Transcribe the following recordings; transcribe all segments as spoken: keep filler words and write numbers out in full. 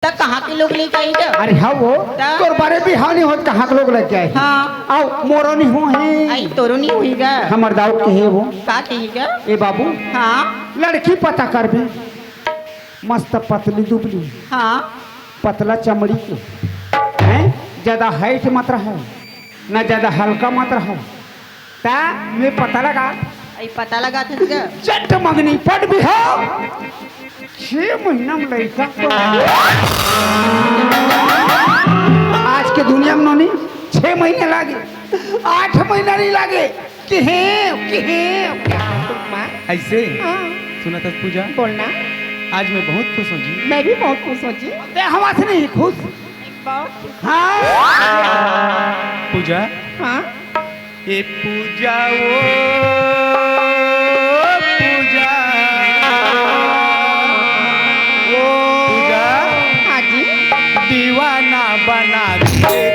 त कहाँ के लोग लेके आही गा? अरे हाँ वो, त? तोर बरे बिहाव नहीं होत, कहाँ के लोग लेके आही? हाँ। अउ मोरो नहीं होही। अई तोरो नहीं होही गा? हमर दाऊ के हे वो। का के हे गा? ए बाबू, हाँ। लड़की पता करबे, मस्त पतली दुबली, हाँ। पतला चमड़ी के, हैं? ज्यादा height मत रहे, ना ज्यादा हल्का मत रहे। त मैं पता लगा। अई पता लगाथस गा? जट मंगनी पट बिहाव। छह महीना में लइका। आज के दुनिया में नोनी छह महीने लागे, आठ महीना नहीं लागे। कि हे, कि हे। अइसे? हाँ। सुनथस पूजा? बोलना। आज मैं बहुत खुश हूँ जी। मैं भी बहुत खुश हूँ जी। ते हवा से नहीं खुश। बहुत खुश। हाँ। पूजा? हाँ। ए पूजा, ओ पूजा, ओ पूजा, हाँ जी। दीवाना बना दे।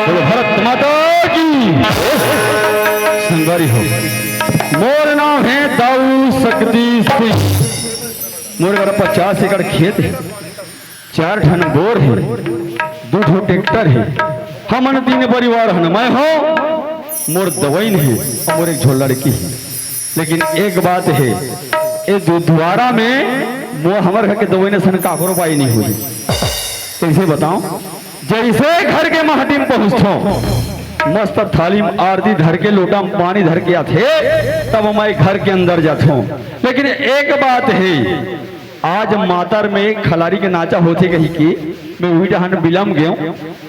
बोलो भारत माता की। संगवारी हो, मोर नाम है दाऊ शक्ति सिंह। मोर घर पचास एकड़ खेत है, चार ठन बोर है, दू ठो ट्रैक्टर है। हमन तीन परिवार हन, मैं हो, मोर दवइन है, अउ मोर एक झो लड़की है। लेकिन एक बात है, ए दु-, दुवारा में मोर, हमर घर के दवइन असन काकरो बाई नहीं होही। कइसे बताओं? जइसे घर के माटी में पहुँचथों, मस्त थाली में आरती धर के, लोटा में पानी धर के आथे, तब मैं घर के अंदर जाथों। लेकिन एक बात है, आज मातर में खलारी के नाचा होथे कही के मैं उही डहन बिलम गेंव।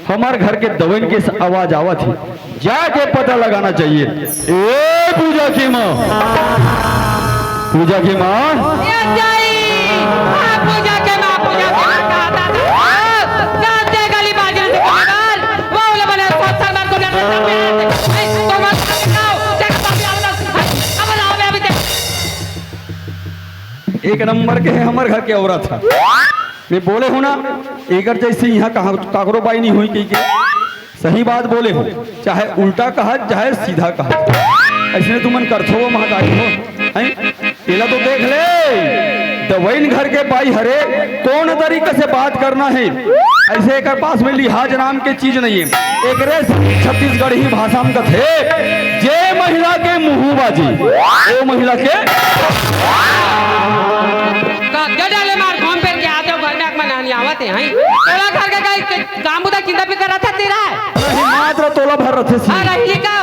हमर घर के दवइन के आवाज आवत हे, जाके पता लगाना चाहिए। ए पूजा के माँ, पूजा के माँ। ए जाई। हाँ, पूजा के माँ, पूजा के माँ, कहा था, था। जानते गली बाजार से कभी बार, वो वाला बने, सोच सर मार को डर लगता है। ए, तो मत खाओ, चेक कर दिया, बस। अब लाओ, मैं अभी देख। एक नंबर के है हमर घर के औरत ह। मैं बोले हो ना, एकर जैसे यहाँ कहाँ काकरो बाई नहीं हुई कही के। सही बात बोले हो, चाहे उल्टा कहा, चाहे सीधा कहा। ऐसने तुमन करथो वो महतारी हो, हैं? एला तो देख ले, दवइन घर के बाई हरे, कौन तरीका से बात करना है। ऐसे एकर पास में लिहाज नाम के चीज नहीं है। एकरे छत्तीसगढ़ी भाषा में कथे, जे महिला के मुँह बाजी, ओ महिला के का, का डाले मार घूम फिर के आते हो, घर में आके मनानी आवत है, हैं? तोला घर के कहीं के काम बुता चिंता फिकर रहता तेरा है? नहीं, मात्र तोला भर रथे सी। हाँ, रही का?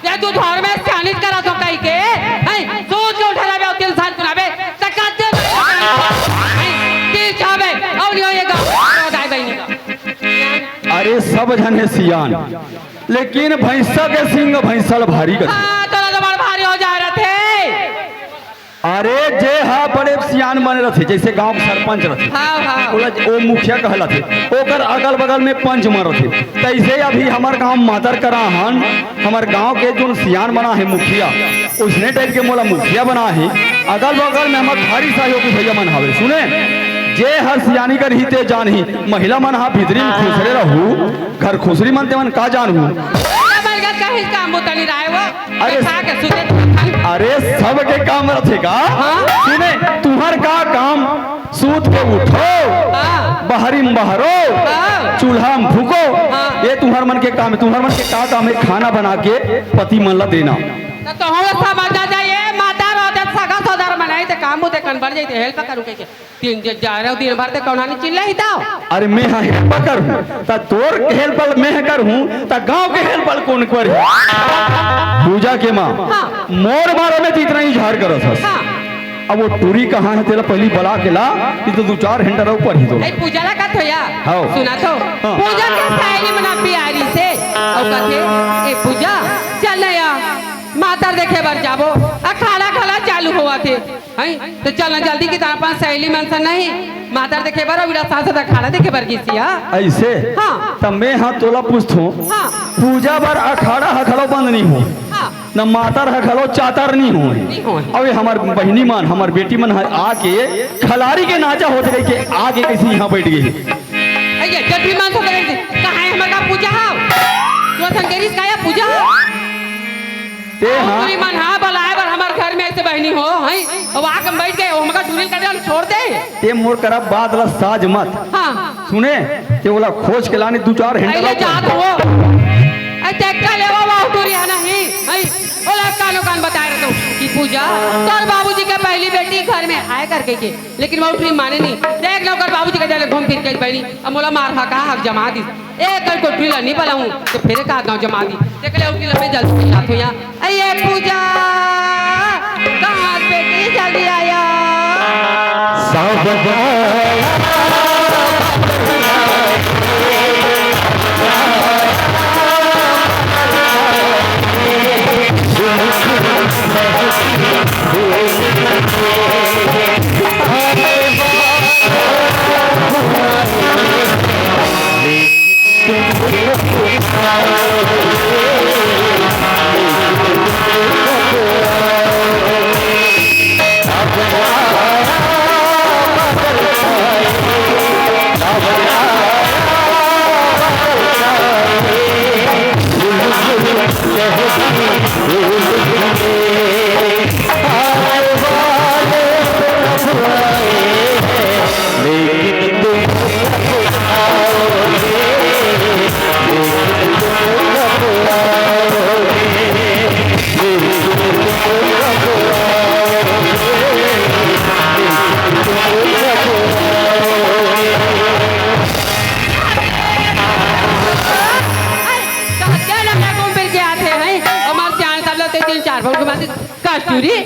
या तू घर में स्यानित करा तो कहीं के, हैं? सोच के उठा रहे हो, तिल साल कुनाबे, तकाते हैं? तिल छाबे, और यो ये गाँव, गाँव दाई बहनी का। अरे सब झन हे सियान, लेकिन भैंसा के सिंग भैंसा ल भारी कथे। हाँ, तोला तो बड़ भारी हो जा रहे थे। अरे जे हा बड़े सियान बने रथे, जैसे गांव के सरपंच रथे, हाँ, हाँ। ओला ओ मुखिया कहलाथे, ओकर अगल बगल में पंच मन रथे। तैसे अभी हमर गांव मातर करा हन, हमर गांव के जोन सियान बना है मुखिया, उसने टाइप के मोला मुखिया बना है। अगल बगल में हमर भारी सहयोगी भैया मन हवे। सुने, जे हर सियानी कर ही ते जान ही, महिला मन हा भीतरी में खुसरे रहू, घर खुसरी मन तेमन का जानहू। बलगत कहीं काम बुता नहीं रहे वो। अरे, खा के सुते। अरे, सबके काम रथे का? हाँ। सुने, तुहर का काम? सूत के उठो, हाँ। बहरी में बहरो, हाँ। चूल्हा में फूको, हाँ। ये तुहर मन के काम है। तुहर मन के का काम है? खाना बना के पति मन ला देना। त तोहूँ समझ जा, ये माता रोते सगा सोदर मनाई, ते काम बुते कन बढ़ जाई, ते help करूँ कहिके। दिन जे जा रहे हो, दिन भर ते कौन हानि चिल्ला ही ताओ। अरे, मैं हा help करूँ, त तोर help मैं करूँ, त गाँव के help कौन करी? पूजा के माँ, हाँ। मोर बारे में तो इतना ही झार करत हस। हाँ। अब वो टूरी कहाँ है, तेला पहली बला के ला, ये तो दू चार घंटा रहो पर ही तो। ए, पूजा ला कथो या? हाँ। सुना तो। हाँ। पूजा के सहेली मन अभी आ रही से। अउ कथे, "ए पूजा, चल ना या, मातर देखे बर जाबो, अखाड़ा घला चालू होवत हे।" हैं? तो चल ना जल्दी कि त अपन सहेली मन से नहीं, मातर देखे बर, अउ इला साथ साथ अखाड़ा देखे बर गिसिया। ऐसे? हाँ। त मैं हा तोला पूछथों, हाँ। पूजा बर अखाड़ा ह घलो बंद नहीं हो। हाँ। न मातर ह घलो चातर नी होय। नी होय। अबे हमर बहिनी मन, हमर बेटी मन ह आके खलारी के नाचा होत रहिके आके कइसे इहाँ बइठ गे। अइया, जब भी मन होत रहिके, कहाँ हे हमर का पूजा हव? तोर संग गेरिस का या पूजा हव? ते हा टूरी मन हा बलाए बर हमर घर में अइसे बहिनी हो, हैं? अब आके बइठ गे, हमर का टूरी ल कटे ल छोड़ दे। ते मोर करा बात ला साज मत। हाँ। सुने, ते ओला खोज के लाने दू चार घंटा अइया लग जात जाही। हो। अइ देखा लेवा बाबू टूरी हा नहीं, अइ ओला कानो कान बताए रहिथों कि पूजा, तोर बाबूजी के पहली बेटी घर में आए करके के, लेकिन वो टूरी माने नहीं। देख लो ओकर बाबूजी के जाले घूम फिर के बहिनी, अब मोला मार हा का हक जमा दिस। ए कल को टूरी ला नहीं बलाऊं, तो फेर का गाँव जमा दी। देख ले, उठी ला मैं जल्दी से जात हों यहाँ। अइया पूजा, कहाँ बेटी जल्दी आया। सावन आया। कहाँ जाना मैं घूम फिर के आते हैं? हमारे सियान साहब लोग तीन चार बार घुमा दे। कस्तूरी,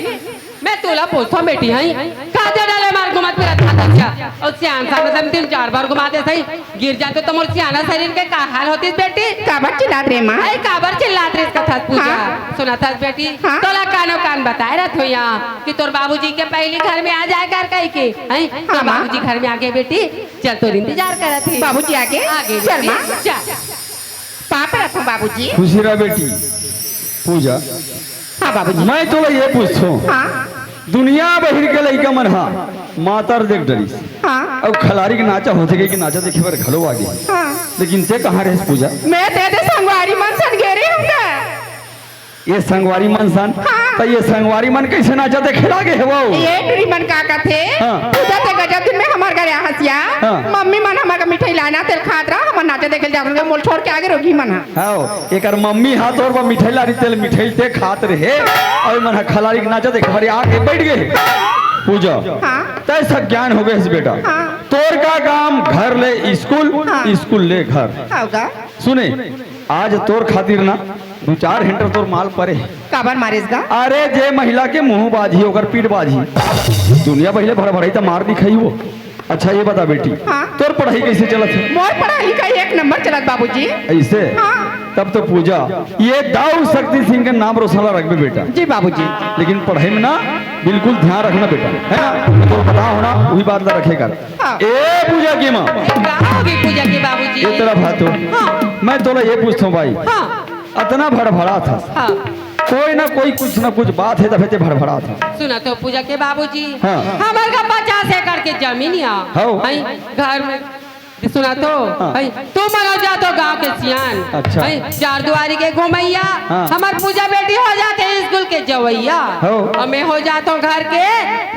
मैं तोला पूछथों बेटी, हैं? कहाँ जाना ले मार घुमा फिरत था? अच्छा, अउ सियान साहब मतलब तीन चार बार घुमा दे सही। गिर जाते तो मोर सियाना शरीर के का हाल होतिस बेटी? काबर चिल्लात रे माँ? अरे काबर चिल्लात रे इसका था पूजा? हाँ। सुना था बेटी? हाँ। तोला कानो कान बताए रहत हों यहाँ कि तोर बाबूजी के पहली घर में आ जाए कर कहिके, हैं? हाँ, तोर माँ। बाबूजी घर में आ गे बेटी, चल तोर इंतजार करत हे। बाबूजी आ गे? आ गे चल बेटी, माँ। चल। पाँव परत हों बाबूजी। खुशी रह बेटी। पूजा। हाँ बाबूजी। मैं तोला ये पूछथों। हाँ। दुनिया बहिर के लइका मन हा मातर देख डरिस। हाँ। अउ खलारी के नाचा होथे के नाचा देखे बर घलो आगे। हाँ। लेकिन ते कहाँ रहेस पूजा? मैं ते दे संगवारी मन सन गे रहे हूँ का? ये संगवारी मन सन? हाँ। त ये संगवारी मन कइसे नाचा देखे लागे हे वो? ये टूरी मन का कथे? हाँ। पूजा ते गजब दिन में हमर घर आ हसिया। हाँ। मम्मी मन हमर का मिठाई लाना तेल खात रहा, हमर नाचा देखे जात रहे, मोल छोड़ के आगे रोगी मन हा। हाँ, एकर मम्मी हा तोर बर मिठाई लारी तेल मिठाई ते खात रहे, अउ मन हा खलारी के नाचा देखे बर आके बइठ गे। पूजा, हाँ। तय सज्ञान हो गए बेटा। हाँ। तोर का काम घर ले स्कूल, हाँ। स्कूल ले घर। हाँ का? सुने, आज तोर खातिर ना दू चार हेंटर तोर माल परे हे। काबर मारिस गा? अरे जे महिला के मुंह बाजी ओकर पीठ बाजी। दुनिया पहले भड़भड़ाई त मार दिखाई वो। अच्छा ये बता बेटी, हाँ। तोर पढ़ाई कइसे चलत हे? मोर पढ़ाई लिखाई एक नंबर चलत बाबूजी। अइसे? हाँ। तब तो पूजा, ये दाऊ शक्ति सिंह के नाम रोशन ला रखबे बेटा। जी बाबूजी। लेकिन पढ़ाई में ना बिल्कुल ध्यान रखना बेटा, है ना? तो बता हो ना, वही बात ला रखे कर। हाँ। ए पूजा के माँ। का होगे पूजा के बाबूजी? ये तेरा भातो। हाँ। मैं तोला ये पूछथों भाई। हाँ। अतना भड़भड़ाथस। हाँ। कोई ना कोई कुछ ना कुछ बात हे तभे ते भड़भड़ाथस। सुना तो पूजा के बाबूजी। हाँ। हमर का पचास एकड़ के जमीन या। हाँ। हैं, घर में। सुना तो। हाँ। हैं, तुमन हो जाथो गांव के सियान। अच्छा। हैं, चार दुआरी के घुमैया। हाँ। हमर पूजा बेटी हो जाथे स्कूल के जवैया। हो। अउ मैं हो जाथों घर के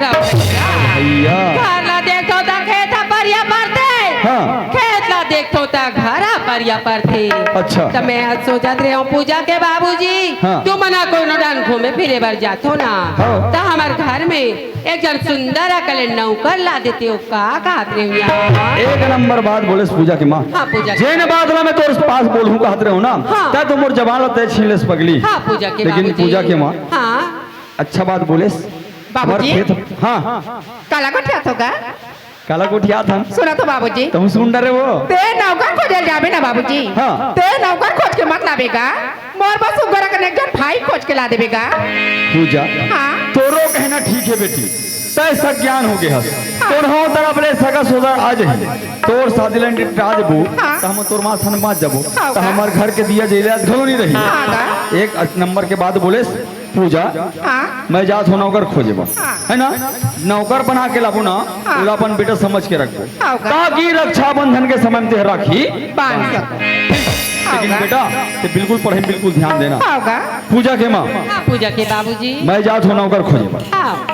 रवैया। भैया। घर ला देखथों त खेत ह परिया परथे। हाँ। खेत ला देखथों त घर ह करिया परथे। अच्छा। त मैं ह सोचत रेहेंव पूजा के बाबूजी, हाँ। तुमन ह कोनो डहन घूमे फिरे बर जाथो ना, हाँ। त हमर घर में एक झन सुंदर अकन नौकर ला देतेव, का कहत रेहेव? एक नंबर बात बोलेस पूजा के माँ। हाँ, पूजा के जेन बात ला मैं तोर पास बोलहूँ कहत रेहेव ना, हाँ। त तो मोर जबान ला तैं छीन लेस पगली। हाँ, पूजा के लेकिन बाबूजी। पूजा के माँ, हाँ। अच्छा बात बोलेस। बाबूजी। हमर खेत, हाँ। काला गोठियाथो गा? काला गोठियाथन। सुना तो बाबूजी। तहूँ सुन डरे वो। तैं नौकर खोजे ल जाबे ना बाबूजी। हाँ। तैं नौकर खोज के मत लाबे गा। मोर बर सुग्घर अकन एक झन भाई खोज के ला देबे गा। पूजा। हाँ। तोरो कहना ठीक हे बेटी। तैं सज्ञान हो गे हस। हाँ। तोर हव तरफ ले सगा सोदर आ जाही। तोर शादी ला निपटा देबो। हाँ। त हम तोर माँ सन बाँच जाबो। हाँ, त गा। हमर घर के दिया जले घलो नइ रही। हाँ, गा। एक नंबर के बात बोलेस। पूजा, हाँ। मैं जात हँव नौकर खोजे बर, हाँ। है ना? नौकर बना के लाबो ना, हाँ। ओला अपन बेटा समझ के रखबो, हाँ, ओकर ताकि रक्षाबंधन के समय में तेह राखी बांध सको। हाँ, लेकिन ओकर। बेटा, तैं बिल्कुल पढ़ई में बिल्कुल ध्यान देना। हाँ, ओकर। पूजा के माँ, हाँ, पूजा के बाबूजी। मैं जात हँव नौकर खोजे बर। हाँ।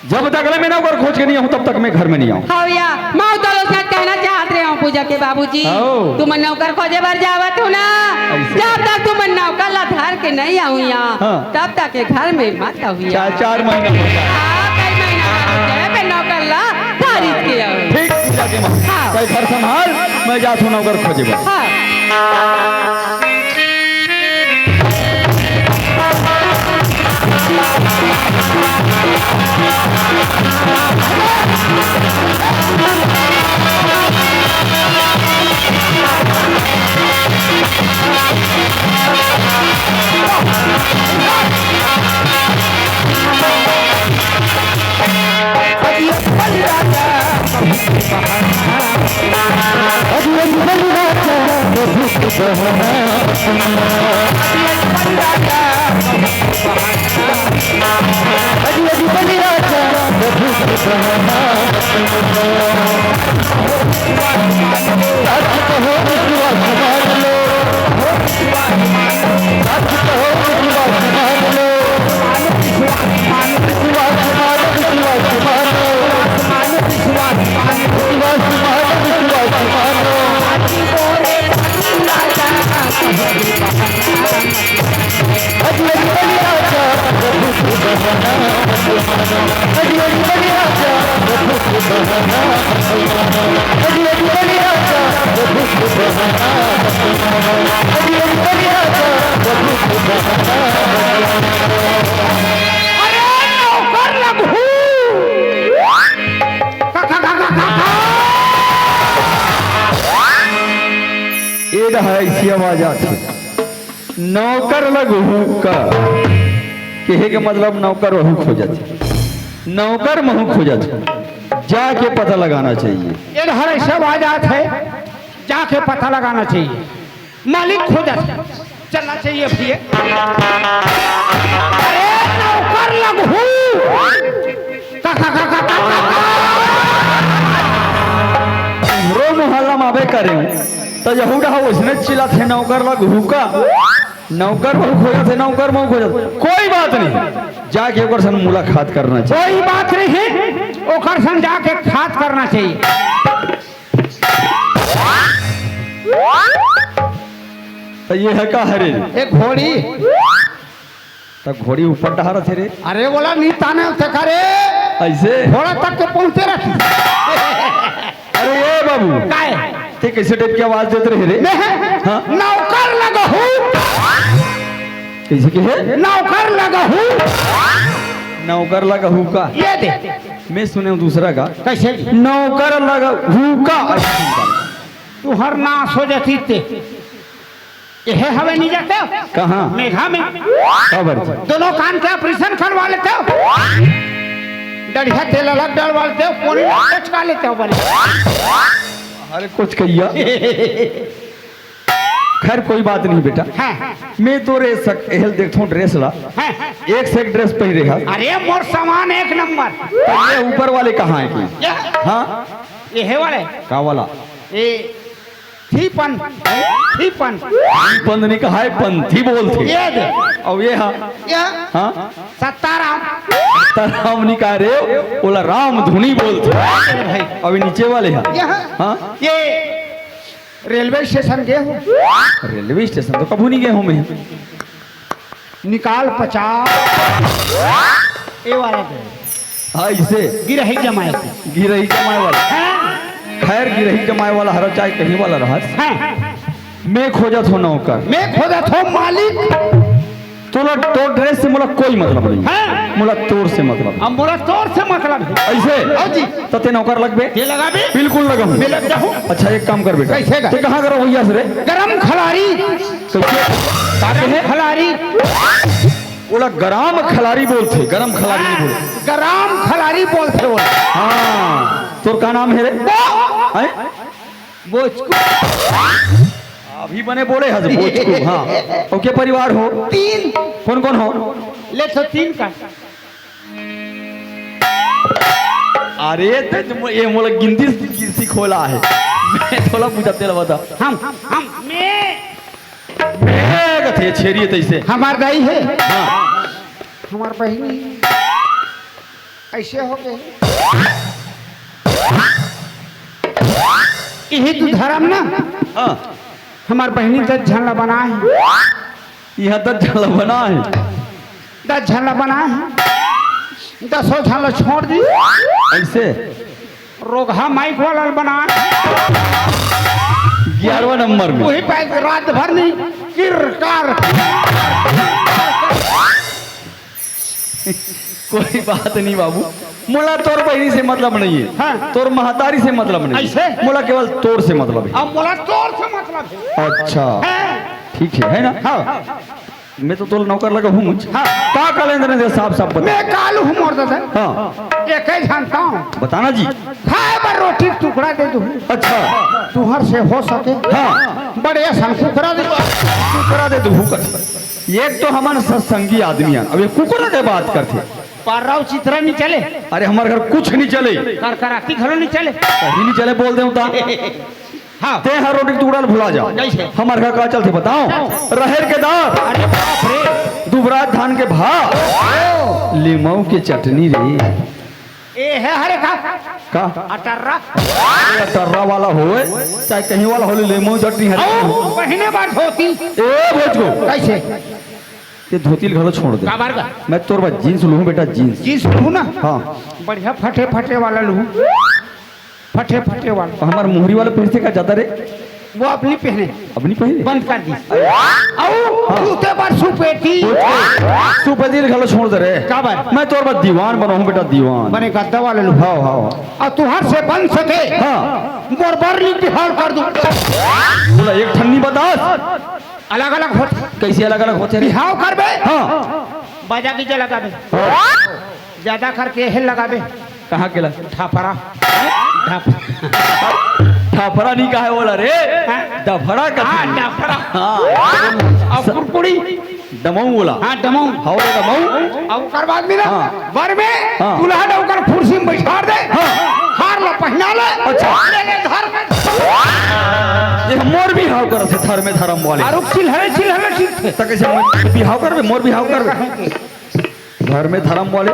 जब तक ले मैं नौकर खोज के नइ आहूँ, तब तक मैं घर में नइ आहूँ। हव या, मैं तो ओसने कहना चाहत रेहेंव पूजा के बाबूजी। हव। तुमन नौकर खोजे बर जावत हो ना, अइसे? जब तक तुमन नौकर ला धर के नइ आहू इहाँ, हाँ। तब तक के घर में मत आहू इहाँ। चार, चार महीना हो जाए। हाँ, कई महीना हो जाए, मैं नौकर ला धर के आहूँ। ठीक, पूजा के माँ। हाँ। तैं घर संभाल, मैं जात हँव नौकर खोजे बर। हाँ। अरे नौकर लघु। का, का, का, का, का, का? ए डहर अइसे आवाज आथे, नौकर लघु का। कहे के मतलब नौकर वहू खोजत हे, नौकर महू खोजत हे, जाके पता लगाना चाहिए। ए डहर अइसे आवाज आत हे, जाके पता लगाना चाहिए। मालिक खोजत हे, चलना चाहिए भैया। अरे नौकर लघु। का, का, का, का, का, का, का? हमरो मोहल्ला म आबे करे, त यहू डहर ओसने चिल्लात हे, "नौकर लघु का?" नौकर महू खोजत हे, नौकर महू खोजत। कोई बात नहीं, जाके ओकर संग मुलाकात करना चाहिए। कोई बात नहीं, ओकर संग जाके खात करना चाहिए। त ये ह का हरे? एक घोड़ी। त घोड़ी ऊपर डहर रथे रे। अरे ओला नी ताने होथे का रे? अइसे? घोड़ा तक के पहुंचे रथे। अरे ए बाबू, काय? तैं कइसे टाइप के आवाज देत रहे रे? मैं? हाँ? नौकर लघु। कइसे कहे? नौकर लघु। नौकर लघु का? ये दे। मैं सुने हँव दूसरा का। कइसे? नौकर लघु का। तुँहर नास हो जातिस ते। एहे हवे नी जातेव? कहाँ? मेघा में। काबर? दोनों कान के operation करवा लेतेव। डढ़िया तेल अलग डलवा लेतेव, पोनी अलग कोचका लेतेव बने। अरे कोचकइया। खैर कोई बात नहीं बेटा। हाँ। मैं तोर ए सक-, एहल देखथों dress ला। हाँ। एक से एक dress पहिरे हस। अरे मोर सामान एक नंबर। त ये ऊपर वाले कहाँ हे कि? ये? हाँ? एहे वाले। का वाला? ए थीपन, थीपन। थीपन नइ कहय, पंथी बोलथे। ये दे। अउ ये हा? ये? हाँ? सत्ताराम। सत्ताराम नइ कहय रे, ओला रामधुनी बोलथे। भाई। अउ ये नीचे वाले हा? ये हा? हाँ? ये रेलवे स्टेशन गए हो? रेलवे स्टेशन तो कभू नहीं गए हूँ मैं। निकाल पचास। ए वाला दे। हाँ, इसे। गिरही जमाए। गिरही जमाए वाला। हाँ। खैर, गिरही जमाए वाला हरा चाहे कहीं वाला रहा। हाँ। मैं खोजत हो नौकर। मैं खोजत हो मालिक। तोला तोर ड्रेस से मोला कोई मतलब नहीं। हाँ। मोला तोर से मतलब है। अब मोला तोर से मतलब है। ऐसे? हाँ जी। त ते नौकर लगबे? ये लगा भी? बिल्कुल लगा हूँ। मैं लग जाऊँ। अच्छा, एक काम कर बेटा। कैसे का? ते कहाँ करा भैया से रे? गरम खलारी। तो क्या? का कहे? खलारी। ओला गरम खलारी बोलथे, गरम खलारी नहीं बोले। गरम खलारी बोलथे ओला। हाँ, तोर का नाम है रे? हैं? बोचकू। अभी बने बोले हस, बोचकू, हाँ। ओके, परिवार हो? तीन। कौन कौन हो? ले तो तीन का। अरे, ते, ये मोला गिनती सिखोला है। मैं थोड़ा पूछा, तेला बता। हम, हम, मैं। मैं कथे छेरी तैसे। हमार दाई है। हाँ। हमार बहिनी। ऐसे हो गए। यही तो धर्म ना। हाँ। हमार बहिनी दस झन ला बनाए हे। यहाँ दस झन ला बनाए हे। दस झन ला बनाए हे। दसों झन ला छोड़ दी। ऐसे? रोगहा माइक वाला ला बनाए। ग्यारहवाँ नंबर में। वही पे रात भर नहीं। किर कर। कोई बात नहीं बाबू, मोला तोर बहिनी से मतलब नहीं है। हाँ। तोर महतारी से मतलब नहीं है। ऐसे? मोला केवल तोर से मतलब है। अब मोला तोर से मतलब है। अच्छा। हाँ। ठीक है, है ना? हाँ। मैं तो तोर नौकर लगा हूँ मुझ। हाँ। का का लेन देन हे, साफ साफ बता। मैं कालू हूँ मोर दादा। हाँ। एक ही जानता हूँ। बताना जी। खाए बर रोटी टुकड़ा दे दू। अच्छा। तुहर से हो सके। हाँ। बड़े असन कुकरा दे। कुकरा दे दू, कुकरा। एक तो हमन सत्संगी आदमी हन, अब ये कुकरा के बात करथे। पार्रा अउ चितरा नहीं चले। अरे, हमारे घर कुछ नहीं चले। करकराती घलो नहीं चले। कहीं नहीं चले, बोल देवता। हाँ। ते हर रोटी के टुकड़ा ल भुला जा। कैसे? हमारे घर का चलथे बताओ? राहेर के दार। अरे बाप रे। दुबराज धान के भात। ओ। लीमऊ के चटनी रे। ए हे हरे का? का? अटर्रा। अरे अटर्रा वाला होए, चाहे कहीं वाला होले, लीमऊ चटनी हरे। आओ, पहिने बार धोती। ए भोजको। कैसे? ये धोती ल घलो छोड़ दे। काबर का? मैं तोर बर जींस लूहूं बेटा, जींस। जींस लूहूं ना? हाँ। बढ़िया फटे फटे वाला लूहूं। फटे फटे वाला। हमार मोहरी वाला पहनथे का ज्यादा रे? वो अब नहीं पहने। अब नहीं पहने? बंद कर दी। अउ हाँ। जूते बर सुपेटी। सुपेटी ल घलो छोड़ दे रे। काबर? मैं तोर बर दीवान बनाहूं बेटा, दीवान। बने गद्दा वाला लूहूं। हाँ, हाँ। अउ तुहर से बन सके। हाँ। मोर बर नहीं बिहाव कर दूं। बोला एक ठन नहीं बतास। अलग-अलग होथे। कैसे अलग-अलग होथे रे? बिहाव करबे? हाँ। बाजा गिजा लगाबे। हाँ। ज्यादा करके एहे लगाबे। कहाँ के ला? ढापरा। ढाप- ढापरा नहीं कहे बोला रे। हाँ। डफरा का हाँ, थी। डफरा। हाँ। अउ कुरकुरी? डमऊ बोला। हाँ, डमऊ। हौ रे डमऊ। अउ ओकर बाद में ना, हाँ। बर में हाँ। दूल्हा डौकर कुर्सी में बैठा दे। हाँ। हार ला पहिना ले। अच्छा। ले ले धर में। ये मोर बिहाव करथे धर में धरम वाले। अरे चिल्हरे, चिल्हरे, चिल्हरे। त कैसे मोर बिहाव करबे, मोर बिहाव करबे? धर में धरम वाले।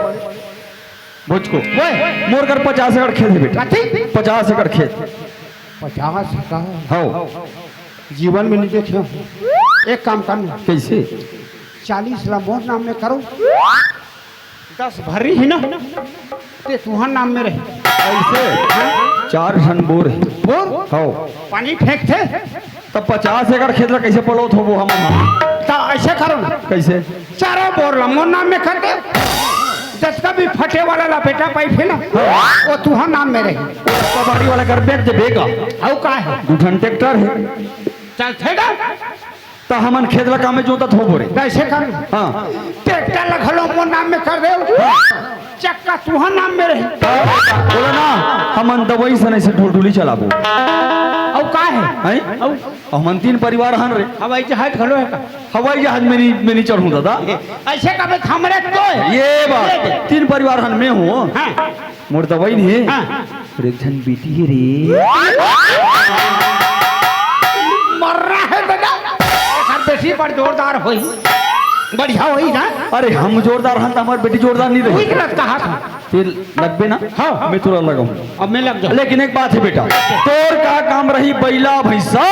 भोजको। ओए। मोर कर पचास एकड़ खेत हे बेटा। कथी? पचास एकड़ खेत। पचास एकड़? हौ। जीवन में नहीं देखे हूँ। एक काम कर ना। कैसे? चालीस ला मोर नाम में करो। दस भरी ही ना, ते तुहर नाम में रहे। ऐसे? चार झन बोर हे। बोर? हौ। पानी फेंकथे? त पचास एकड़ खेत ला कैसे पलोत होबो हमन ह? त ऐसे करो ना। कैसे? चारों बोर ला मोर नाम में कर दे। जतका भी फटे वाला लपेटा पाइप हे ना, हाँ। वो तुहर नाम में रहे। वो कबाड़ी वाला कर बेच देबे का? अउ का हे? दू ठन ट्रैक्टर हे। चलथे का? त हमन खेत ला कामे जोतत होबो रे। कैसे कर? हाँ। ट्रैक्टर ला घलो मोर नाम में कर दे। चक्का तुहर नाम में रही। बोला ना, हमन दवई सन ऐसे ढुलढुली चलाबो। अउ का हे? हैं? अउ? हमन तीन परिवार हन रे। हवाई जहाज घलो हे का? हवाई जहाज में नहीं, में नहीं चढ़ूं दादा। ऐसे कबे हमरे तो हे। ये बात, तीन परिवार हन, मैं हूँ। हाँ। मोर दवई नहीं हे। हाँ। अरे एक झन बेटी हे रे। मर रहा है बेटा। एकर बेटी बड़ जोरदार होही। बढ़िया होही ना? अरे, हम जोरदार हन त हमर बेटी जोरदार नहीं रही। वही गलत कहा था। फिर लगबे ना? हाँ। मैं तोला लगाऊं। अब मैं लग जाऊं। लेकिन एक बात है बेटा, तोर का काम रही बइला भैंसा,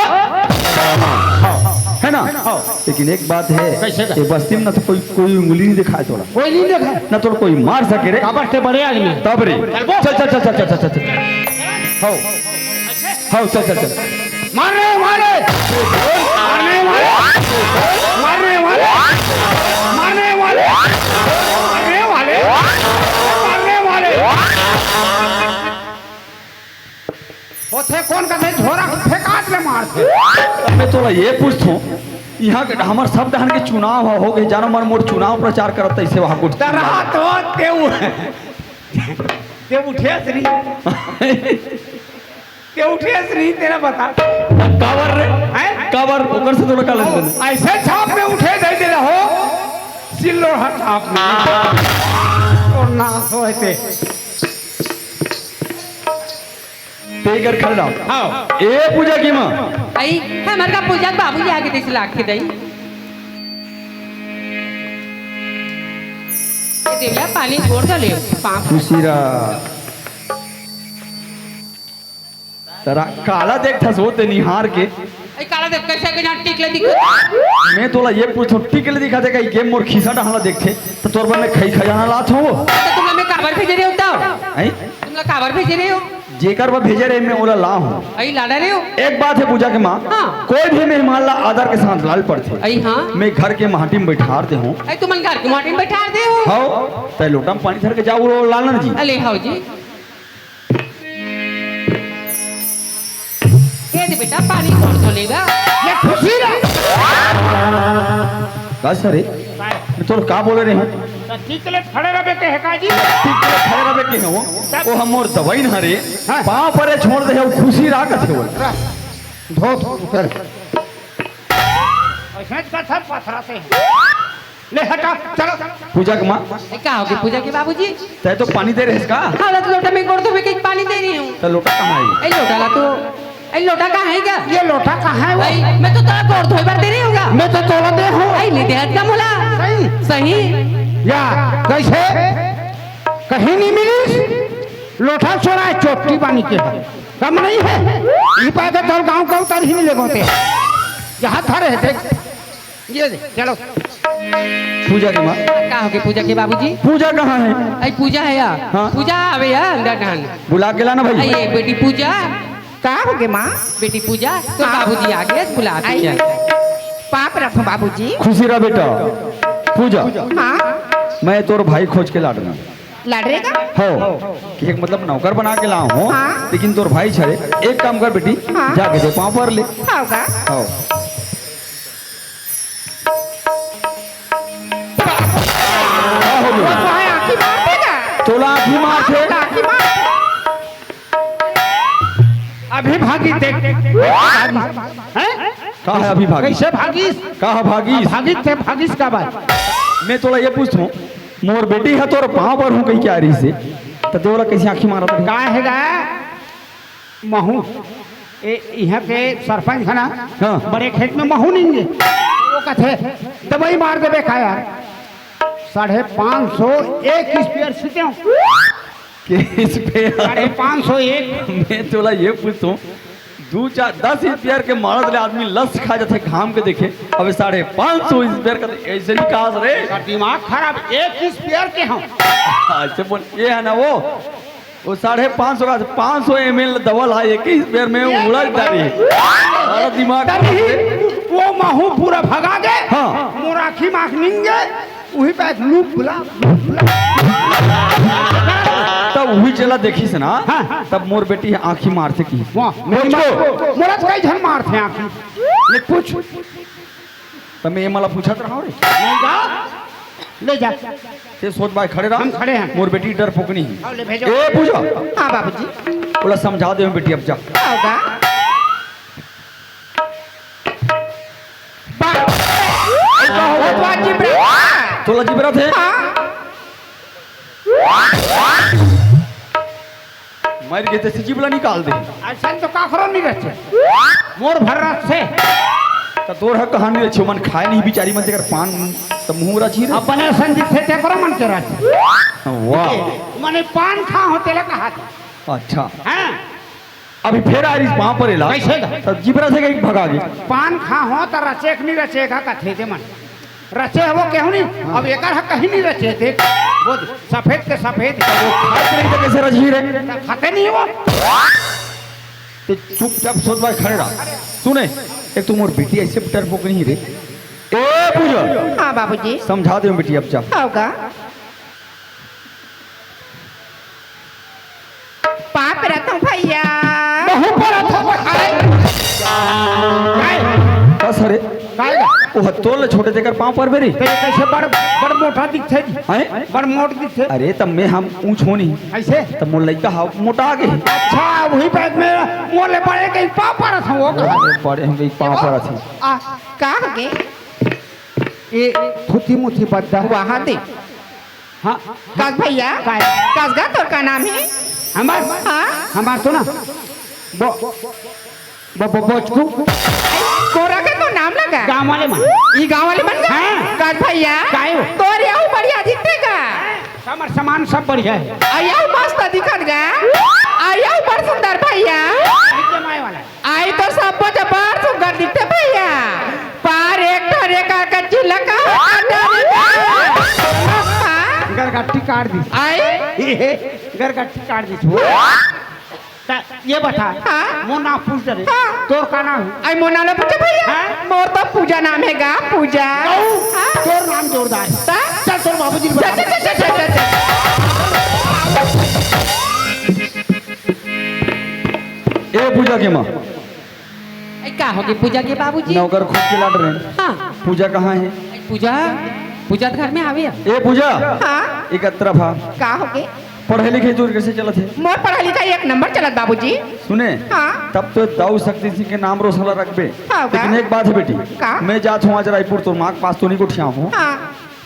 है ना? हाँ। लेकिन एक बात है, कैसे का? ये बस्ती में ना तो कोई, कोई उंगली नहीं दिखाए तोला। कोई नहीं देखा। ना तोला कोई मार सके रे। काबर ते बड़े आदमी। तब रे। चल, बोल। चल, चल, चल। हो। हो, चल, चल, चल। मारने वाले, मारने वाले, मारने वाले, मारने वाले, मारने वाले, मारने वाले। होथे कोन कथे झोरा फेंकात ले मारथे। मैं तोला ये पूछथों, यहाँ के हमर सब डहन के चुनाव ह, हो गए, जानो मन मोर चुनाव प्रचार करत, तैसे वहाँ कुछ डरा तो तेऊ, तेऊ उठे श्री। ते उठे श्री, तेला बता। काबर रे? हैं? काबर? ओकर से तोला का लेन देन? ऐसे छाप में उठे दे दे रहो, सिल्लोर हर छाप में। और ना सोए ते। ते कर खड़ा। हाँ। ए पूजा की माँ। आई, हमर का पूजा के बाबू जी आगे देख लाग के दई। ये देवला पानी गोड़ तो ले, पाँव। खुशी रहा। तरा काला देखथस वो ते निहार के। ए, काला देख, कैसे के जहाँ टिकले दिखत? मैं तोला ये पूछूं, टिकले दिखत हे का? ये मोर खीसा डहला देखथे, त तोर बर मैं खई खजाना लात हूँ। तो तुम लोग मैं काबर भेजे रहे हो तब? हैं? तुम लोग काबर भेजे रहे हो? जेकर बर भेजे रहे, मैं ओला ला हूँ। अई लाडा रहे हो? एक बात है पूजा के माँ, हाँ। कोई भी मेहमान ला आदर के साथ लाल पड़थे। अई हाँ। मैं घर के माटी में बैठार दे हूँ। अई तुमन घर के माटी में बैठार दे हो? हाँ, तै लोटा में पानी धर के जाओ, वो लालन जी। अले हाओ जी। ये दे बेटा, पानी कौन तो लेगा? ये खुशी ला। का सर है? मैं तोर का बोले रहे हूँ? तो ठीक ले खड़े रहे के है का जी? ठीक ले खड़े रहे के है वो? तब? वो हम मोर दवाई ना रे। हाँ। पाँव परे छोड़ दे, वो खुशी रहा कथे वो। धो, धो, कर। ऐसे का था पथरा से। ले हटा, चलो। पूजा के माँ। ए, का हो गए पूजा के बाबूजी? तै तो पानी दे रहे का? हाँ, तो लोटा में गोड़ धोवे के पानी दे रही हूँ। तो लोटा कहाँ है? ए, लोटा ला तो। ए, लोटा कहाँ है क्या? ये लोटा कहाँ है वो? भाई, मैं तो तोला गोड़ धोए बर दे रही हूँ। मैं तो तोला दे हूँ। ए, नहीं दे हट का मोला। सही। सही। या, कैसे? कहीं नहीं मिली? लोटा चोरा है, चोटी बानी के है। कम नहीं है। ई पाए के तोर गाँव का उतर ही नहीं लेगोते। जहाँ था रहे थे। ये दे, चलो। पूजा के माँ। का हो गए पूजा के बाबूजी? पूजा कहाँ है? आई पूजा है यार। हाँ। पूजा आवे यार अंदर डहन। बुला के लाना भाई। आई ये बेटी पूजा। का हो गए माँ? बेटी पूजा, तो हाँ। बाबूजी आ गए, बुला आई। दिया। पाप रखो बाबूजी। खुशी रहा बेटा। पूजा। हाँ। मैं तोर भाई खोज के लाडना। लाडरे का? हो। कि एक मतलब नौकर बना के लाऊं हूँ। हाँ। लेकिन तोर भाई छरे, एक काम कर बेटी, हाँ। जाके दे पाँव पर ले। होगा। हो। का हो गया? वो तो है, आँखी मार देगा। तोला आँखी मार थे। आँखी मार। अभी भागी देख। हैं? का है अभी भागी? कैसे भागीस? का है भागीस? भागीस थे, भागीस का बात? मैं तोला ये पूछूं, मोर बेटी है तोर पाँव पर हूँ कहीं क्या रही से, तो तोला कैसे आँखी मारत रही? का है गा? महू, ए, यहाँ के सरपंच है ना, हाँ। बड़े खेत में महू नहीं है। वो कहते, "दवाई मार देबे का यार?" साढ़े पाँच सौ एक स्पेयर सीते हो। के स्पेयर? साढ़े पाँच सौ एक। मैं तोला ये पूछूं, दू चार, दस स्पेयर के मारत ले आदमी लस खा जाथे घाम के देखे। अबे साढ़े पाँच सौ स्पेयर का तो ऐसे नहीं कहा रे। का दिमाग खराब, एक स्पेयर के हम। अच्छा बोल, ये है ना वो? वो साढ़े पाँच सौ का, पाँच सौ एम एल दवा ला, एक ही स्पेयर में उड़ा डाली। सारा दिमाग तभी वो महू पूरा भगा दे। हाँ। मोर आँखी माख निंगे, वही पे एक लूप बुला, लूप बुला। तब वही चला देखी से ना, हाँ। तब मोर बेटी आँखी मार से की। वाह, मोर मोला तो कई झन मार थे आँखी। ले पूछ। त मैं ये मला पूछत रहा रे। नहीं जा, ले जा। ते सोच भाई खड़े रहा। हम खड़े हैं। मोर बेटी डरपोकनी है। आओ, ले भेजो। ए पूजा। हाँ बाबूजी। बोला समझा दे बेटी अब जा। आओगा। बा-, ओ बाजी ब्रा-, तोला जिबरा थे? हाँ। मर गए थे, जिबला निकाल दे। ऐसा तो काखरो नहीं रहते। मोर भर रात से। त तोर ह कहानी अच्छे, मन खाए नहीं बिचारी मन, तेकर पान त मुंह रची रे। अब बने संजीत थे तेकरो मन के रच। वाह। माने पान खा हो तेला कहा था। अच्छा। हाँ। अभी फेर आ रही पांव परे ला। कैसे ला? तब जिबरा से कहीं भगा गई। पान खा हो त रचेक नहीं रचेगा कथे ते मन। रचे हो केहू नहीं। हाँ। अब एकर ह कहीं नहीं रचे थे। वो सफेद के सफेद। वो खात नहीं तो कैसे रची रे? त खाते नहीं वो। ते चुपचाप सोच भाई खड़े रहा। सुने, एक तो मोर बेटी ऐसे डरपोक नहीं रे। ए पूजा, हाँ बाबूजी। समझा दे बेटी, अब जा। होगा। पाँव परत हूँ भैया। बहू परत हूँ। अरे। काय? बस अरे। काय? वो हत्तोल छोटे जेकर पाँव पर बेरी। ते कैसे बड़, बड़ मोटा दिखथे जी? हैं? बड़ मोट दिखथे। अरे, तब मैं हम ऊंच होनी। ऐसे? तब मोर लइका हा मोटा आगे। अच्छा, वही बैग में मोले बड़े के पाँव परत हूँ, वो कहा। अरे, बड़े हम के पाँव परत हूँ। आ, का हो गे? ए, थुथी मुथी बद्दा। वहाँ दे। हाँ। कस भैया? काय? कस गा तोर का नाम है? हमार? हाँ? हमार तो ना। बो, बो, बो, बोचकू। कोरा के तो नाम लगा? गाँव वाले मन। ई गाँव वाले मन का? हाँ। कस भैया? काय हो? तोर यहू बढ़िया दिखते का? हमार सामान सब बढ़िया है। आ यहू मस्त दिखत गा? आ यहू बड़ सुंदर भैया? जमाए वाला है। आई तो सबो जबर सुग्घर दिखथे भैया, पर एक ठन एकर कच्ची लका हो डरे का। हाँ? गरगट्टी काट दी। आई? गरगट्टी काट दी। त ये बता, हाँ? मोर नाम पूछ दे। हाँ। तोर का नाम है? आई मोर नाम ला पूछे भैया? हाँ? मोर तो पूजा नाम है गा, पूजा। गऊ, हाँ? तोर नाम जोरदार है। ता? चल तोर बाबूजी ने चल, बता। चल, चल, चल, चल, चल। ए पूजा के माँ, ए, का होगे पूजा के बाबूजी? नौकर खोज के लात रहे। हाँ। पूजा कहाँ है? पूजा, पूजा तो घर में आवे है। ए पूजा, हाँ। एक तरफ आ। का होगे? पढ़ाई लिखाई तोर कैसे चलत है? मोर पढ़ाई लिखाई एक नंबर चलत बाबूजी। सुने, हाँ। तब तो दाऊ शक्ति सिंह के नाम रोशन ला रखबे। हाँ, लेकिन का? एक बात है बेटी, का? मैं जात हूँ आज रायपुर, तोर माँ के पास तो नहीं गोठिया हूँ। हाँ।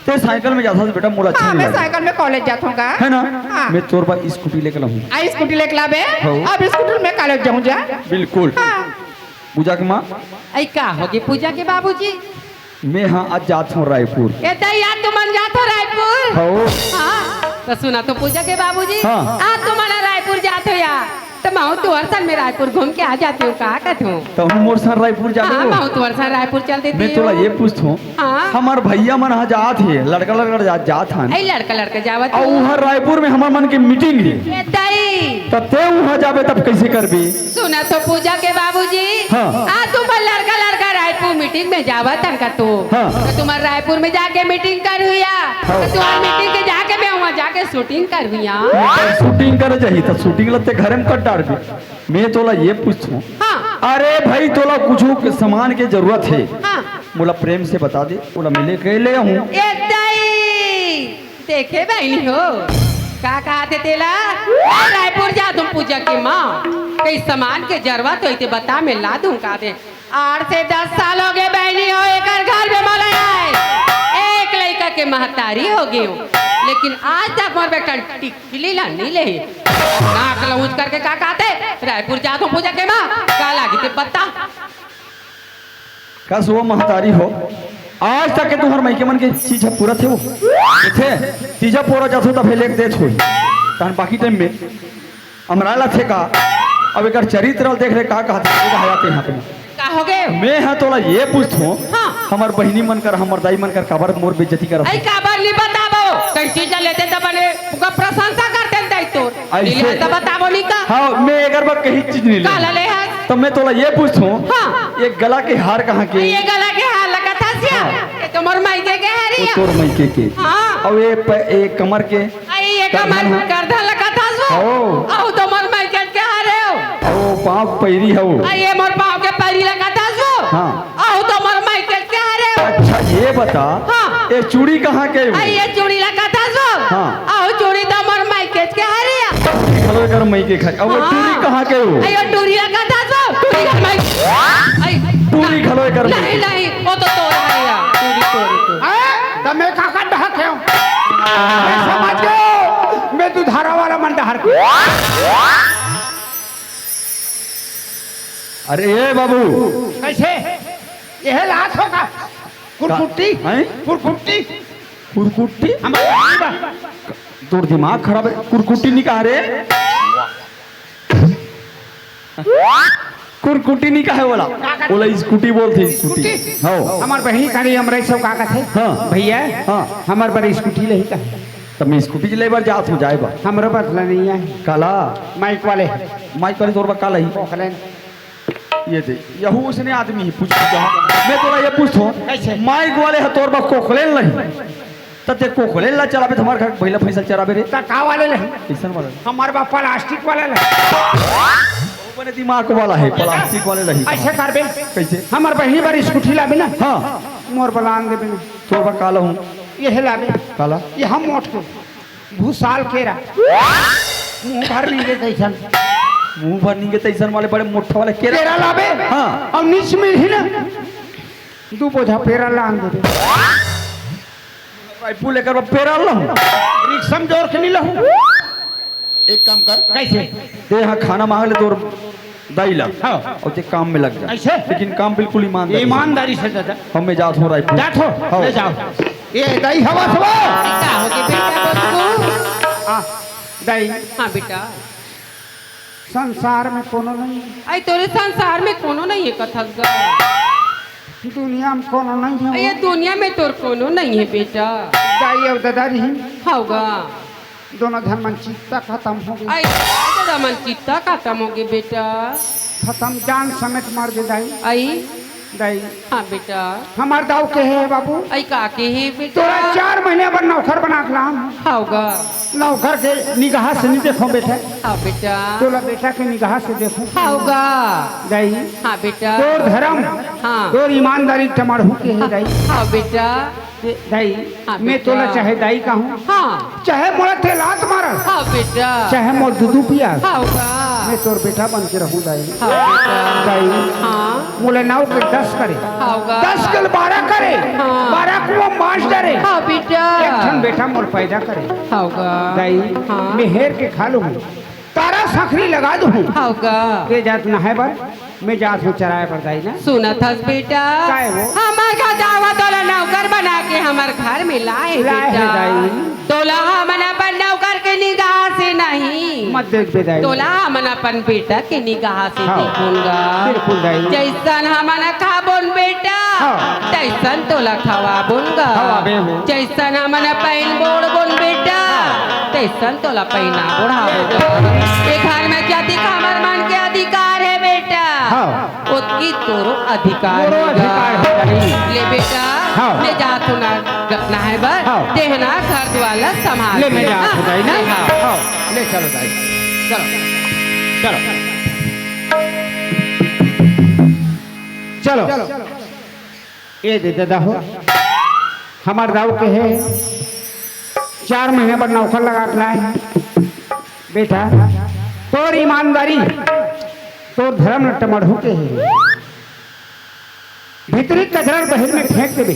ते साइकिल में जाथस बेटा, मोला अच्छा हाँ, नहीं मैं लगे। साइकिल में कॉलेज जात हूँ का। है ना? हाँ। मैं तोर बर स्कूटी लेके लाहूँ। आ, स्कूटी लेके लाबे? हाँ। अब स्कूटी में कॉलेज जाहूँ जा। बिल्कुल। हाँ। पूजा के माँ। आई का होगे पूजा के बाबूजी? मैं हाँ आज जात हूँ रायपुर। ए दई, आज तुमन जात हो रायपुर? हाँ। हाँ। त सुना तो पूजा के बाबूजी। हाँ। आज तुमन रायपुर जात हो या? त महूँ तुंहर संग में रायपुर घूम के आ जाती हूँ, का कहत हूँ? त हूँ मोर संग रायपुर जाबे हाँ, वो? महूँ तुंहर संग रायपुर चल देती मैं तोला हूँ। ये पूछत हूँ, हाँ। हमार भैया मन ह जात हे, लड़का लड़का जात, जात हन। ए लड़का लड़का जावत अउ हो। उहाँ रायपुर में हमर मन के मीटिंग हे। ए दाई। त ते उहाँ जाबे तब कैसे करबे? सुना तो पूजा के बाबूजी। हाँ। आज तुंहर लड़का लड़का रायपुर मीटिंग में जावत हन का तो? हाँ। त तुंहर रायपुर में जाके मीटिंग करहू या? हाँ। त तुंहर मीटिंग के जाके मैं उहाँ जाके शूटिंग करहू या? शूटिंग करे जाही त शूटिंग ल ते घरे में कर डारबे। मैं तोला ये पूछत हूँ। हाँ। अरे भाई, तोला कुछ सामान के जरूरत हे, हाँ। मोला प्रेम से बता दे, ओला मैं लेके ले आहूँ। ए दाई, देखे बहिनी हो, का कहत हे तेला? रायपुर जात हूँ पूजा के माँ, कहीं सामान के जरूरत होही ते बता, मैं ला दूँ का दे। आठ से दस साल होगे बहिनी हो, एकर घर में मोला आए, एक लइका के महतारी होगे हूँ, लेकिन आज तक मोर बेटा टिकली ला नइ ले। नाक लहुच करके का कहत हे, रायपुर जात हूँ पूजा के माँ, का लागही ते बता। कस वो महतारी हो, आज तक के तुंहर मइके मन के चीज ह पूरत हे वो? देखे, तीजा पोरा जात हो तभे लेके देत होही। तहन बाकी टाइम में अमराय ला थे का? अब एकर चरित्र ल देख रे, का कहत हे, का हया ते यहाँ पे। का होगे? मैं ह तोला ये पूछत हूँ, हाँ। हमर बहिनी मन कर, हमर दाई मन कर काबर मोर बेइज्जती करत अई हे? काबर नइ बताबो? कहीं चीज लेते त बने ओकर प्रशंसा करते दाई तोर। अइसे? नइ लेते त बताबो नइ का? हाँ, मैं एकर बर कहीं चीज नइ ले। काला ले हस? त मैं तोला ये पूछत हूँ, हाँ। ये गला के हार कहाँ के? ये गला के हार ला कथस या? हाँ। ये तो मोर मइके के हार वो या। तोर मइके के। हाँ। अउ ये प-, ये कमर के? अई, ये कमर करधन ह। करधन ला कथस वो। हो। अउ तो मोर मइके के हार हे वो। अउ पाँव पैरी हे वो। अई, ये मोर पाँव के पैरी ला कथस वो। हाँ। अउ तो मोर मइके के हार हे वो। अच्छा, ये बता, हाँ। ये चूड़ी कहाँ के हे वो? अई, ये चूड़ी ला कथस वो। हाँ। अउ चूड़ी तो मोर मइके के हार हे या। चूड़ी घलो एकर मइके के हे। अउ वो हाँ। टूरी कहाँ के हे वो? अई, ये टूरी ला कथस वो। टूरी ला मइके। अई, टूरी घलो एकर नहीं, मइके। नहीं, वो तो तोर हार हे या। टूरी तोर, तोर। हैं? त मैं का कर डहक हूँ? मैं समझ गयो, मैं दुधारा वाला मन डहर के। अरे ए बाबू, कैसे? यह लात होगा। कुरकुट्टी। हैं? कुरकुट्टी। कुरकुट्टी? हमारे बहिनी बर। तोर दिमाग खराब हे, कुरकुट्टी नइ कहे रे। कुरकुट्टी नइ कहे ओला। का कथे? ओला स्कूटी बोलथे, स्कूटी। स्कूटी? हव। हमर बहिनी कहे, हमरे सब का कथे? हाँ। भैया, हाँ। हमर बर स्कूटी लेही कहे। त मैं स्कूटी ले बर जात हूँ, जाए बर। हमरो बर ला नइ आए। काला? माइक वाले। माइक वाले तोर बर का लाही? खोखलेन। ये दे, यहू उसने आदमी ही पूछ लिया। मैं तोला ये पूछथों, कैसे? माइक वाले ह तोर बर खोखलेन लाही, त ते खोखलेन ला चलाबे, त हमर घर भैला भैंसा चराबे रे। त का वाले लाही? कइसन वाला? हमर बर प्लास्टिक वाला लाही। वो बने दिमाग वाला हे, प्लास्टिक वाले लाही। अइसे करबे? कइसे? हमर बहिनी बर स्कूटी लाबे ना। हाँ। मोर बर लान देबे ना। तोर बर का लाहूँ? ये लाबे। काला? ये हम मोट के। भूसाल केरा। मुंह भर नींगे तइसन। मुंह भर नींगे तइसन वाले बड़े मोट्ठा वाले केरा। केरा लाबे? हाँ। अउ नीच में ही ना दू बोझा पेरा लान देबे। रायपुर लेकर बर पेरा लाहूँ। रिक्शा में जोर के नइ लाहूँ। एक काम कर। कइसे? ते हा खाना मांग ले तोर दाई ला। हाँ। अउ ते काम में लग जा। अइसे? लेकिन काम बिल्कुल ईमानदारी से। ईमानदारी से दादा। हम मैं जात हूँ रायपुर। जात हो? हाँ। ले जाव। ए दाई हवा सवा। का होगे बेटा बच्चू? आ, दाई। हाँ बेटा। संसार में कोनो नइ हे। अई तोरे संसार में कोनो नइ हे कथस गा। दुनिया में कोनो नइ हे। अई ये दुनिया में तोर कोनो नइ हे बेटा। दाई अउ दादा रही। हव गा। दोनों झन मन चित्ता खतम होगे। अई दादा मन चित्ता खतम होगे बेटा। खतम, जान समेत मर गे दाई। अई? दाई। हाँ बेटा। हमर दाऊ केहे हे बाबू। अई का केहे बेटा? तोला चार महीना बर नौकर बना के लान। हव गा। नौकर के निगाह से नइ देखों बेटा। हाँ बेटा। तोला बेटा के निगाह से देखों। हव गा। दाई। हाँ बेटा। तोर धरम, हाँ। तोर ईमानदारी टमड़हू केहे दाई। हाँ बेटा। दाई, हाँ, मैं बेटा। तोला चाहे दाई कहूँ, हाँ। चाहे मोला ते लात मारस, हाँ, बेटा। चाहे मोर दूधू पियास, हाँ, बा। मैं तोर बेटा बन के रहूँ दाई। हाँ, बेटा। दाई, हाँ। मोला नौ के दस करे, हाँ, बा। दस के बारह करे, हाँ। बारह के वो मास्टर हे। हाँ, बेटा। एक ठन बेटा मोर पैदा करे। हाँ, बा। दाई, हाँ। मैं हेर के खा लूँ। तारा सखरी लगा दूँ। हव गा। ये जात नहाए बर, मैं जात हूँ चराए बर दाई ना। सुनत हस बेटा? काय वो? हमर गदावा तोला नौकर बना के हमर घर में लाए हे लाए हे बेटा। दाई। तोला हमन अपन नौकर के निगाह से नहीं। मत देख बे दाई। तोला हमन अपन बेटा के निगाह से हाँ। देखोन गा। बिल्कुल दाई। जइसन हमन खाबोन बेटा, हाँ। तइसन तोला खवाबोन गा। खवाबे हो। जइसन हमन पहिन बोड़बोन बेटा, हाँ। तइसन तोला पहिना बोड़ाबो गा। ए घर में जतिक हमर मन के अधिकार हे बेटा, हाँ। ओतकी तोरो अधिकार मोरो हे गा। अधिकार हे दाई। ले बेटा, हाँ। ले जात हूँ ना, नहाए बर, हाँ। तेहना घर दुआर ला संभाल ले, मैं के, जात हूँ दाई ना। हाँ। हाँ। ले चलो दाई, चलो, चलो, चलो। ए दे ददा हो, हमर दाऊ केहे, चार महीना बर नौकर लगा के लाए हे। बेटा, तोर ईमानदारी, तोर धरम ल टमड़हू केहे। भीतरी कचरा ल बहिर में फेंक देबे।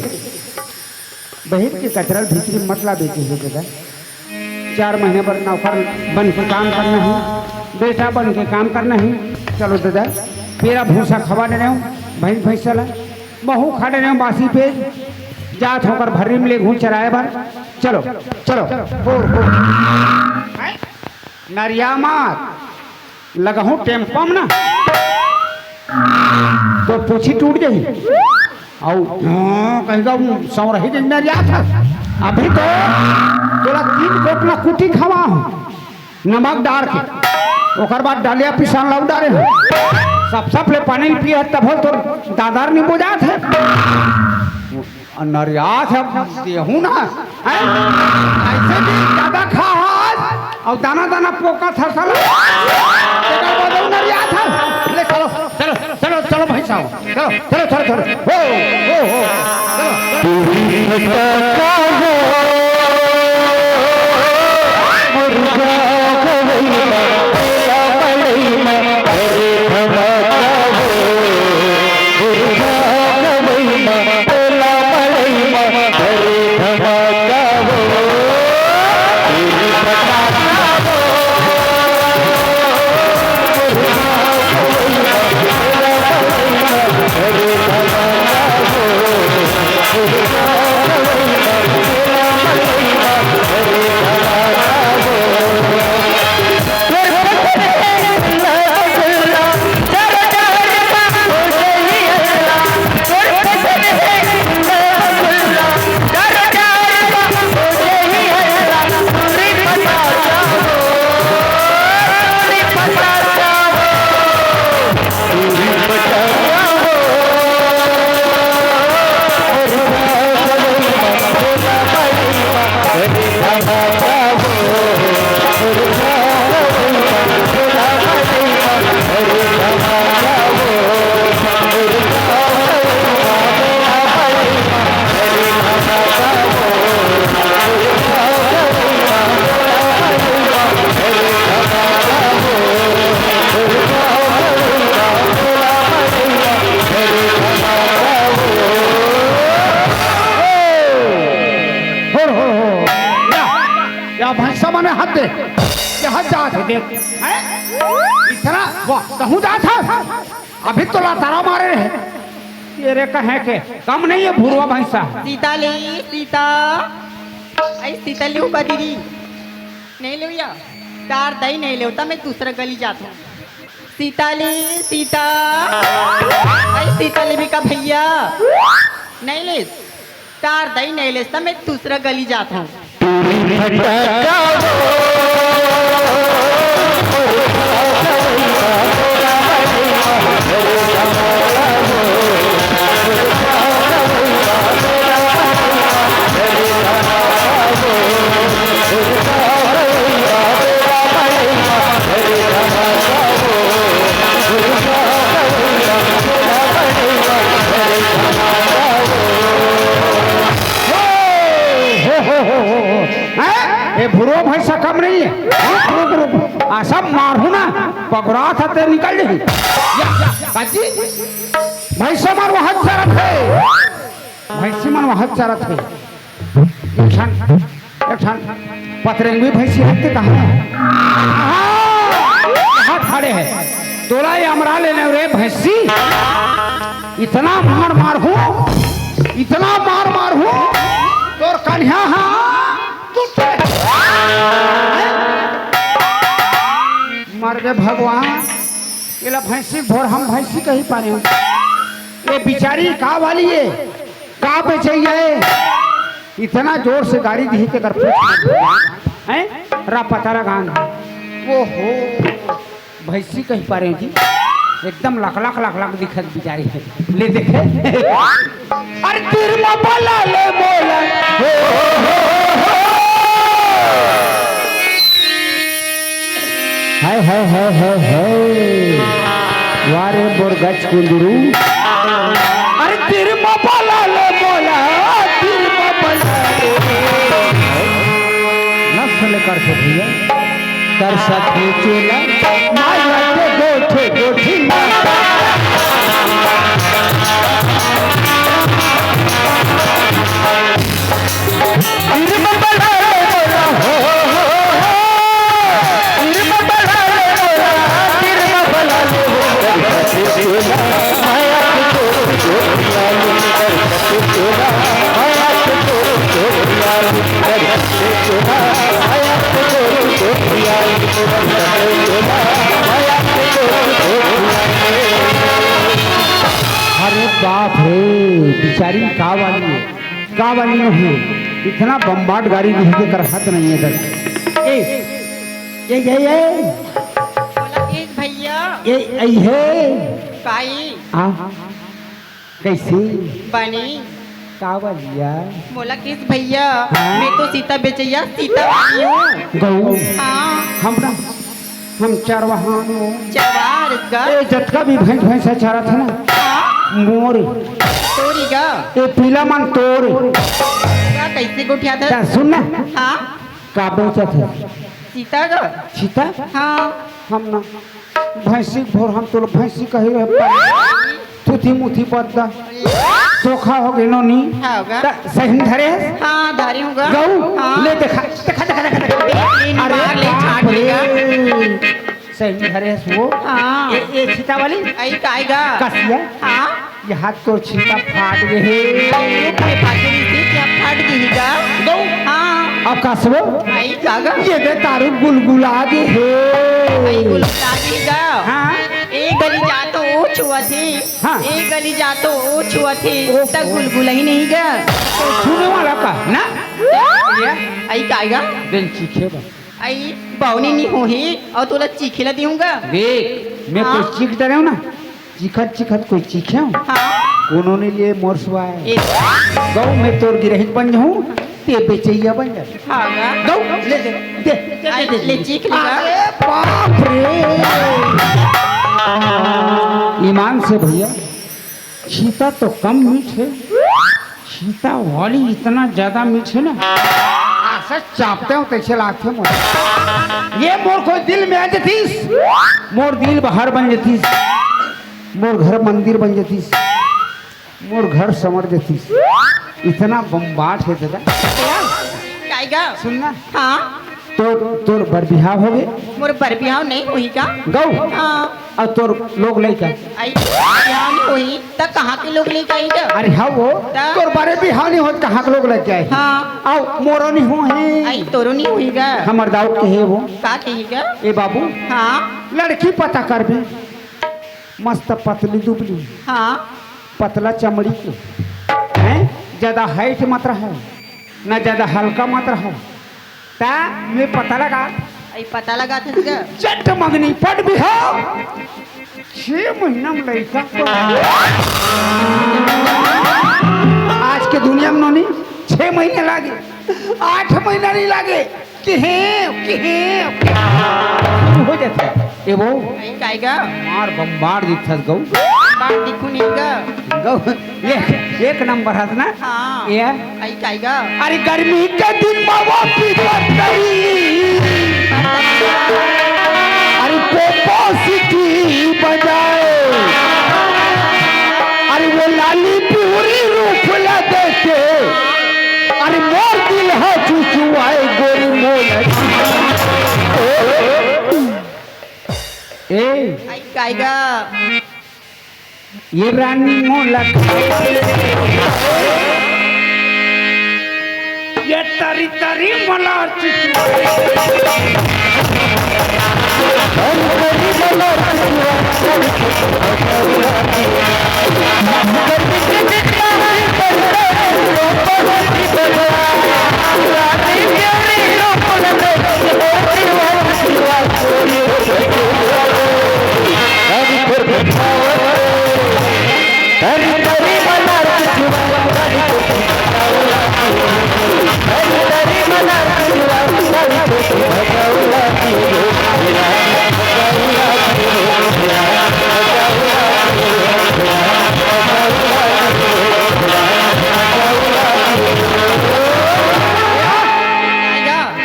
बहिर के कचरा ल भीतरी मत लाबे केहे ददा। चार महीना बर नौकर बन के काम करना हे, बेटा बन के काम करना हे। चलो ददा, पेरा भूसा खवा डरेंव, भैंस भैंसा ला, महूँ खा डरेंव बासी पेज, जात हूँ ओकर भर्री में लेगहूँ चराए बर। चलो, चलो। हो, हो। नरिया मार। लगहूँ टेम्पो में ना, तोर पूछी टूट जाही। अउ, हाँ, कहीं का वो सौरही दिन में रिया था। अभी तो तोला तीन कोटला कुटी खवाहूँ, नमक डार के। ओकर बाद डलिया पिसान लउ डारे हूँ। सब, सब ले पानी पिए, तब हो तोर दादर नहीं बुझात हे। अनरियात हे, देहूँ ना, हैं? अइसे भी जादा खा हस, अउ दाना दाना पोका था साला। तेकर बाद अउ नरियात हे। ले चलो, चलो, चलो, चलो भाई साहब, चलो, चलो, चलो, चलो। हो, हो, हो, चलो, चलो। यहाँ जात हे, देख। हैं? इतना, वाह, तहूँ जात हे? अभी तो लातारा मारे रहे। ये रे कहे के, कम नहीं है भुरवा भैंसा। सीता ले, सीता। आई सीता ले का दीदी। नहीं ले या? तार दई नहीं ले, त मैं दूसरा गली जात हूँ। सीता ले, सीता। आई सीता ले भी का भैया। नहीं ले। तार दई नहीं ले, त मैं दूसरा गली जात हूँ। हो, हो, हो, हो, हो। हैं? ये भुरवा भैंसा कम नहीं है। रुक, रुक, रुक। आ, सब मारहूँ ना, पगरात हे ते निकल जाही। या, या, काजी? भैंसा मन वहाँ चरत हे। भैंसी मन वहाँ चरत हे। एक ठन, एक ठन पतरेंगवी भैंसी हे ते कहाँ? आहा! यहाँ खड़े हे। तोला ये अमरा लेने रे भैंसी। इतना मार मारहूँ, इतना मार मारहूँ, तोर कन्हा हा टूटे। मर गे भगवान, एला भैंसी भोर हम भैंसी कही पारे हूँ। ये बिचारी का वाली हे, का बेचइया हे? इतना जोर से गारी दिही तेकर पूछ हैं? रा पता लगान। ओहो, भैंसी कही पारे जी, एकदम लकलक लकलक दिखत बिचारी हे। ले देखे। अरे तीर म बला ले मोला। हो, हो, हो, हो। हाय, हाय, हाय, हाय, हाय। वाह रे बोर गच कुंदरू। अरे तीर म बला ले मोला, तीर म बला ले। नस ले कर से भैया। कर सके चेला, माया के गोठे गोठी माता। अरे बाप रे, बिचारी का वाली हे, का वाली नहीं हे, इतना बम्बाट गारी दिही तेकर हद नहीं हे दर। ए, ए, ए, ए। बोला, "ए भैया।" ए, ए, हे। काई? आ, कैसे? बनी। का बलिया? मोला किस भैया? हाँ? मैं तो सीता बेचैया, सीता वाली हूँ। गऊ? हाँ। हम ना, हम चरवाहा हन। चरवाहा का? ए, जतका भी भैंस, भैंसा चरत हे ना, हाँ? मोर। तोरी का? ए, पीला मन तोर। का कैसे गोठियाथे? त सुन ना। हाँ? का बेचत हे? सीता का? सीता? हाँ। हम ना भैंसी भोर हम तोला भैंसी कही रहे, थुथी मुथी बद्दा। धोखा हो गे नोनी। हाँ, होगा। त सही धरे हस? हाँ, धरी हूँ गा। गऊ, हाँ। ले देखा, देखा, देखा, देखा, देखा। ले, ले, अरे मार ले, बाप छाट रे। लेगा। सही धरे हस वो। हाँ। ए, ए, सीता वाली? आई का आएगा? कसिया? हाँ। ये हाथ तो छींटा फाट गे हे। अरे, ऊपर पाके नीचे क्या फाट गे हे गा? गऊ। हाँ। अब का सुनो? आई का गा? ये दे तारू गुलगुला गे हे। आई गुलगुला गे गा? हाँ। ए गली जा तो ओ छुआ थी। हाँ। ए गली जा तो ओ छुआ थी। ओहो। त गुलगुला ही नहीं गा। छूने वाला का ना? ये? आई का आएगा? दिन चीखे बा। आई बावनी नहीं होही और तोला चीखे ला दिहूंगा। देख, मैं हाँ। कुछ चीख डरे हूँ ना। चिखत चिखत कोई चीखे हो? हाँ। कोनो नहीं लिए मोर सुवाय। ए। गऊ मैं तोर गिरहिक बन जाऊँ, ते बेचैया बन जा। हाँ गा। गऊ, ले दे, दे, दे, आई, दे, दे। ले चीख ले गा। अरे बाप रे। ईमान से भैया, सीता तो कम मीठ हे, सीता वाली इतना ज्यादा मीठ हे ना, ऐसा चापते हो तैसे लागथे मोर। ये मोर कोई दिल में आ जतीस, मोर दिल बाहर बन जतीस, मोर घर मंदिर बन जतीस, मोर घर संवर जतीस। इतना बम्बाट हे दादा। कायगा? सुनना। हाँ। तोर, तोर बर बिहाव होगे? मोर बर बिहाव नइ होही का? गऊ? हाँ। अउ तोर लोग लइका? अई, बिहाव नइ होही, त कहाँ के लोग लइका आही गा? अरे हाँ वो, त? तोर बरे बिहाव नइ होत, कहाँ के लोग लइका आही? हाँ। अउ मोरो नइ होही। अई, तोरो नइ होही गा? हमर दाऊ कहे वो। का कही गा? ए बाबू, हाँ। लड़की पता करबे, मस्त पतली दुबली, हाँ। पतला चमड़ी के, हैं? ज्यादा height मत रहे, ना ज्यादा हल्का मत रहे, त मैं पता लगा। अई पता लगाथस गा? चट मंगनी पट बिहाव। छह महीना में लइका। आज के दुनिया में नोनी छह महीना लागे, आठ महीना नइ लागे। किहें, किहें। हो जाथे। ए वो। अई काय गा? मार बम मार दिथस गऊ। मार दिखू नहीं गा। गऊ, एक, एक नंबर हस ना? हाँ। ए? अई काय गा? अरे गर्मी के दिन में वो पीपर तरी। अरे पोपो सिटी बजाए। अरे वो लाली पिउरी रूप ला देखे। अरे मोर दिल ह चुचुआए गोरी मोर। ए, अई काय गा? ये रानी मोला खाए। ये तरी तरी मला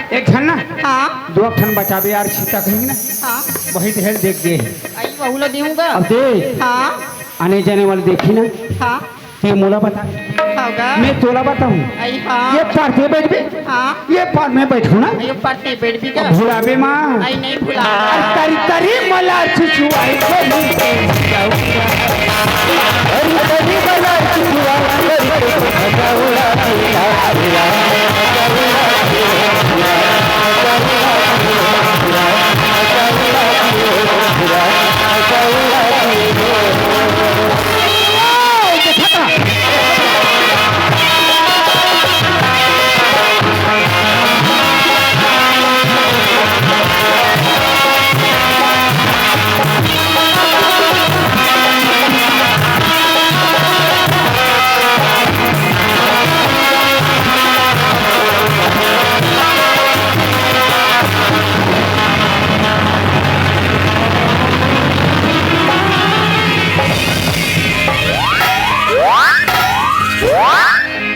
एक ठन ना? हाँ। दो ठन बचाबे यार, छीता कहीं ना। हाँ। वही तो हेल देख दे। अई वहू ला देहूँ गा। अब दे। हाँ। आने जाने वाले देखी ना। हाँ। ते मोला बता। हाँ गा। मैं तोला बताऊँ। अई हाँ। ये पार ते बैठ बे। हाँ। ये पार मैं बैठूँ ना। ये पार ते बैठ भी गा। भुलाबे माँ। अई नहीं भुला। अरे तरी तरी मला चुचुआई।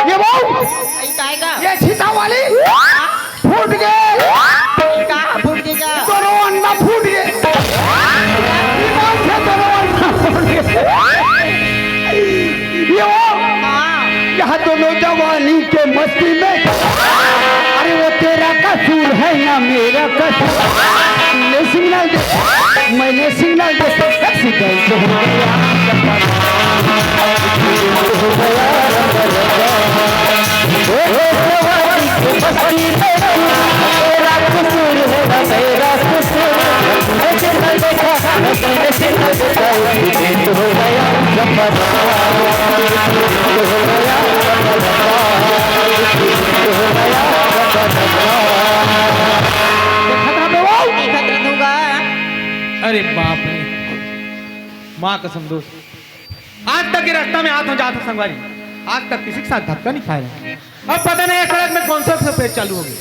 ये बहू, अई काय गा? ये छीता वाली फूट गे। का फूट गे गा? तोरो अंडा फूट गे। ये बात है, तोरो अंडा फूट गे। ये वो, हाँ। यहाँ दोनों जवानी के मस्ती में, अरे वो तेरा कसूर है या मेरा कसूर। मैंने सिग्नल दे, मैंने सिग्नल दे, एक्सीडेंट हो गया। अरे बाप रे, माँ कसम दोस्त, आज तक ये रास्ता में आत हो जात हो संगवारी, आज तक किसी के साथ धक्का नहीं खाया। अब पता नहीं ये सड़क में कौन सा सफेद चालू हो गया,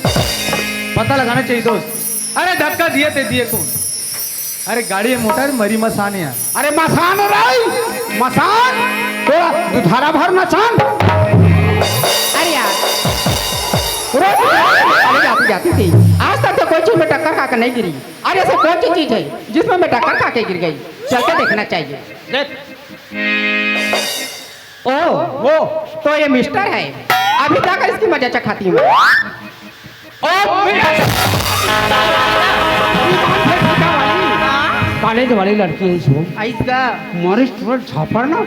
पता लगाना चाहिए दोस्त। अरे धक्का दिए ते दिए कौन? अरे गाड़ी है मोटर मरी मसान है यार। अरे मसान राई, मसान, थोड़ा दुधारा भर मसान। अरे यार, रोज अरे जाती जाती थी, आज तक तो कोई चीज में टक्कर खा के नहीं गिरी। अरे ऐसे कौन सी चीज है जिसमें मैं टक्कर खा के गिर गई? चल के देखना चाहिए। देख। ओ, वो तो ये मिस्टर है, अभी तक इसकी मजा चखाती हूँ। कॉलेज वाली लड़की है इसको। आइस का? मारिस तुरंत झापड़ ना।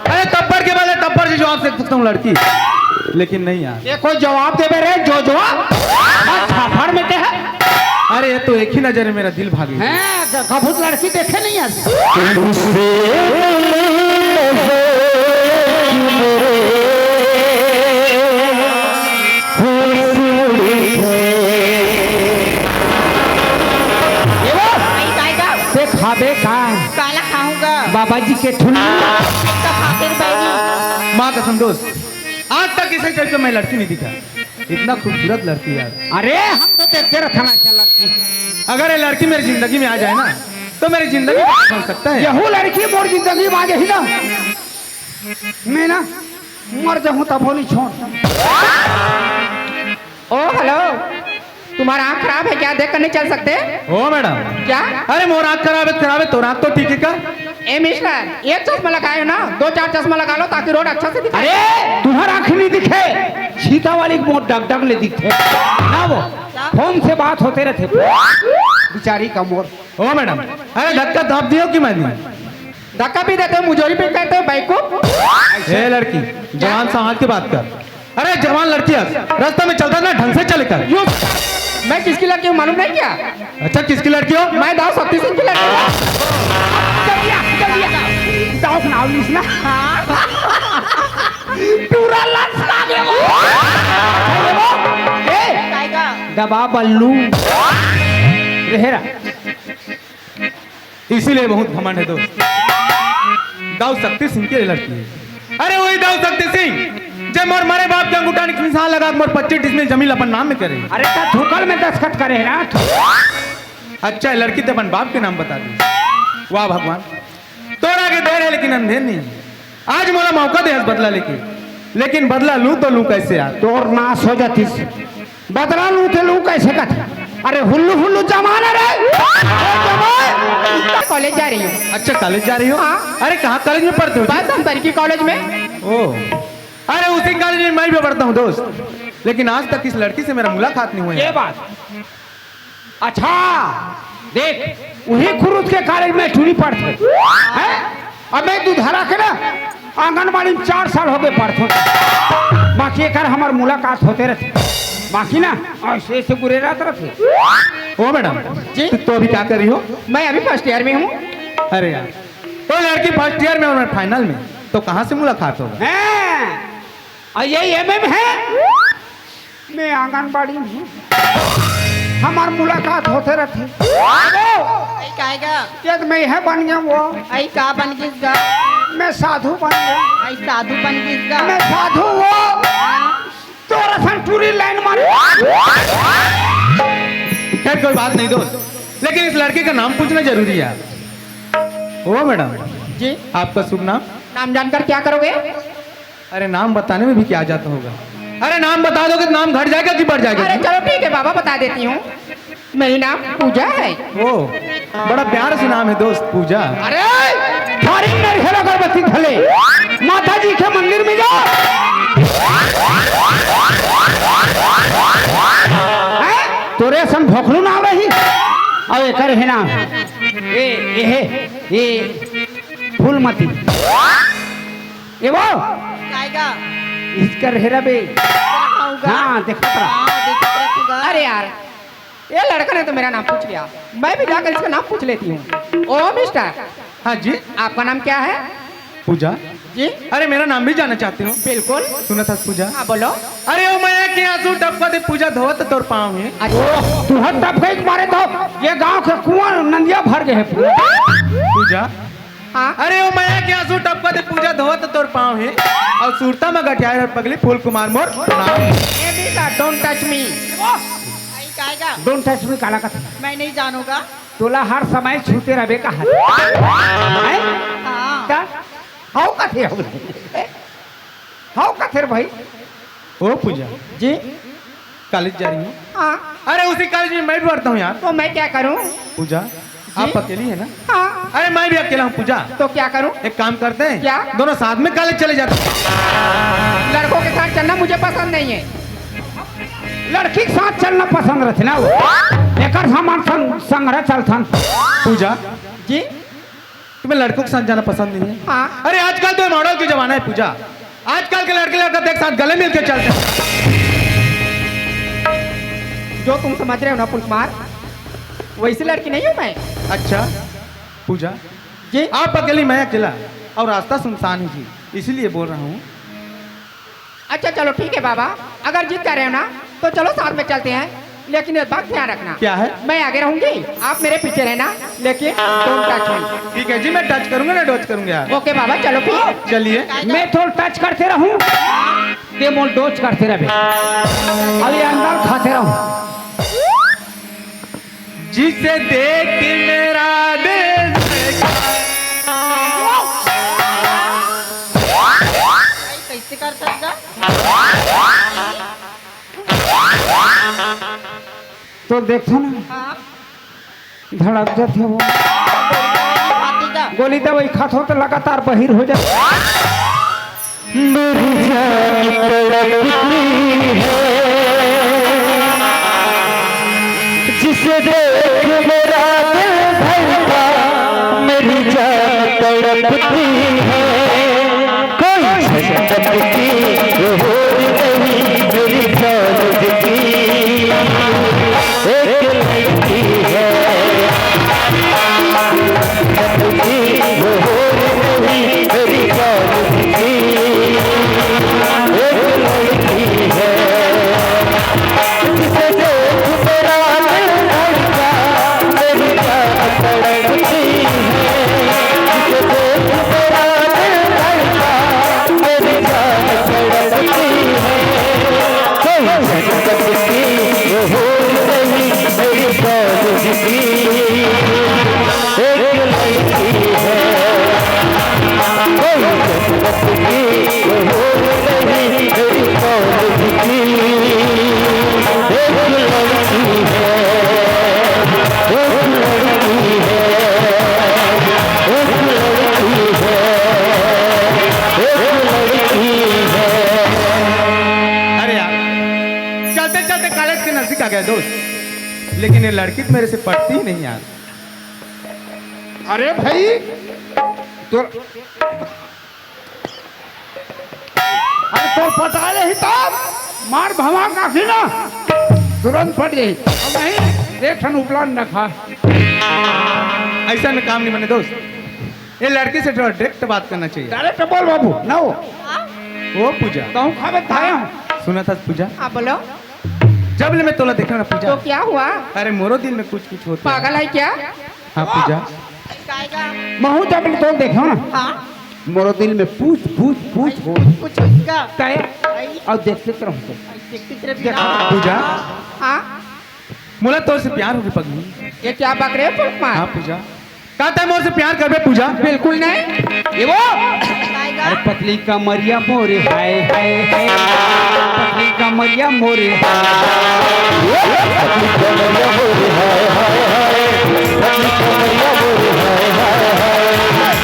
अरे तब्बर के बदले तब्बर से जवाब दे सकता हूँ लड़की, लेकिन नहीं यार। ये कोई जवाब देबे रे, जो जवाब? हाँ, झापड़ में ते है। अरे ये तो एक ही नजर में मेरा दिल भाग गया। हैं, ग-, गभुत लड़की देखे नहीं है। ये वो, आई, काय का? ते खाबे का? काला खाऊंगा? बाबा जी के ठुल्ली। तो खातिर बैरी। माँ कसम दोस्त, आज तक इसे टाइप का मैं लड़की नहीं दिखा। इतना खूबसूरत लड़की यार। अरे हम तो देखते रहता ना क्या लड़की। अगर ये लड़की मेरी जिंदगी में आ जाए ना, तो मेरी जिंदगी में बन सकता है। यहू लड़की मोर जिंदगी में आ जाही ना, मैं ना मर जाऊं तब नहीं छोड़। ओ हेलो, तुम्हारा आँख खराब है क्या? देख कर नहीं चल सकते? ओ मैडम। क्या? अरे मोर आँख खराब है, खराब है, तोर आँख तो ठीक है का? ए मिस्टर, एक चश्मा लगाए हो ना, दो चार चश्मा लगा लो ताकि रोड अच्छा से दिखाई। अरे तुम्हारा आँख नहीं दिखे, सीता वाली के मोर डग डग ले दिखे ना, वो फोन से बात होते रहते बेचारी का मोर। ओ मैडम, अरे धक्का धाप दियो कि मैंने? धक्का भी देते हो, मुजोरी भी कहते हो, बेवकूफ। ए लड़की, जवान संभाल के बात कर। अरे जवान लड़की है, रास्ता में चलता ना ढंग से चल कर। यू, मैं किसकी लड़की हूँ मालूम नहीं क्या? अच्छा किसकी लड़की हो? मैं दाऊ शक्ति सिंह की लड़की हूँ। जल्दी आ, जल्दी आ। दाऊ का नाम लिख ना। पूरा लंच लागे वो। ए, काय का? दबा बल्लू। रेहरा। इसीलिए बहुत घमंड है दोस्त। दाऊ शक्ति सिंह की लड़की है। अरे वही दाऊ शक्ति सिंह, जब मोर मरे बाप के अंगूठा निशान लगा, मोर पच्चीस डिसमिल जमीन अपन नाम में करे। अरे ता थूकल में दस्तखत करे है ना। अच्छा, लड़की तो अपन बाप के नाम बता दी। वाह भगवान, तोरा के देर है लेकिन अंधेर नहीं है। आज मोला मौका दे हस बदला लेके, लेकिन बदला लूं तो लूं कैसे यार? तोर नाश हो जातिस। बदला लूं तो लूं कैसे कथे? अरे हुल्लू हुल्लू जमाना रे। ए जमाए। कॉलेज जा रही हूँ। अच्छा कॉलेज जा रही हो? हाँ। अरे कहाँ कॉलेज में पढ़ते हो जी? बस हम सर की कॉलेज में। ओ, अरे उसी कॉलेज में मैं भी पढ़ता हूँ दोस्त, लेकिन आज तक इस लड़की से मेरा मुलाकात नहीं हुआ ये है। बात। अच्छा, देख, वही खुरुद के कॉलेज में टूरी पढ़थे। हैं? अब मैं दूध हरा के ना आंगनबाड़ी में चार साल हो गए पढ़थों। बाकी एकर हमार मुलाकात होते रहते। बाकी ना ऐसे ऐसे बुरे रात रहते। ओ मैडम, जी? तो, तो अभी क्या कर रही हो? मैं अभी फर्स्ट ईयर में हूँ। अरे यार, तो लड़की फर्स्ट ईयर में और मैं फाइनल में, तो कहाँ से मुलाकात होगा? हैं? और ये एमएम है, मैं आंगनबाड़ी में हूँ। हमार मुलाकात होते रहते। आई काय का? ये तो मैं है बन गया वो। आई का बन गिस गा? मैं साधु बन गया। आई साधु बन गिस गा? मैं साधु वो। तोरा सन टूरी लाइन मारे। खैर कोई बात नहीं दोस्त, लेकिन इस लड़के का नाम पूछना जरूरी है। ओ मैडम, जी? आपका शुभ नाम? नाम जानकर क्या करोगे? अरे नाम बताने में भी क्या जाता होगा? अरे नाम बता दोगे तो नाम घट जाएगा कि बढ़ जाएगा अरे जी? चलो ठीक है बाबा, बता देती हूँ। मेरी नाम पूजा है। ओ, बड़ा प्यारा सा नाम है दोस्त, पूजा। अरे थारी नरिहर अगरबत्ती धले, माता जी के मंदिर में जाओ। हैं? तोरे असन भोखलू नाम रही। अब एकर है ना, ए, ए, ए, फूलमती। ए वो, काय का? इसका रेहरा बे। हाँ, देखत रहा। हाँ, देखत रहा तू गा। अरे यार, ये लड़का ने तो मेरा नाम पूछ लिया, मैं भी जाकर इसका नाम पूछ लेती हूँ। ओ मिस्टर, हाँ जी। आपका नाम क्या है? पूजा। जी। अरे मेरा नाम भी जानना चाहते हो? बिल्कुल। सुना था पूजा। हाँ बोलो। अरे ओ मया के आंसू टपका दे पूजा, धोवत तोर पाँव है। अच्छा। तू हर टपका एक मारे तो ये गांव के कुआं नंदिया भर गए हैं पूरा। पूजा। हाँ। अरे ओ मया के आंसू टपका दे पूजा, धोवत तोर पाँव हे। अउ सुरता म गठियाए हर पगली फूल कुमार मोर नाम। ए बेटा, don't touch me। आई काय का? Don't touch me काला कथे? मैं नहीं जानूंगा। तोला हर समय छूते रहबे का हर। हैं? हाँ। का? हाउ कथे हो? हाउ कथे रे भाई? ओ पूजा। जी? कॉलेज जा रही हूँ। हाँ। अरे उसी कॉलेज में मैं भी पढ़ता हूँ यार। तो मैं क्या करूँ? पूजा। आप अकेली है ना? हाँ। अरे, मैं भी अकेला हूँ पूजा। तो क्या करूँ? एक काम करते हैं, क्या? दोनों साथ में कॉलेज चले जाते हैं। लड़कों के साथ चलना मुझे पसंद नहीं है। लड़की के साथ चलना पसंद रहते ना वो। एकर सामान संग, संग रह चलथन। पूजा, जी? तुम्हें लड़कों के साथ जाना पसंद नहीं है? हाँ। अरे, आजकल तो मॉडल की जमाना है पूजा। आजकल के लड़के लड़का देख साथ गले मिलके चलते हैं। जो तुम समझ रहे हो ना फूल कुमार, वैसी लड़की नहीं हूँ मैं। अच्छा पूजा, जी? आप अकेली, मैं अकेला, और रास्ता सुनसान है जी, इसीलिए बोल रहा हूँ। अच्छा चलो ठीक है बाबा, अगर जिद कर रहे हो ना तो चलो साथ में चलते हैं, लेकिन एक बात ध्यान रखना। क्या है? मैं आगे रहूंगी, आप मेरे पीछे रहना, लेकिन don't touch me। ठीक है जी, मैं टच करूंगा ना, डोच करूंगा। ओके बाबा, चलो फिर। चलिए। मैं थोड़ा टच करते रहूं, ते मोल डोच करते रहे। अभी अंदर खाते रहूं। जिसे देख मेरा दिल धड़का। कैसे कर सकता? तो देखो ना, हाँ। धड़क जाते वो। गोली दवाई खात हो तो लगातार बहिर हो जाते। मेरी जान तड़पती है, जिसे देख मेरा दिल धड़का। मेरी जान तड़पती है, कोई झंझट की होड़ नहीं मेरी जान की। एक लड़की है, वो होड़ नहीं मेरी जान की। एक लड़की है, जिसे देख मेरा दिल धड़का, मेरी जान तड़पती है। जिसे देख मेरा दिल धड़का, मेरी जान तड़पती है। कोई झटक की वो होड़ नहीं मेरी कॉलेज की। एक लड़की है, कोई झटक की वो होड़ नहीं मेरी कॉलेज की। एक लड़की है, एक लड़की है, एक लड़की है, एक लड़की है। अरे यार, चलते चलते कॉलेज के नजदीक आ गए दोस्त, लेकिन ये लड़की तो मेरे से पटती ही नहीं यार। अरे भाई, तो अरे तोर पटाले ही तो मार भवा काफी ना, तुरंत फट गई। अब नहीं, एक ठन उपलान रखा। ऐसा में काम नहीं बने दोस्त, ये लड़की से थोड़ा डायरेक्ट बात करना चाहिए। डायरेक्ट बोल बाबू, ना हो। वो पूजा। कहूँ खाबे थाया हूँ। सुना था पूजा? हाँ बोलो। जब ले मैं तोला देखा ना पूजा। तो क्या हुआ? अरे मोरो दिल में कुछ कुछ होता है। पागल है क्या? हाँ पूजा। महू जब ले तोला देखा ना। हाँ। मोरो दिल में पूछ पूछ पूछ हो। कुछ इसका तय। और देखते तो रहते। देखते तेरे पूजा। हाँ। मोला तोर से प्यार होगे पगली। ये क्या बक रहे हो फूलकुमार? हाँ पूजा। का तै मोर से प्यार करबे पूजा? बिल्कुल नहीं। ये वो। अरे पतली कमरिया मोरे हाय हाय हाय। पतली कमरिया मोरे हाय। पतली कमरिया मोरे हाय हाय हाय। पतली कमरिया मोरे हाय हाय हाय।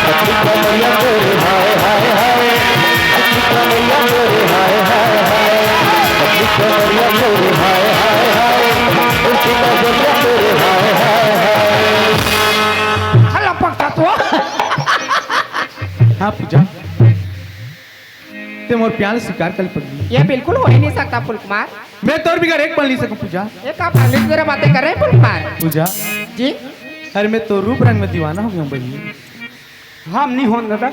पतली कमरिया मोरे हाय हाय हाय। पतली कमरिया मोरे हाय हाय हाय। पतली कमरिया मोरे हाय हाय हाय। उल्टी नजरिया मोरे हाय हाय हाय। हल्ला पकता तो। हाँ पूजा, ते मोर प्यार स्वीकार कर पगली। ये बिल्कुल हो ही नहीं सकता फूलकुमार। मैं तोर बिगर एक पल नहीं सकूं पूजा। ये का फालतू की तरह बातें कर रहे हैं फूलकुमार? पूजा। जी। अरे मैं तो रूप रंग में दीवाना हो गया हूँ बहिनी। हम नहीं होन दादा।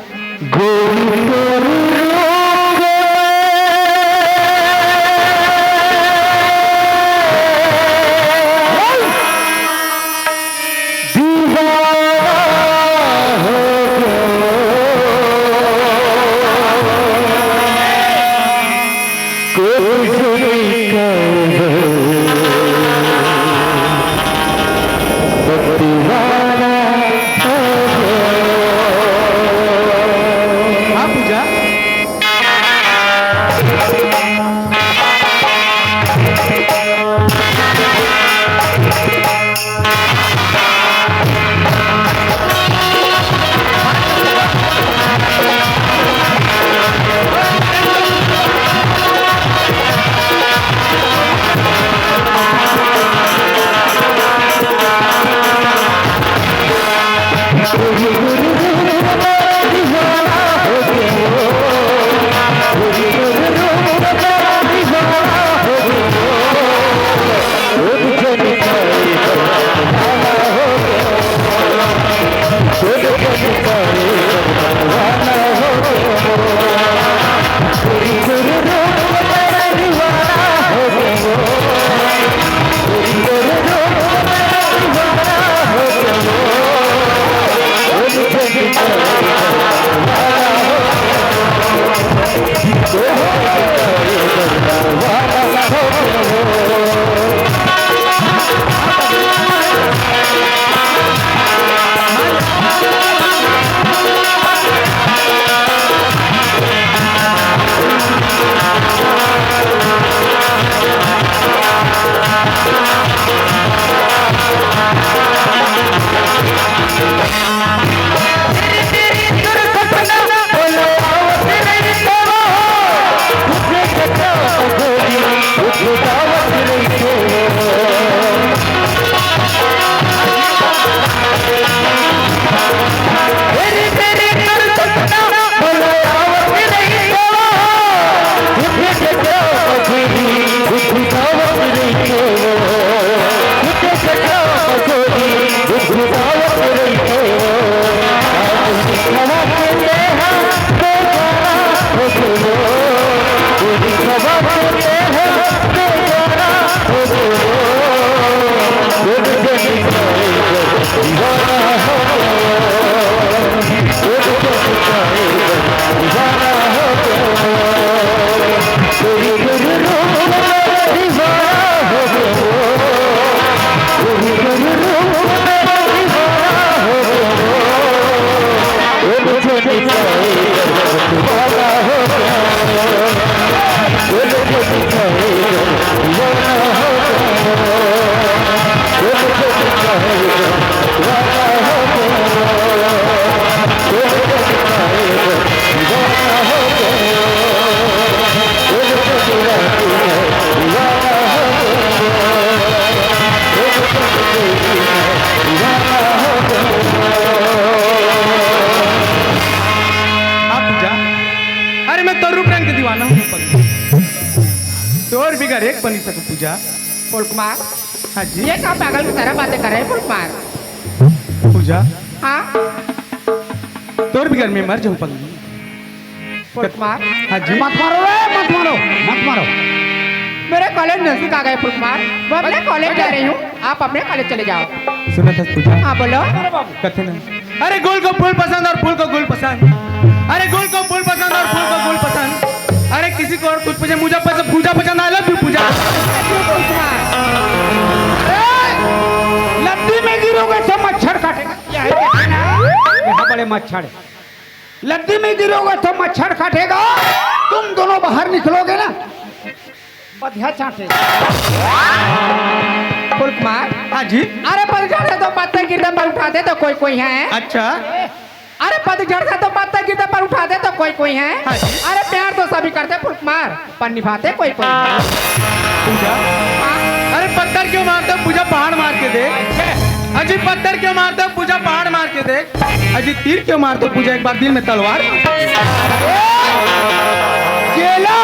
दीवाना हो गया। कोई सुनी कर दीवाना हो गया। हाँ पूजा। अरे, बनी सकूं पूजा। फूल कुमार, हाँ जी। ये का पागल की तरह बातें कर रहे हैं फूल कुमार? पूजा, हाँ। तोर बिगर मैं मर जाऊं पगली। फूल कुमार। हाँ जी। मत मारो रे, मत मारो, मत मारो। मेरे कॉलेज नजदीक आ गए फूल कुमार, मैं अपने कॉलेज जा रही हूँ, आप अपने कॉलेज चले जाओ। सुनत हस पूजा? हाँ, बोलो। कथे ना, अरे गुल को फूल पसंद और फूल को गुल पसंद, अरे गुल को फूल पसंद और फूल को गुल पसंद, अरे किसी को और कुछ पसंद, मुझे पसंद, पूजा पसंद, I love you पूजा। अरे, लत्ती में गिरोगे तो मच्छर काटेगा। यह है, देखना, यहाँ बड़े मच्छर है। लत्ती में गिरोगे तो मच्छर काटेगा, तुम दोनों बाहर निकलोगे ना, बधिया चाटेगा। फूल कुमार। हाँ जी। अरे पतझड़ से तो पत्ते गिरते पर उठाते तो कोई कोई है। अच्छा। अरे पतझड़ से तो पत्ते गिरते पर उठाते तो कोई कोई है। हाँ जी। अरे प्यार तो सभी करते फूल कुमार, पर निभाते कोई कोई है। पूजा। हाँ। अरे पत्थर क्यों मारते हो पूजा, पहाड़ मार के देख। अजी पत्थर क्यों मारते हो पूजा, पहाड़ मार के देख। अजी तीर क्यों मारते हो पूजा, एक बार दिल में तलवार मार के देख। जेला,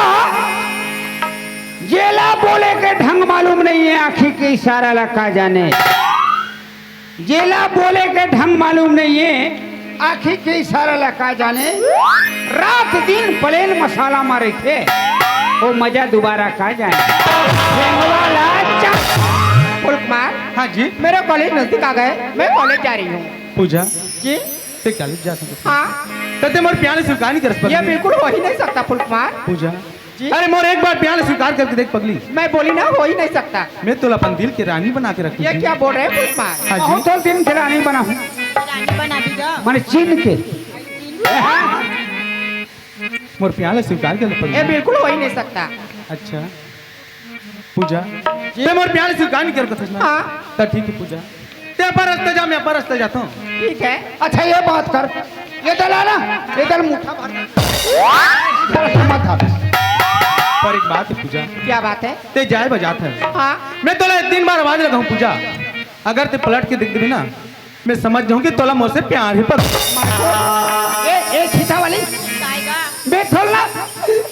जेला बोले के ढंग मालूम नहीं है, आँखी के इशारा ला का जाने। जेला बोले के ढंग मालूम नहीं है, आँखी के इशारा ला का जाने। रात दिन प्लेन मसाला मारे थे, वो मजा दोबारा का जाने। फूल कुमार। हाँ जी। मेरा कॉलेज नजदीक आ गए, मैं कॉलेज जा रही हूँ। पूजा। जी। ते कॉलेज जा सकते? हाँ। तो ते मोर प्यार स्वीकार नहीं कर सकते? ये बिल्कुल हो ही नहीं सकता फूल कुमार। पूजा। जी। अरे मोर एक बार प्यार स्वीकार करके देख पगली। मैं बोली ना, हो ही नहीं सकता। मैं तोला अपन दिल के रानी बना के रखूँ। ये क्या बोल रहे हैं फूल कुमार? हाँ जी। बहुत तो दिल के रानी बना हूँ। रानी बना दीगा। माने चीन के। मोर प्यार स्वीकार कर ले पगली। ये बिल्कुल हो ही नहीं सकता। अच्छा। पूजा, ते मोर प्यार स्वीकार नहीं कर सकत ना? हाँ। तो ठीक है पूजा, ते अपन रास्ता जा, मैं अपन रास्ता जाता हूँ। ठीक है। अच्छा ये बात कर, ये दल आना, ये दल मुठा भर। इधर से मत आ। पर एक बात है पूजा। क्या बात है? ते जाए बजात है। हाँ। मैं तोला तीन बार आवाज लगाऊं पूजा, अगर ते पलट के देख देबे ना, मैं समझ जाऊं कि तोला मोर से प्यार है पर। ए, ए, छीटा वाली। मैं थोड़ा,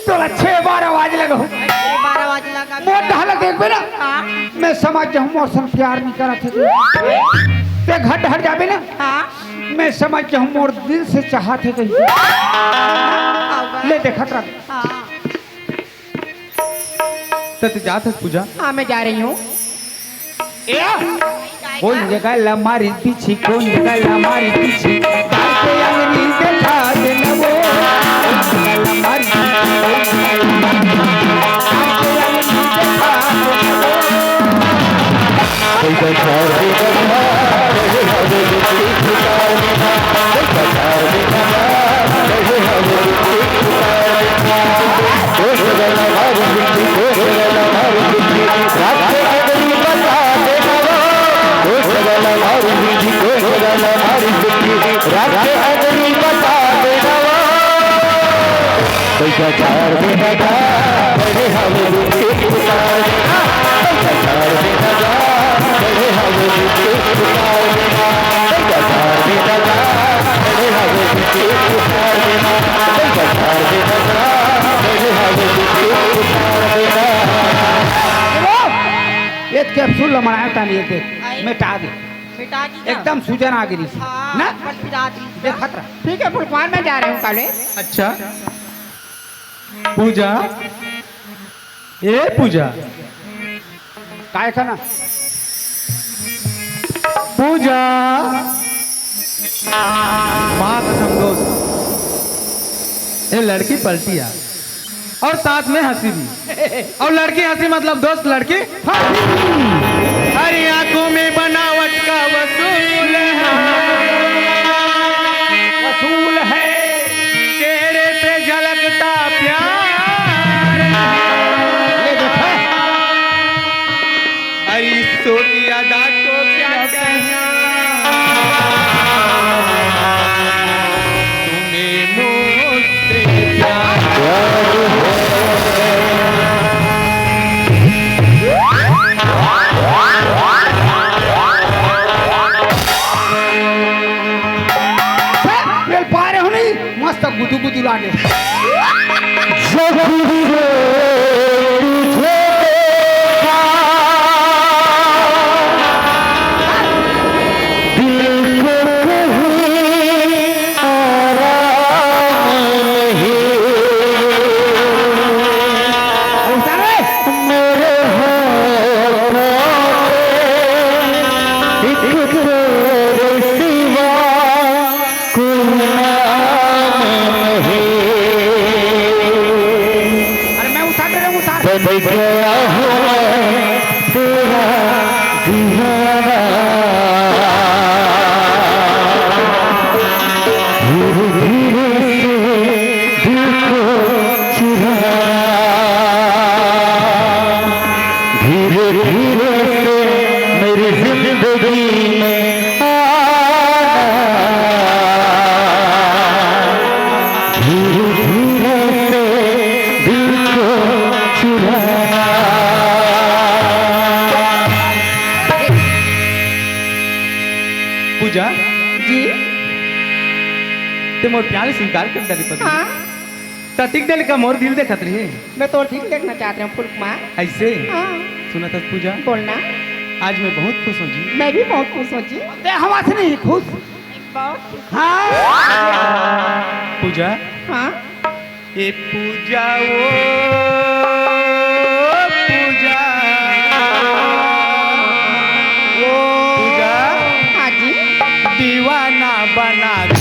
तोला छह बार आवाज लगाऊं। छह बार आवाज लगा। मोर ढाला देखबे ना, हाँ। मैं समझ जाऊं मोर से प्यार नहीं करत है। ते घर हट जाबे ना, हाँ। मैं समझ जाऊं मोर दिल से चाहत है कहीं। हाँ। ले देखत रह। हाँ। त तैं जात हस पूजा? हाँ, मैं जा रही हूँ। ए, कोन जगह लमारी पीछे, कोन जगह लमारी पीछे, डाल के अंगरी देखा दे न वो। कोन जगह लमारी पीछे, कोन जगह लमारी पीछे, डाल के अंगरी देखा दे न वो। ये कैप्सूल ला मनाया था नहीं, ये देख, आई। मिटा दे। मिटा दी ना? एकदम सूजन आ गिरी। हाँ, ना? बस मिटा दी। देखत रह। ठीक है फूल कुमार, मैं जा रही हूँ कॉलेज। अच्छा। पूजा, ए पूजा। काय का ना? पूजा। माँ कसम दोस्त, ये लड़की पलटी आ और साथ में हंसी भी। और लड़की हंसी मतलब दोस्त, लड़की हंसी। अरे आंखों में बनावट का वसूल है। वसूल है। चेहरे पे झलकता प्यार है। ये देखो। अरे इस छोटी अदा को क्या कहना, तुम्हें मुझसे प्यार है। ये पारे हो नहीं, मस्त गुदु गुदु लागे। तेरे सिवा कोई नाम नहीं। अरे मैं उतार रहा हूँ, उतार। बन गया हूँ मैं तेरा दीवाना। धीरे धीरे से दिल को चुराना। धीरे धीरे से मेरी जिंदगी में आना। धीरे धीरे से दिल को चुराना। पूजा, जी। ते मोर प्यार स्वीकार कर डारे पति। हाँ। त ठीक डारे का मोर दिल देखत रहे। मैं तोर दिल देखना चाहत रहे हूँ, फुलकुमार। ऐसे? हाँ। सुनत हस पूजा? बोलना। आज मैं बहुत खुश हूँ जी। मैं भी बहुत खुश हूँ जी। ते हवा से नहीं खुश? बहुत खुश। हाँ। पूजा? हाँ। ए पूजा, ओ पूजा, ओ पूजा, हाँ जी। दीवाना बना दे।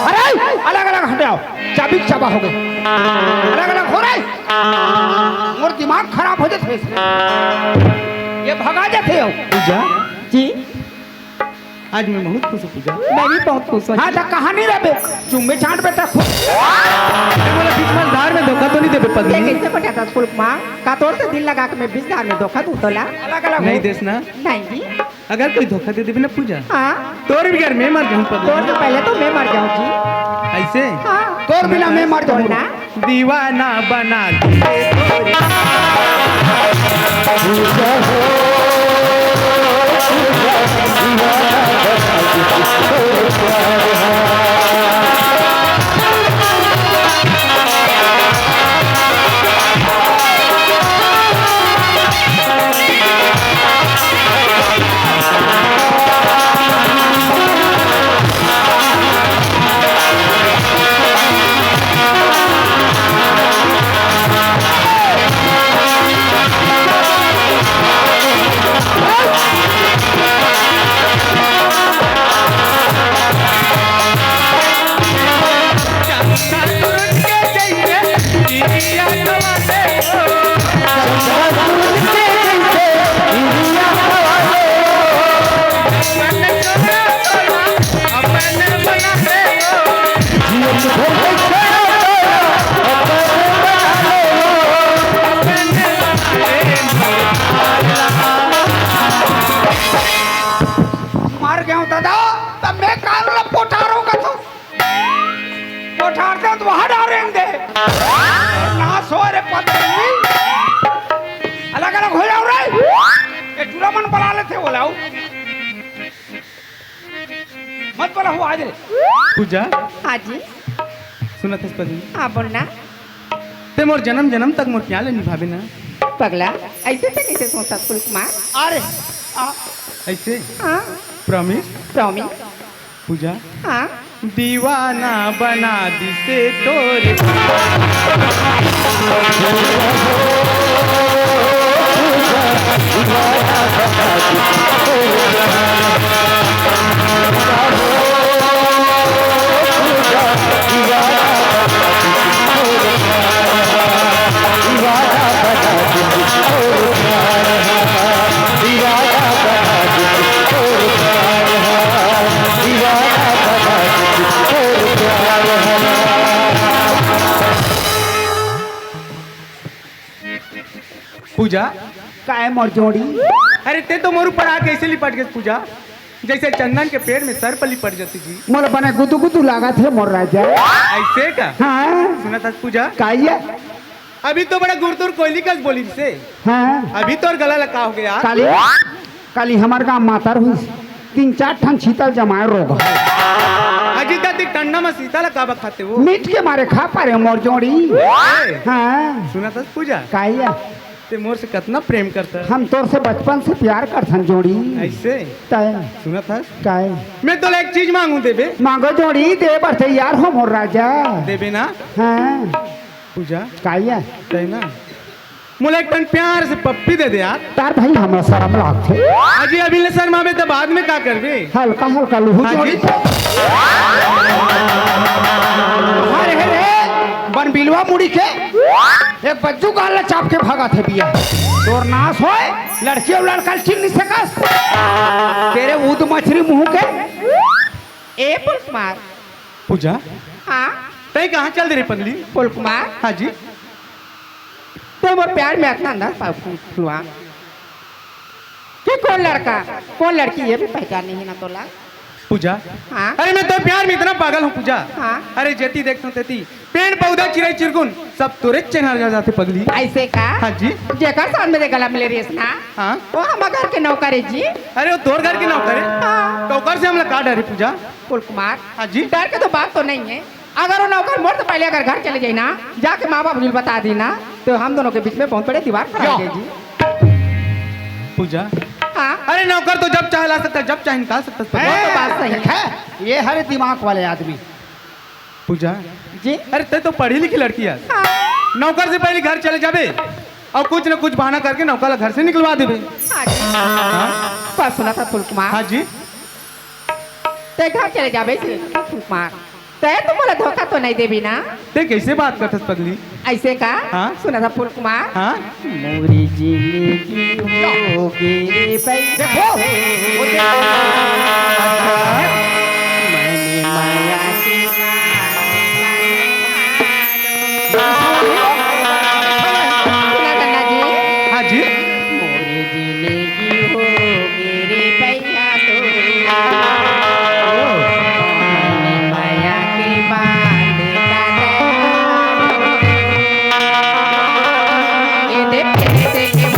अरे, अलग-अलग हट जाओ, चाबी चाबा हो गए, अलग-अलग हो रहे। मोर दिमाग खराब हो जाते, ये भगा जाते हो। पूजा? जी। आज मैं बहुत खुश हूँ पूजा। मैं भी बहुत खुश हूँ। हाँ, त कहानी रहे, चुम्मे चाट पे तक खुश। अरे बोला, बीच में धार में धोखा तो नहीं देबे पगली? ये कैसे पटाता फुलकुमार? का तोर से दिल लगा के मैं बीच धार में धोखा दूँ तोला? अलग-अलग नहीं हो। देस ना। नहीं जी। अगर कोई धोखा दे देबे ना पूजा, हाँ। तोर भी घर में मर जाऊँ पगली। तोर से पहले तो मैं मर जाऊँ जी। ऐसे? हाँ। तोर बिना मैं मर जाऊँ। बोलना। दीवाना बना दिए तोरे। मर गया हूँ दादा, तब मैं कान ला पोटारूंगा तो। कोठार से तो वहां डालेंगे। ना सो रे पत्नी। अलग अलग हो जाओ रे। ये टूरा मन बना लेते हो लाओ। मत बोला हुआ आज रे। पूजा। हाँ जी। सुनत हस पगली? हाँ, बोलना। ते मोर जन्म जन्म तक मोर प्यार निभावे ना। पगला, ऐसे ते कैसे सोचता फुलकुमार? अरे, आ, ऐसे? हाँ। Promise? Promise। पूजा? हाँ। दीवाना बना दिसे तोरे। पूजा। काय मोर जोड़ी? अरे ते तो मोर ऊपर आके ऐसे लिपट गए पूजा, जैसे चंदन के पेड़ में सर्प लिपट जाते जी। मोला बने गुदु गुदु लागत हे मोर राजा। ऐसे का? हाँ। सुनत हस पूजा? का ये? अभी तो बड़ा गुरतुर कोयली कस बोलिस। हाँ। अभी तोर गला ला का हो गया? काली, काली हमार गाँव मातर हुई। तीन चार ठन शीतल जमाए रोग हे। अजी, त ते ठंडा म शीतल काबर खाते हो? मीठ के मारे खा पारे मोर जोड़ी। ए, हाँ। सुनत हस पूजा? काया? ते मोर से कतना प्रेम करता। हम तोर से बचपन से प्यार करथन जोड़ी। ऐसे? तय। सुनत हस? काय? मैं तोला एक चीज मांगू, देबे? मांगो जोड़ी, दे बर तैयार हो मोर राजा। देबे ना? हाँ। पूजा? काया? तय ना? मोला एक ठन प्यार से पप्पी दे दे यार। तार भाई, हमरा शरम लागथे। अजी, अभी ले शर्माबे त बाद में का करबे? हल्का हल्का लुहू हाँ जोड़ी। जी। अरे रे, बनबिलवा मुड़ी के एक बज्जू गाल ला चाप के भागत हे बिया। तोर नाश होय, लड़की अउ लड़का ल चिन्ह नइ सकस। तेरे ऊद मछरी मुंह के। ए पुलकुमार। पूजा? हाँ? तय कहाँ चल दे रे पगली? पुलकुमार। हाँ जी। तो मोर प्यार में अतना अंदर पाऊ फुलवा कि कौन लड़का, कौन लड़की, ये भी पहचान नहीं है ना तोला। पूजा। हाँ? अरे मैं तो प्यार में इतना पागल हूँ पूजा। हाँ? अरे जेती देखता हूँ तेती पेड़ पौधा चिड़ै चिरगुन सब तोरे चेहरा जाते पगली। ऐसे का? हाँ जी। जेकर साथ मेरे गला मिले रेस ना। हाँ? वो हम घर के नौकर है जी। अरे वो तोर घर के नौकर है? हाँ। तो ओकर से हमला का डर है पूजा? पुलकुमार। हाँ जी। डर के तो बात तो नहीं है। अगर वो नौकर मोर से पहले अगर घर चले जाए ना, जाके माँ बाप जी बता दी ना, तो हम दोनों के बीच में बहुत बड़े दीवार खड़ा हो जाए जी। पूजा। हाँ। अरे नौकर तो जब चाहे ला सकता है, जब चाहे निकाल सकता है। वो तो बात सही है। ये हर दिमाग वाले आदमी। पूजा। जी। अरे तय तो पढ़ी लिखी लड़की है। हाँ। नौकर से पहले घर चले जाबे अउ कुछ न कुछ बहाना करके नौकर ला घर से निकलवा देबे। हाँ जी। हाँ? पर सुनत हस पुलकुमार। हाँ जी। तय घर चले जाबे से कुमार, तय तो मोला धोखा तो नहीं देबी ना? तय कैसे बात करथस पगली? ऐसे का? हाँ? सुनत हस पुलकुमार। हाँ? मोरी जिंदगी हो गे रे बैठा। देखो, वो देखो। मैंने माया की सुना गन्ना जी। हाँ जी। मोरी जिंदगी हो गे रे भैया तो। मन माया के बांध का दया। ये दे पैसे के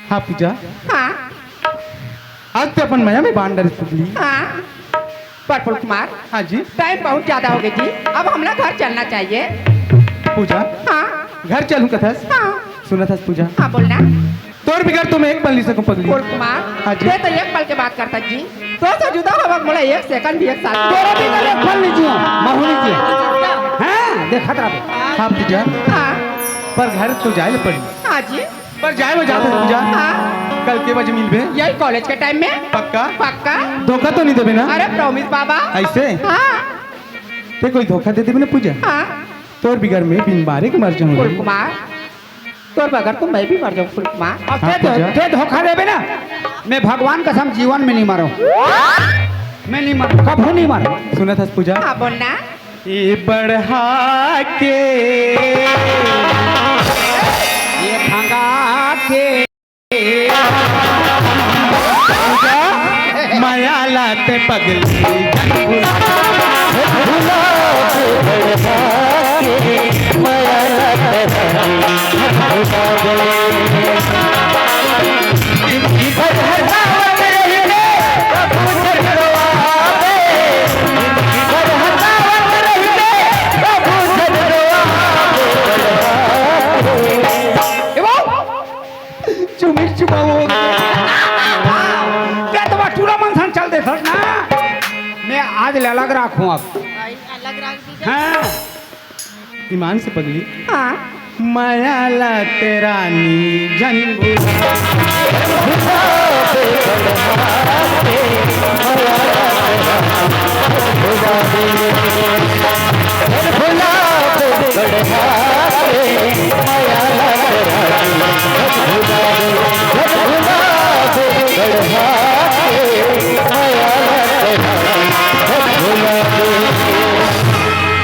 हाँ पूजा। हाँ। आज ते अपन मया में बांध डरिस पगली। हाँ। पर फूल कुमार, हाँ जी। टाइम बहुत ज्यादा हो गए जी, अब हमला घर चलना चाहिए। पूजा, हाँ। घर चलूं कथस? हाँ। सुनत हस पूजा? हाँ, बोलना। तोर बिगर तो मैं एक पल नहीं सकूं पगली। फूल कुमार, हाँ जी। ते तो एक पल के बात करता जी, तो से जुदा होवक मोला एक सेकंड भी एक साल। तोरो बिगर एक पल नहीं जियो, महू नहीं जियो। हाँ, देखत रह। हाँ पूजा। हाँ। पर घर तो जाए ल पड़ी। हाँ जी। पर जाए वो जाते पूजा। हाँ। कल के बजे मिलबे? यही कॉलेज के टाइम में। पक्का? पक्का। धोखा तो नहीं देबे ना? अरे प्रॉमिस बाबा। ऐसे? हाँ। ते कोई धोखा दे देबे ना पूजा? हाँ। तोर बिगर मैं बिन बारे के मर जाऊँ। फूल कुमार, तोर बगैर तो मैं भी मर जाऊँ फूल कुमार। अब हाँ, ते धो-, पूजा। ते धोखा देबे ना, मैं भगवान कसम जीवन में नहीं मरूँ। मैं नहीं मरूँ, कभू नहीं मरूँ। सुनत हस पूजा? हाँ, बोलना। ये बढ़ा के, ये भंगा के। मया लाते पगली। ए बाबू, चुमिक चुमाओ। ते तो टूरा मन सन चल देथस ना। मैं आज ले अलग राखूं अब। भाई, अलग राख दीजिए। हाँ। ईमान से पगली। हाँ। मया लाते रानी जन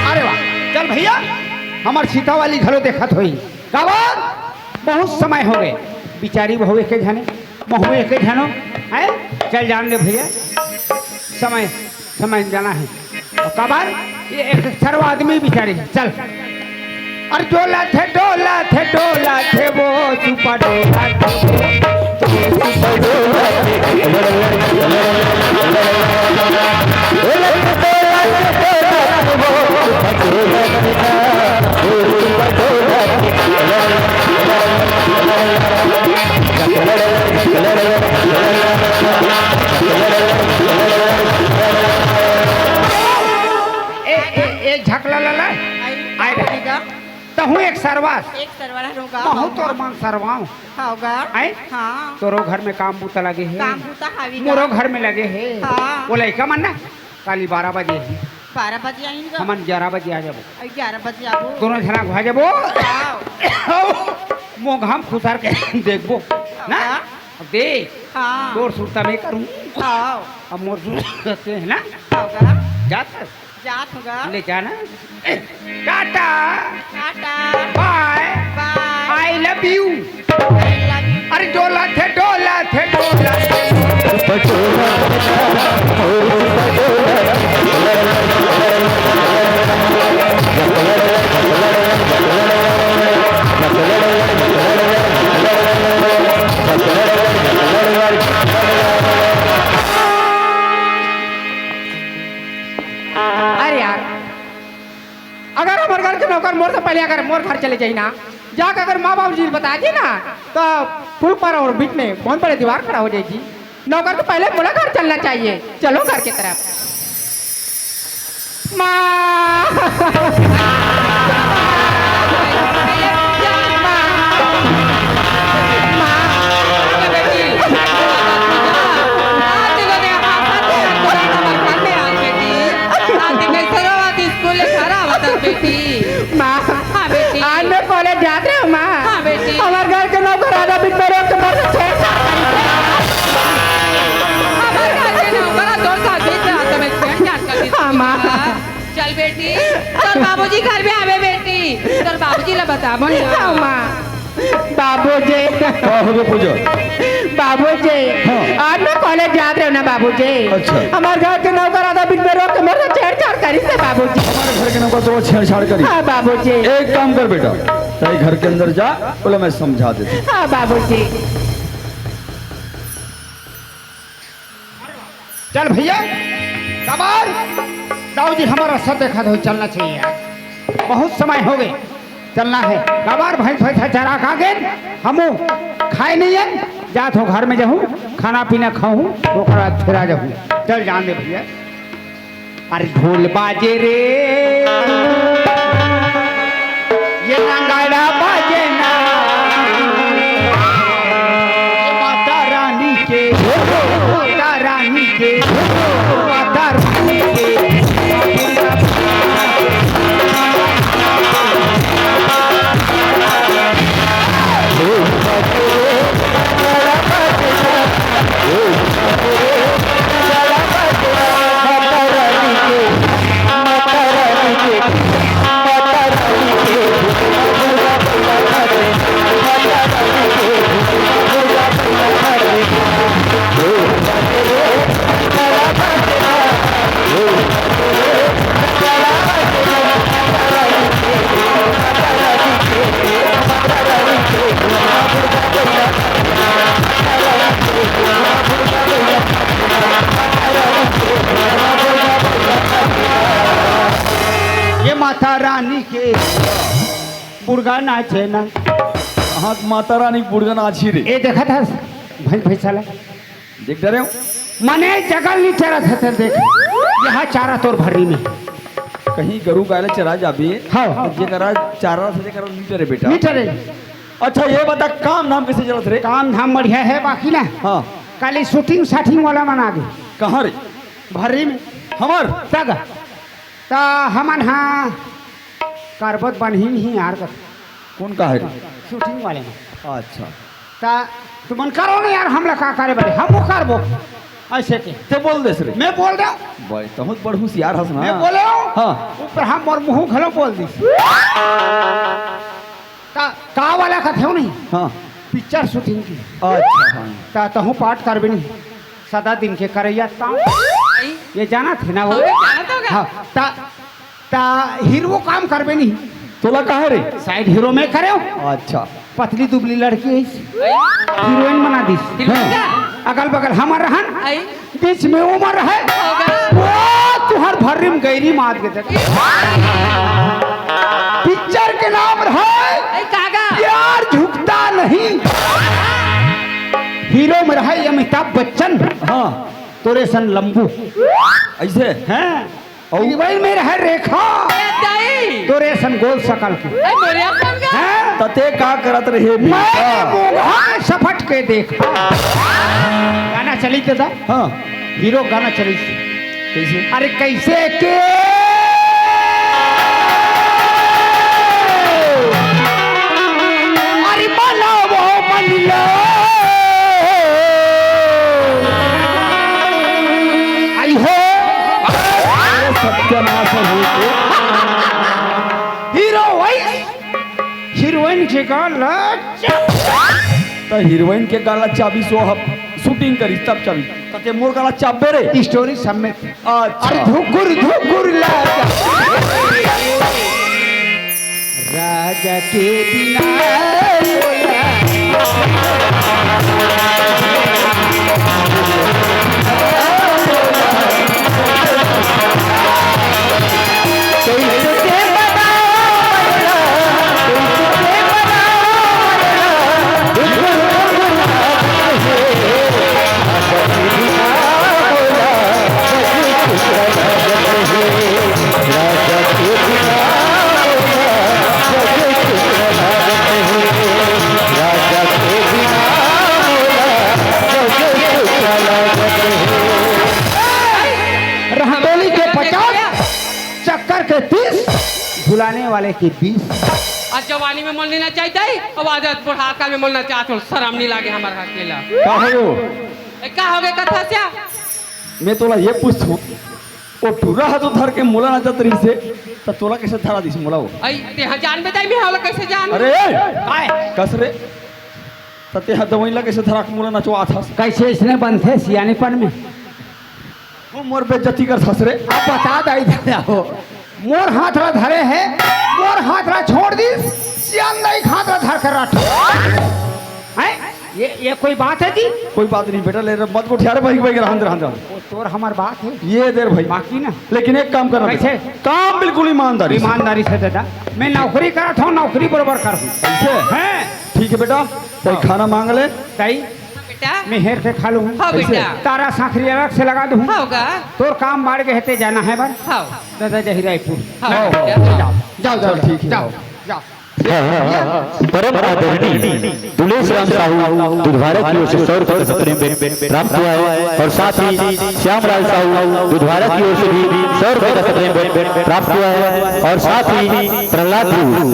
अरे वाह, चल भैया, हमर सीता वाली घलो देखत होई। काबर? बहुत समय हो गए, बिचारी बहू एके झने, महू एके झनो, हैं? चल जान दे भैया, समय, समय जाना है। अउ काबर? ये एक सर्व आदमी बिचारी, चल। अरे डोला थे, डोला थे, डोला थे वो, सुपर डोला थे वो। ए, ए, ए, झकला लाला। आई, आय रे। तहूँ एक सरवास। एक सरवाला रोगा। महू तोर मन सरवाओ। हाँ, गा। आय? हाँ। तोरो घर में काम बूता लगे हे। काम बूता हावी गा। मोरो घर में लगे हे। हाँ। वो लइका मन ना, काली बारह बजे हे। बारह बजे आइन गा। हमन ग्यारह बजे आ जाबो। अउ ग्यारह बजे आबो। दोनों झना घुआ जाबो। हाँ। मोघाम खुसर के देखबो। ना? हाँ। अब देख। हाँ। तोर सुरता मैं करूँ। हाँ। अब मोर सुरता से है ना? हाँ, गा। जात। जात होगा। ले जाना। टाटा। टाटा। बाय। बाय। I love you। I love you। अरे डोला थे, डोला थे, डोला थे। अरे यार, अगर हमर घर के नौकर मोर से पहले अगर मोर घर चले जाही ना, जाके अगर माँ बाबू जी ल बता दी ना, तो पुल पर और बीच में बहुत बड़े दीवार खड़ा हो जाही जी। नौकर तो पहले मोला घर चलना चाहिए। चलो घर के तरफ। माँ। माँ। माँ। बेटी, आज देखो, देखो, हाँ, साथ में, साथ में, हमारे घर में आज बेटी, आज देखो, सरवा स्कूल ले घर आवत बेटी। माँ, हाँ बेटी। आज मैं कॉलेज जात रहे हूँ माँ। हाँ बेटी। हमारे घर के नौकर आधा बीच में रोक के मेरे से छेड़छाड़ करी। हमारे घर के नौकर तोर साथ बीच में आता मैं छेड़छाड़ कर दी। हाँ माँ। चल बेटी, तोर बाबूजी घर में आवे बेटी, तोर बाबूजी ला बता मन। हाँ माँ। बाबूजी। का होगे पूजा? बाबूजी, हाँ। आज मैं कॉलेज जात रहे ना बाबूजी। अच्छा। हमारे घर के नौकर आधा बीच में रोक के मेरे से छेड़छाड़ करी से बाबूजी। हमारे घर के नौकर तो छेड़छाड़ करी। हाँ बाबूजी। एक काम कर बेटा, तेरे घर के अंदर जा, बोला मैं समझा देती। हाँ बाबूजी। चल भैया, कमाल। जी, हमर रस्ता देखत हो, चलना चाहिए यार, बहुत समय हो गए, चलना है। कबार भैंस भैंसा चरा का गेन, हमू खाए नहीं है, जात हो घर में जाहू, खाना पीना खाहू, ओकर बाद फिर आ जाहू। चल जान दे भैया। अरे ढोल बाजे रे, ये नगाड़ा बाजे ना, ये माता रानी के, माता रानी के, माता रानी के। ये माता रानी के बुड़गा नाच है ना। हाँ, माता रानी बुड़गा नाच ही रे। ए देखत हस भैंस भैंसा ला। देख डरे हो? मने जगल नहीं चरत है, ते देख। यहाँ चारा तोर भर्री में। कहीं गरू गाय ला चरा जाबे। हाँ। जेकरा चारा से जेकरा नहीं चरे बेटा। नहीं चरे। अच्छा, ये बता, काम धाम कैसे चलत रे? काम धाम बढ़िया है, बाकी ना। हाँ। काली शूटिंग शाटिंग वाला मन आ गे। कहाँ रे? भर्री में। हमर? तग। त हमन हा करबो त बनही नहीं यार, कर। कौन का है रे? शूटिंग वाले में। अच्छा। त तुमन करो ना यार, हमला का करे बड़े, हम वो करबो। ऐसे के। ते बोल देस रे। मैं बोल दे। भाई, तहूँ बड़ होशियार हस ना। मैं बोले हो। हाँ। ऊपर हम और मुँह घलो बोल दी। त का वाला कथे हो नहीं? हाँ। पिक्चर शूटिंग की। अच्छा, हाँ। त तहूँ पार्ट करबे नहीं। सदा दिन के करैया ताऊ। ये जानत हे ना वो? हाँ, जानत होगा। हाँ, त, त हीरो काम करबे नहीं। तोला काहे रे? साइड हीरो मैं करे हो। अच्छा। पतली दुबली लड़की है, हीरोइन बना दी। हीरोइन का? अगल बगल हमर रहन, आई। बीच में उमर है। होगा। वो तुहर भर्री में गैरी मार के देख। पिक्चर के नाम रहे ए, कागा? प्यार झुकता नहीं। हीरो में रहे अमिताभ बच्चन। हाँ। तोरे सन लंबू। ऐसे? हैं? और? हीरोइन में रहे रेखा। ए, दाई। तोरे सन गोल शकल के। ए, मोरिया सन का? हैं? त ते का करत रहे मैं बेटा? मुंहा सफट के देख। गाना चली दादा। हाँ। हीरो गाना चली। कैसे? अरे कैसे के? अरे मनावो मन लो। आई हो। अरे सत्यानाश हो गया। हीरो वही हीरोइन के गाना। त हीरोइन के गाना चाबी सो हब शूटिंग करी तब चाबी। त ते मोर गाना चाबे रे। स्टोरी समेत। अच्छा। अरे धुकुर धुकुर लागा। राजा के बिना बोला। रहतोली के पचास, चक्कर के तीस, भुलाने वाले के बीस। आज जवानी में मोल नहीं नचाई दाई, अब आज बुढ़ापा में मोल नचात हो, शर्म नहीं लागे हमारा अकेला। का हो? ए, का हो गए कथा से? मैं तोला ये पूछूं, वो टूरा हा तो धर के मोला नचत रहिसे, त तोला कैसे धरा दिस मोला वो? आई, ते हा जान बताई, मैं होला कैसे जान? अरे, ए! काय? कस रे? त ते हा दवाई ला कैसे धरा के मोला नचवात हस? कैसे इसने बनथे सियानीपन में? वो मोर बेइज्जती करत हस रे। अब बता दाई दादा हो, मोर हाथ ला धरे है, मोर हाथ ला छोड़ दिस, सियान दाई के हाथ ला धर के रख। हैं? ये, ये कोई बात है जी? कोई बात नहीं बेटा, ले रे, मत गोठिया रे भाई, भाई, रहन दे, रहन दे। वो तोर हमर बात है। ये दे रे भाई। बाकी ना। लेकिन एक काम करना कैसे? बेटा, काम बिल्कुल ईमानदारी से। ईमानदारी से दादा, मैं नौकरी करत हूँ, नौकरी बरोबर करहूँ। कैसे? हैं? ठीक है बेटा, कोई हाँ। खाना मांग ले। दाई, हाँ बेटा। मैं हेर से खा लूँ। हाँ कैसे? बेटा। तारा सांखरी अलग से लगा दूँ। हाँ होगा। तोर काम बाढ़ के हते जाना है बर। हाँ। दादा जही रायपुर। हाँ हाँ। बेटा। जाओ, जाओ, जाओ, चल, ठीक है। जाओ, जाओ। परम आदरणीय दुलेश राम साहू दुधवारा की ओर से सौ रुपए का सप्रेम भेंट प्राप्त हुआ है और साथ ही श्यामलाल साहू दुधवारा की ओर से भी सौ रुपए का सप्रेम भेंट प्राप्त हुआ है और साथ ही प्रहलाद ध्रुव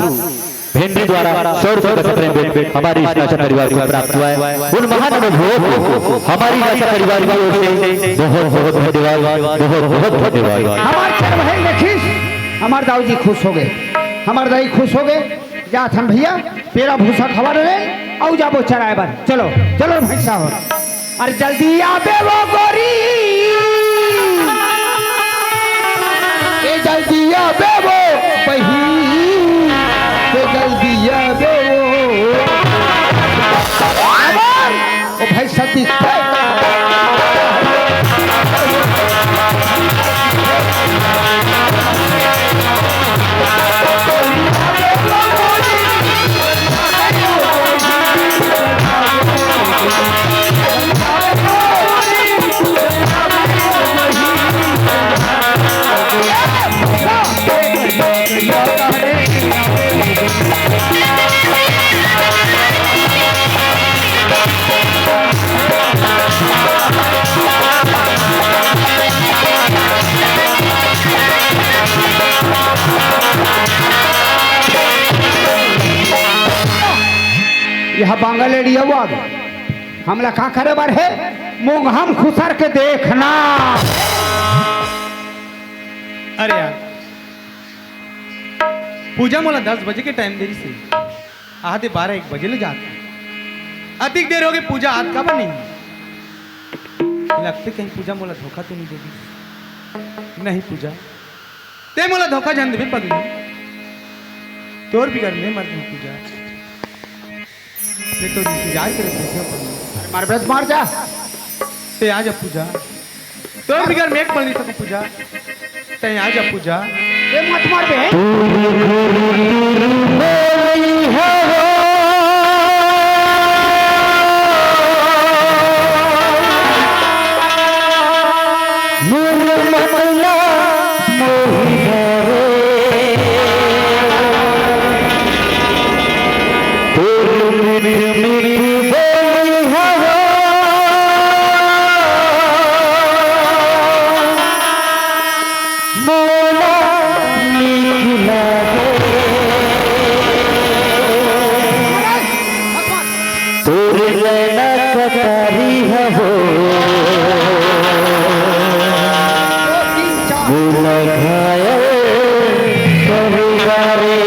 भेंडी द्वारा सौ रुपए का सप्रेम भेंट हमारे इस नाचा परिवार को प्राप्त हुआ है। उन महान अनुभवों को हमारी नाचा परिवार की ओर से बहुत बहुत धन्यवाद, बहुत बहुत धन्यवाद। हमार चरवाहे देखिस, हमार दाऊ जी खुश हो गए, हमार दाई खुश हो गए। जात हन भैया, पेरा भूसा खवा डरे, अउ जाबो चराए बर। चलो, चलो भैंसा हो। अरे जल्दी आबे वो गोरी, ए जल्दी आबे वो बहिन, ए जल्दी आबे वो। अमर, ओ भाई सतीश, यह बांगल एरिया हुआ। हमला का करे बर हे? मुंह हम खुसर के देखना। अरे यार, पूजा मोला दस बजे के टाइम दे रही से, आधे बारह एक बजे ले जात। अतिक देर हो गई, पूजा आत काबर नहीं? लगते कहीं पूजा मोला धोखा तो नहीं देगी। नहीं पूजा, ते मोला धोखा जान देबे पगली। तोर बिगर मैं मर जाऊं पूजा। मैं तो इंतजार करे बैठे हूँ। अरे मार बे, मार जा। ते आ जा पूजा। तोर बिगर मैं एक पल नहीं सकूं पूजा। ते आ जा पूजा। ये मत मार बे। तोर नैना कटारी हवो, मोला घायल करेगा रे।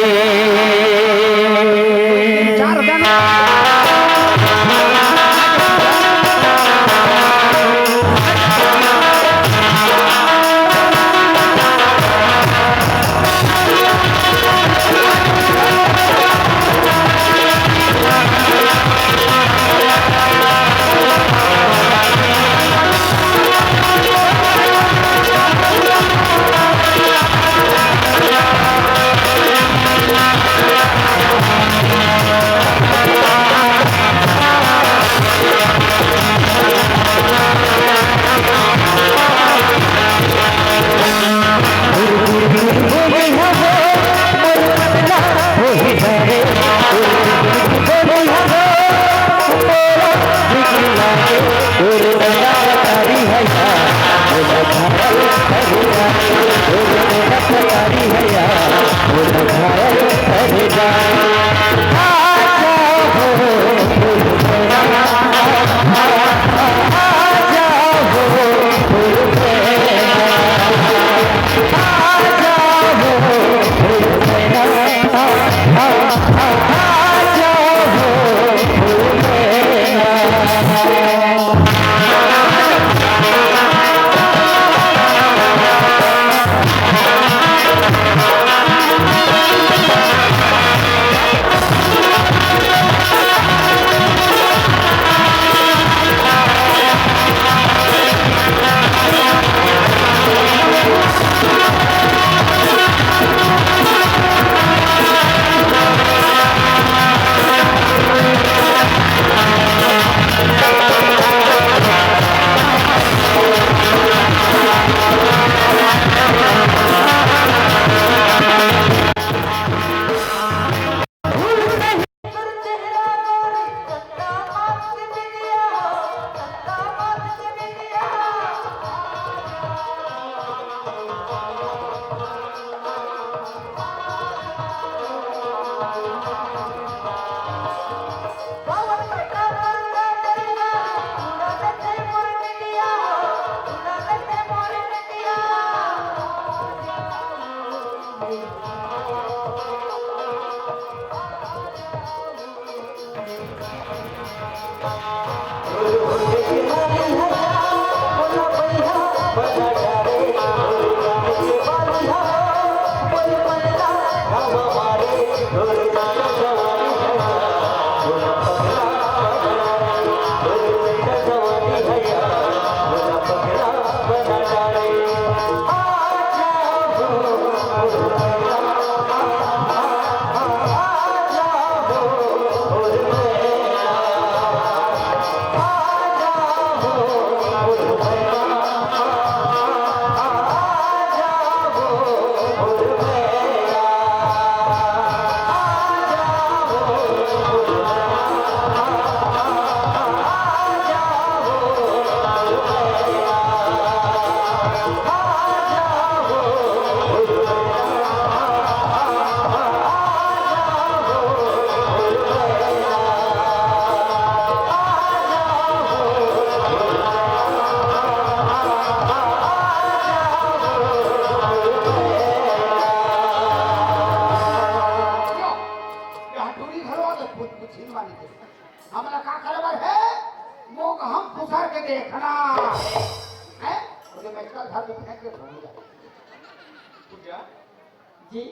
जी।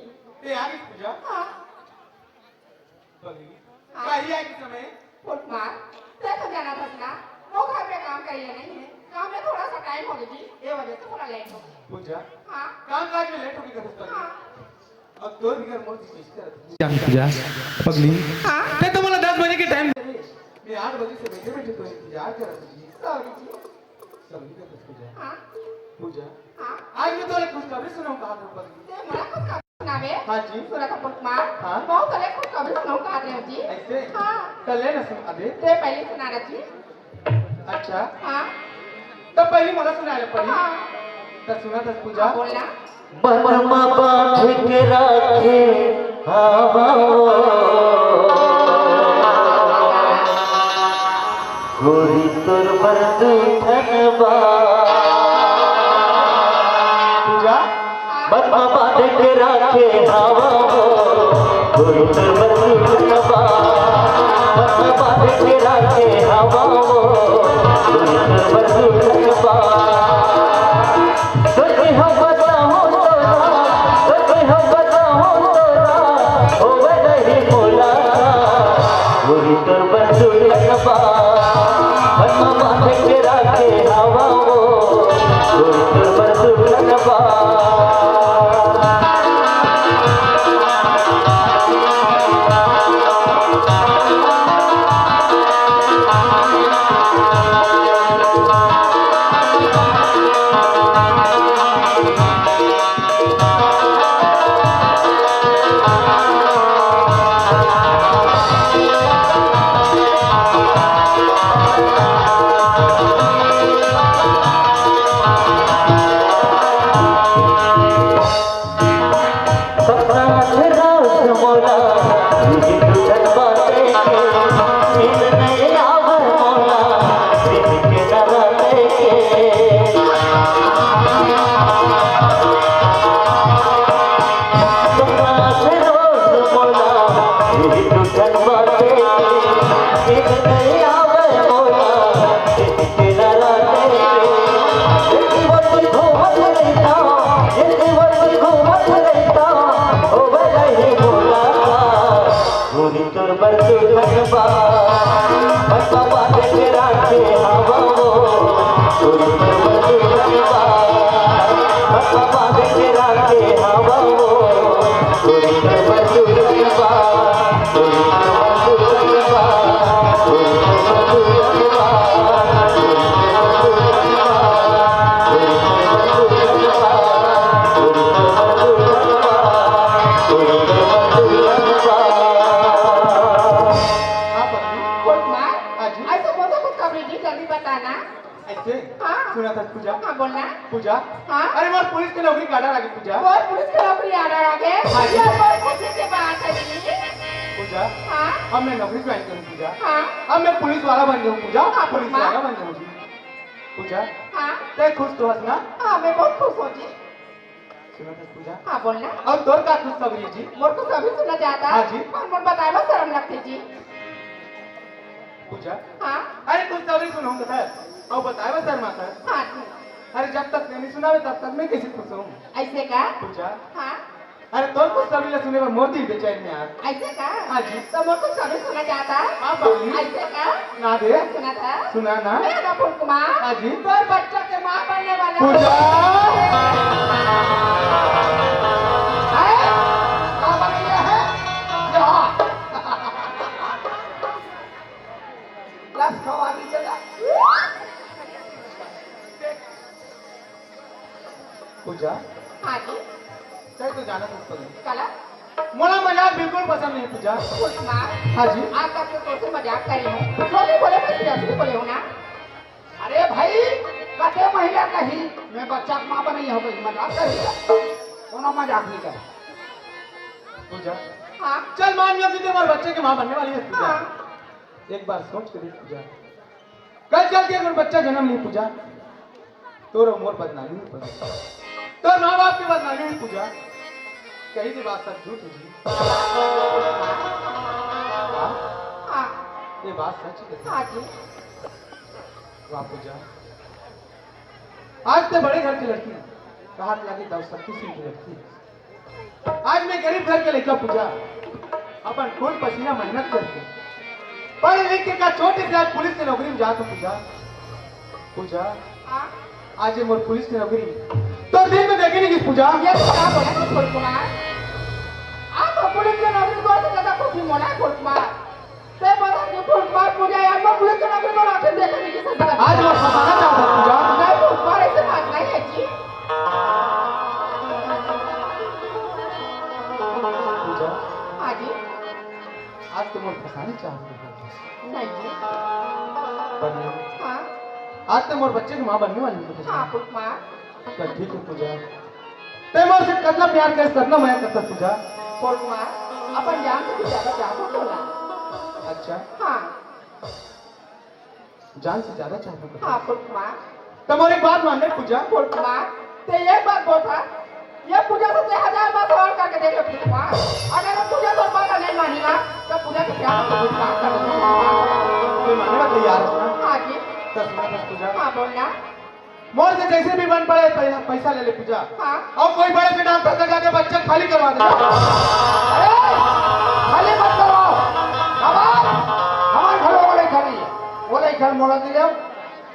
ते आ गई पूजा? हाँ। बगली। हाँ। कही आई के समय? फुटमार, ते तो जाना था ना, वो घर पे काम करिए नहीं है, काम में थोड़ा सा टाइम हो गई जी, ये वजह से थोड़ा लेट हो गई। पूजा? हाँ। काम काज में लेट हो गई कथस पगली? हाँ। अब तोर बिगर मोर की चेष्टा। जान पूजा, पगली। हाँ। ते तो मोला दस बजे के टाइम दे। मैं आठ बजे से बैठे बैठे तो इंतजार कर रहा जी। सॉरी जी। सॉरी का कुछ पूजा। हाँ। पूजा। हाँ। आज मैं तोला खुशखबरी सुनाऊं कहा था पगली। ते मोला खुशखबरी सुनावे? हाँ जी। सुना था फुटमार। हाँ। बहुत तोला खुशखबरी सुनाऊं कहा रहे हो जी। ऐसे? हाँ। तो ले ना सुना दे। ते पहले सुना रहा जी। अच्छा। हाँ। त पहिली मोला सुनाए ल पड़ही। हाँ। त सुनत हस पूजा? हाँ, बोल ना। मन म बांध के राखे हवा वो। गोरी तोर बर दू ठन बात। पूजा? मन म बांध के राखे हवा वो, गोरी तोर बर दू ठन बात। मन म बांध के राखे हवा वो, गोरी तोर बर दू ठन बात। कइसे हम बताहूँ तोला, कइसे हम बताहूँ तोला, होवे नहीं मुलाकात। गोरी तोर बर दू ठन बात, मन म बांध के राखे हवा वो, गोरी तोर बर दू ठन बात। सपना आथे रोज मोला, यही दू ठन बातें के, नींद नइ आवय मोला, दिन के न रातें के। सपना आथे रोज मोला, यही दू ठन बातें के, नींद नइ आवय मोला, दिन के न रातें के। ये जीवन में घूमत रहिथंव, ये जीवन में घूमत रहिथंव, होवे नहीं मुलाकात। गोरी तोर बर दू ठन बात, मन म बांध के राखे हवा वो। गोरी तोर बर दू ठन बात, मन म बांध के राखे हवा वो। गोरी तोर बर दू ठन बात, गोरी तोर बर दू ठन बात, गोरी तोर बर दू ठन बात। हाँ, पगली। बोल माँ, हाँ जी। ऐसे कौन सा खुशखबरी जी, जल्दी बताना। ऐसे? हाँ। सुनत हस पूजा? हाँ, बोलना। पूजा? हाँ। अरे, मोर पुलिस के नौकरी के order आगे, पूजा। मोर पुलिस के नौकरी order आगे? हाँ जी। ये बहुत खुशी के बात है जी। पूजा? हाँ। अब मैं नौकरी ज्वाइन करूँ, पूजा। हाँ। अब मैं पुलिस वाला बन जाऊँ, पूजा। हाँ, पुलिस माँ। वाला बन जाऊँ जी। पूजा, हाँ। तैं खुश तो हस ना? हाँ, मैं बहुत खुश हूँ जी। सुनत हस पूजा? हाँ, बोलना। अउ तोर का खुशखबरी जी? मोर खुशखबरी सुनना चाहता। हाँ जी। अउ मोर बताए बर शर्म लगथे जी। पूजा? हाँ। अरे, खुशखबरी सुनहूँ कथस, अउ बताए बर शर्माथस। हाँ जी। अरे, जब तक तैं नइ सुनाबे, तब तक मैं कइसे खुश हूँ? ऐसे का? पूजा? हाँ। अरे, तोर खुशखबरी ला सुने बर मोर दिल बेचैन हे यार। ऐसे का? हाँ जी। त मोर खुशखबरी सुनना चाहता। हाँ, पगली। ऐसे का? सुना दे। सुना था। सुना ना। मैं ना फुटमार। हाँ जी। तोर बच्चा के माँ बनने वाला हूँ। पूजा। है? माँ बन गया है? जा। रस खवा दीजिएगा। पूजा। हाँ जी। तैं तो जानत हस पगली। काला? मोला मजाक बिल्कुल पसंद नहीं, पूजा। फुटमार। हाँ जी। आज तक तो तोसे मजाक करे हूँ। जो भी बोले, मैं सीरियसली बोले हूँ ना। अरे भाई, कते महिला कही, मैं बच्चा के माँ बनइया हूँ, मजाक करी। कोनो मजाक नहीं करे। पूजा। हाँ। चल, मान लिया कि तैं मोर बच्चे के माँ बनने वाली हस, पूजा। हाँ। एक बार सोच के देख, पूजा। कल चल के अगर बच्चा जनम लिही, पूजा, तोर अउ मोर बदनामी होही, पूजा। तोर माँ बाप के बदनामी होही, पूजा। कही दे बात सब झूठ हे जी। हाँ? हाँ। ये बात सच हे। हाँ जी। वाह, पूजा। आज तैं बड़े घर के लड़की, कहा लगे दाऊ शक्ति सिंह की लड़की। आज मैं गरीब घर के लइका पूजा, अपन खून पसीना मेहनत करके पढ़ लिख के का चोटी से आज पुलिस के नौकरी में जात हूँ पूजा। पूजा, हाँ? आज ये मोर पुलिस के नौकरी तो दिन में देखे नहीं किस पूजा। ये तो क्या बोला तू फूल कुमार? आप तो पुलिस के नौकरी को तो ज्यादा कुछ भी मोड़ा है फूल कुमार। ते बता कि फूल कुमार पूजा यार, मैं पुलिस के नौकरी को आखिर देखे नहीं किस ज्यादा। आज वो फंसाना चाहता है पूजा। नहीं फूल कुमार, ऐसे बात नहीं है जी। पूजा, हाँ जी। आज तो मोर फंसाने चाहत हस। नहीं जी। पर नहीं। हाँ। आज तो मोर बच्चे के माँ बनने वाली हस। हाँ, फूल कुमार। चल ठीक है पूजा। ते मोर से कतना प्यार करस, कतना मया करथस पूजा। फूल कुमार, अपन जान से भी ज्यादा चाहत हस तोला। अच्छा। हाँ। जान से ज्यादा चाहत हस। हाँ, फूल कुमार। त मोर एक बात मान ले पूजा। फूल कुमार, ते एक बात बोल था, ये पूजा से ते हजार बार सवाल करके देख ले फूल कुमार। अगर ये पूजा तोर बात नहीं मानी ना, तो पूजा के प्यार से कुछ काम कर दे। ते माने बा तैयार हस ना? हाँ जी। त सुना बस पूजा। हाँ, बोलना। मोर से जैसे भी बन पड़े, पहला पैसा ले ले पूजा। हाँ। अउ कोई बड़े से डॉक्टर से जाके बच्चा खाली करवा दे। अरे, खाली मत करवाओ। हमार, हमार घर वो लइका नहीं है। वो लइका मोला दे दे।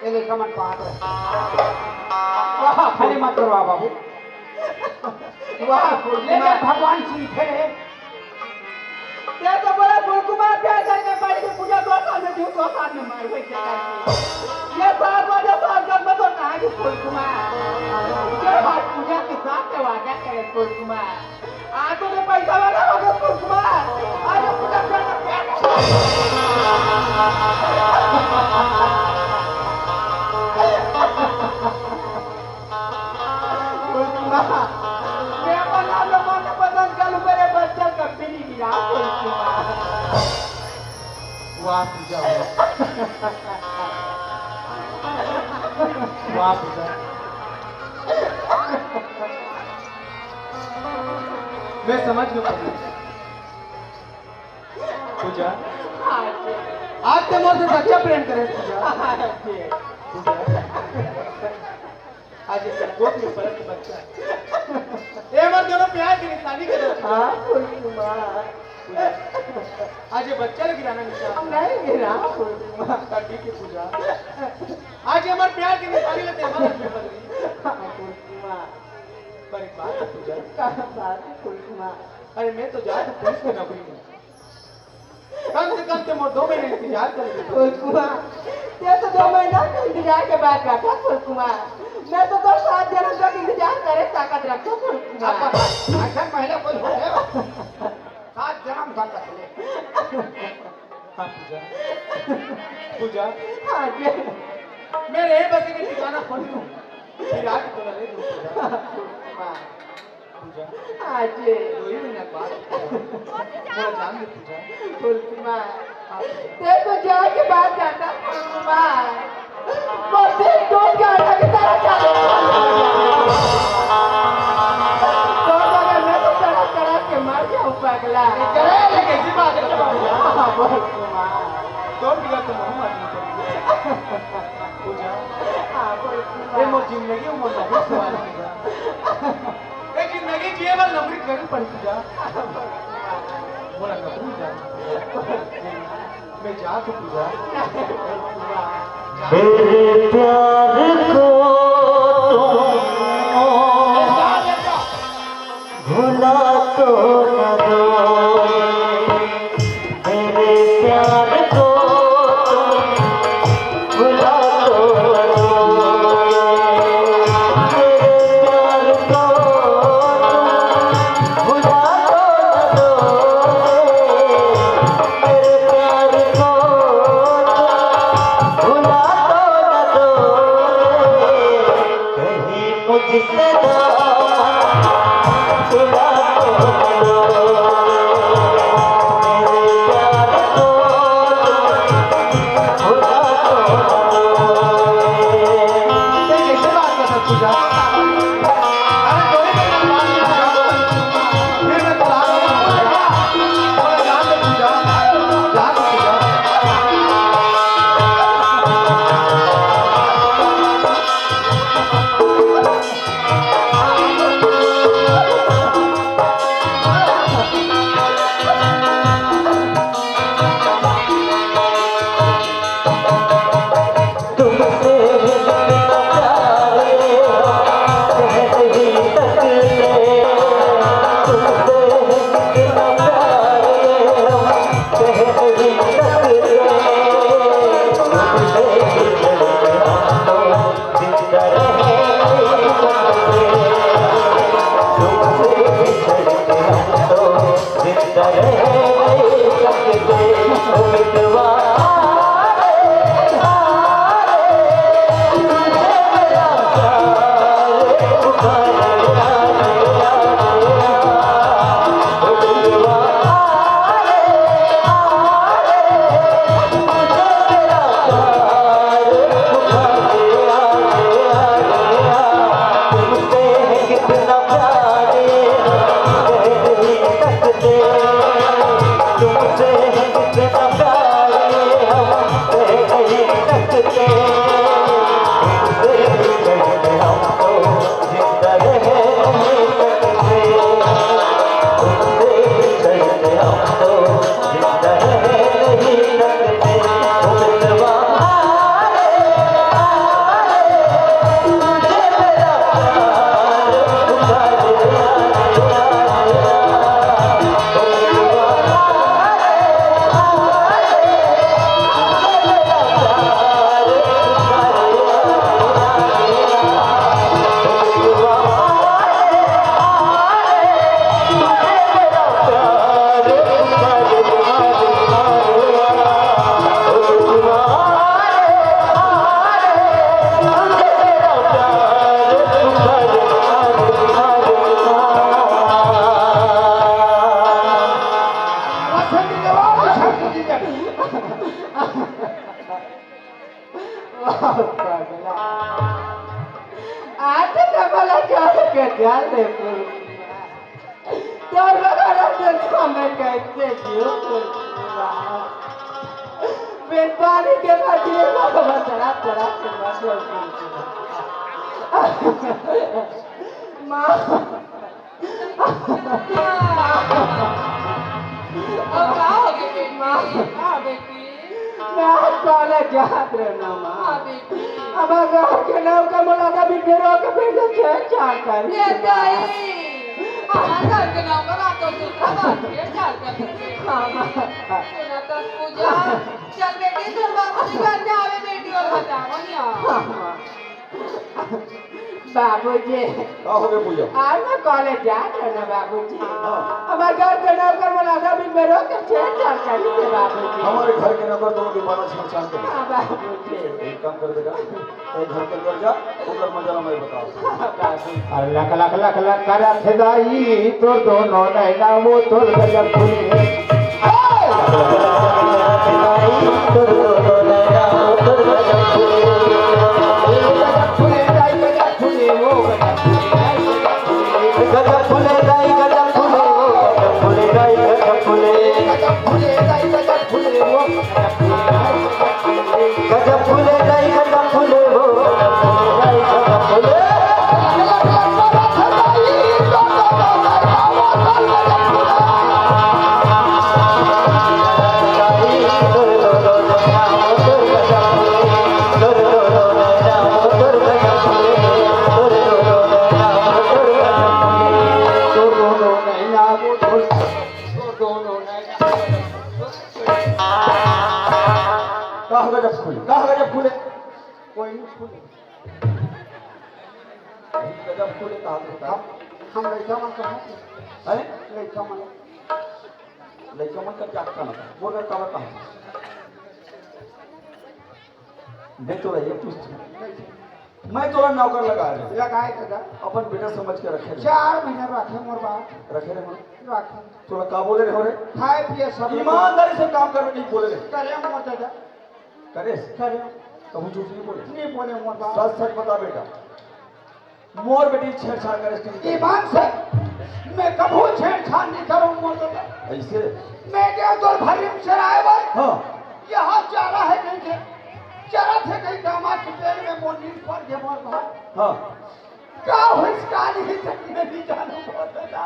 ये लइका मन पात रहे। वाह, खाली मत करवा बाबू। वाह, लेकिन भगवान सिंह थे। ते तो बोला फूल कुमार प्यार करके पढ़ के पूजा दो साल में क्यों दो साल में मार वही क्या करती? ये सात बजे सात जन्म तो कहाँ की फूल कुमार? ये बात पूजा के साथ तो वादा करे फूल कुमार। आज तो मैं पैसा वाला हो गया फूल कुमार। आज ये पूजा प्यार का प्यार फूल कुमार, मैं अपन नाम ला मान्य प्रदान कर लूं, मेरे बच्चा कभी नहीं गिरा फूल कुमार। वाह पूजा, वाह। वाह पूजा। मैं समझ गया पूजा। पूजा, हाँ जी। आज ते मोर से सच्चा प्रेम करे पूजा। हाँ जी। पूजा। आज ये संकोच में पड़त बच्चा। ए, हमर दोनों प्यार के निशानी के दोस्त। हाँ, फूल कुमार। पूजा। आज ये बच्चा ला गिराना निशान। नहीं गिरा, फूल कुमार। हाँ, ठीक है, पूजा। आज ये हमर प्यार के निशानी ला ते हमर हाथ में बदली। हाँ, फूल कुमार। पर एक बात है, पूजा। का बात है, फूल कुमार? अरे, मैं तो जात हूँ पुलिस की नौकरी में। कम से कम ते मोर दो महीना इंतजार कर ले। फूल कुमार, ते तो दो महीना के इंतजार के बाद रखा फूल कुमार। मैं तो तोर सात जन्म तक इंतजार करे ताकत रखा फूल कुमार। अब बता, अच्छा पहले कोई हो गया? सात जन्म तक ले। हाँ, पूजा। पूजा। हाँ जी। मैं रहे बसे के ठिकाना खोज लूँ। फिर आके तोला ले दूँ, पूजा। हाँ। पूजा। हाँ जी। दो ही महीना के बाद। मोला जान दे, पूजा। फूल कुमार। हाँ, पूजा। ते तो जाए के बाद जाता, फूल कुमार। बस एक टूट के आटा की तरह जाता। तो अगर मैं तो तड़प तड़प के मर जाऊँ, पगला। करे, ये कैसी बात है, पूजा? हाँ, फूल कुमार। तो बिगड़ तो मुँह मत पूजा। हाँ, फूल कुमार। ये मोर जिंदगी, मोर नौकरी सवाल है, पूजा। ए, जिंदगी जिए बर नौकरी करनी पड़ी पूजा। मोला नौकरी जाना। मैं जात हूँ पूजा। मेरे प्यार को तुम भुला तो न दो। मेरे प्यार को तुम भुला तो दो। मेरे प्यार को तुम भुला तो दो। मेरे प्यार को तुम भुला तो दो। कहीं मुझसे दामन छुड़ा तो दो। चल रे पुरखा, तोर बगैर हम तो समय कैसे जियो पुरखा? बिन पानी के मछली को बतरा तरा के मर जाओ पुरखा। माँ। अब का हो गए बेटी? माँ। हाँ बेटी। मैं आज कॉलेज जात रहना माँ। हाँ बेटी। अब घर के नौकर मोला का भी बेरो के बेटे छेड़छाड़ कर ये दाई। हमारे घर के नौकर आ तो दूसरा बात छेड़छाड़ कर देते। हाँ माँ। सुना कर पूजा। चल बेटी, तोर बाबूजी घर में आवे बेटी और बताओ यहाँ। हाँ माँ। बाबूजी। का हो गए पूजा? आज मैं कॉलेज जात रहना बाबूजी। हाँ। हमारे घर के नौकर मन आधा दिन में रोज के छेड़छाड़ करी थे बाबूजी। हमारे घर के नौकर दोनों दिन बारह छेड़छाड़ कर। हाँ बाबूजी। एक काम कर बेटा, तैं घर के अंदर जा, उधर मजा ना मैं बताओ। हाँ बाबूजी। अरे लक लक लक लक करत हे दाई, तोर दोनों नैना वो तोर गजब खुले। कहाँ गजब खुले, कहाँ गजब खुले? कोई नहीं खुले। गजब खुले कहाँ से? हम, हम लइका मन कहाँ से? हैं? लइका मन। लइका मन का क्या कहना था? बोल रहा कहाँ, कहाँ से? मैं तो रही पूछ। मैं तोला नौकर लगा रहे। लगाए दादा। अपन बेटा समझ के रखे रहे। चार महीना रखे मोर बाप। रखे रहे मोर। रखे। तोला का बोले रहे हो रे? खाए पिए सब। ईमानदारी से काम करने नहीं बोले रहे। करे मोर दादा। करे? करे। कबू झूठ नहीं बोले। नहीं बोले मोर बाप। सच सच बता बेटा। मोर बेटी छेड़छाड़ करे इसके ईमान से। मैं कबू छेड़छाड़ नहीं करूँ मोर दादा। ऐसे? मैं गया तो भरी में चराए बर। हाँ। यहाँ चारा है नहीं थे। चरा थे कहीं दामाद के पेड़ में मोर नींद पड़ गया मोर बाप। हाँ। का होइस का नहीं तक मैं नहीं जानू मोर दादा।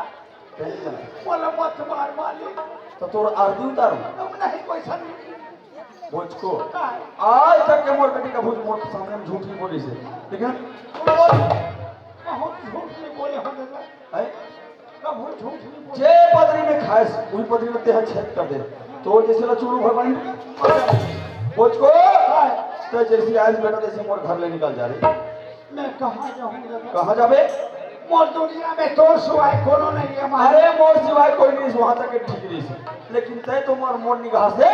कहीं जाना। मोला मत मार मालिक। तो तोर आरती उतारूं? अब नहीं कोई सन। बोचको। का? आज तक के मोर बेटी कभू मोर सामने में झूठ नहीं बोली से। ठीक है? बहुत झूठ नहीं बोले हो दादा। है? कभू झूठ नहीं बोले। जे पदरी में खाएस, वही पदरी में तेहा छेद कर दे। तो जैसे ला चूरू भर बनी। बोचको। का? तो जैसे आज बेटा जैसे मोर घर ले निकल जा रही। मैं कहाँ जाऊँ दादा? कहाँ जाबे? मोर दुनिया में तोर सिवाय कोनो नहीं है मालिक। अरे मोर सिवाय कोई नहीं, वहाँ तक के ठीक रही से। लेकिन तय तो मोर, मोर निगाह से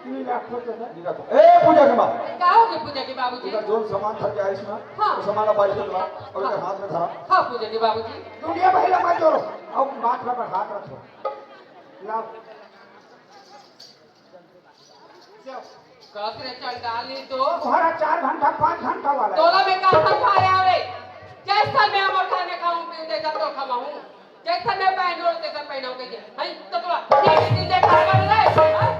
नहीं रखो दादा। नहीं रखो। ए पूजा के माँ। का हो गए पूजा के बाबूजी? इधर जोन सामान धर के आइस ना, हाँ। वो सामान आप बाइक पे ला और हाँ। इधर हाथ में धरा। हाँ पूजा के बाबूजी। दुनिया भैया मत जोड़ो, अब बात पर हाथ रखो। लाओ। कस रे चंडाली तो। तुम्हारा चार घंटा, पाँच घंटा वाला है। तोला में का समझा रहे आवे? जैसा मैं हमर घर में खाऊं पीऊं, देखा तो खवाऊं। जैसा मैं पहनूं, तैसा पहनाऊं कहिके। हई, तो तोला एक दिन दे खाए वाला रे, हाँ?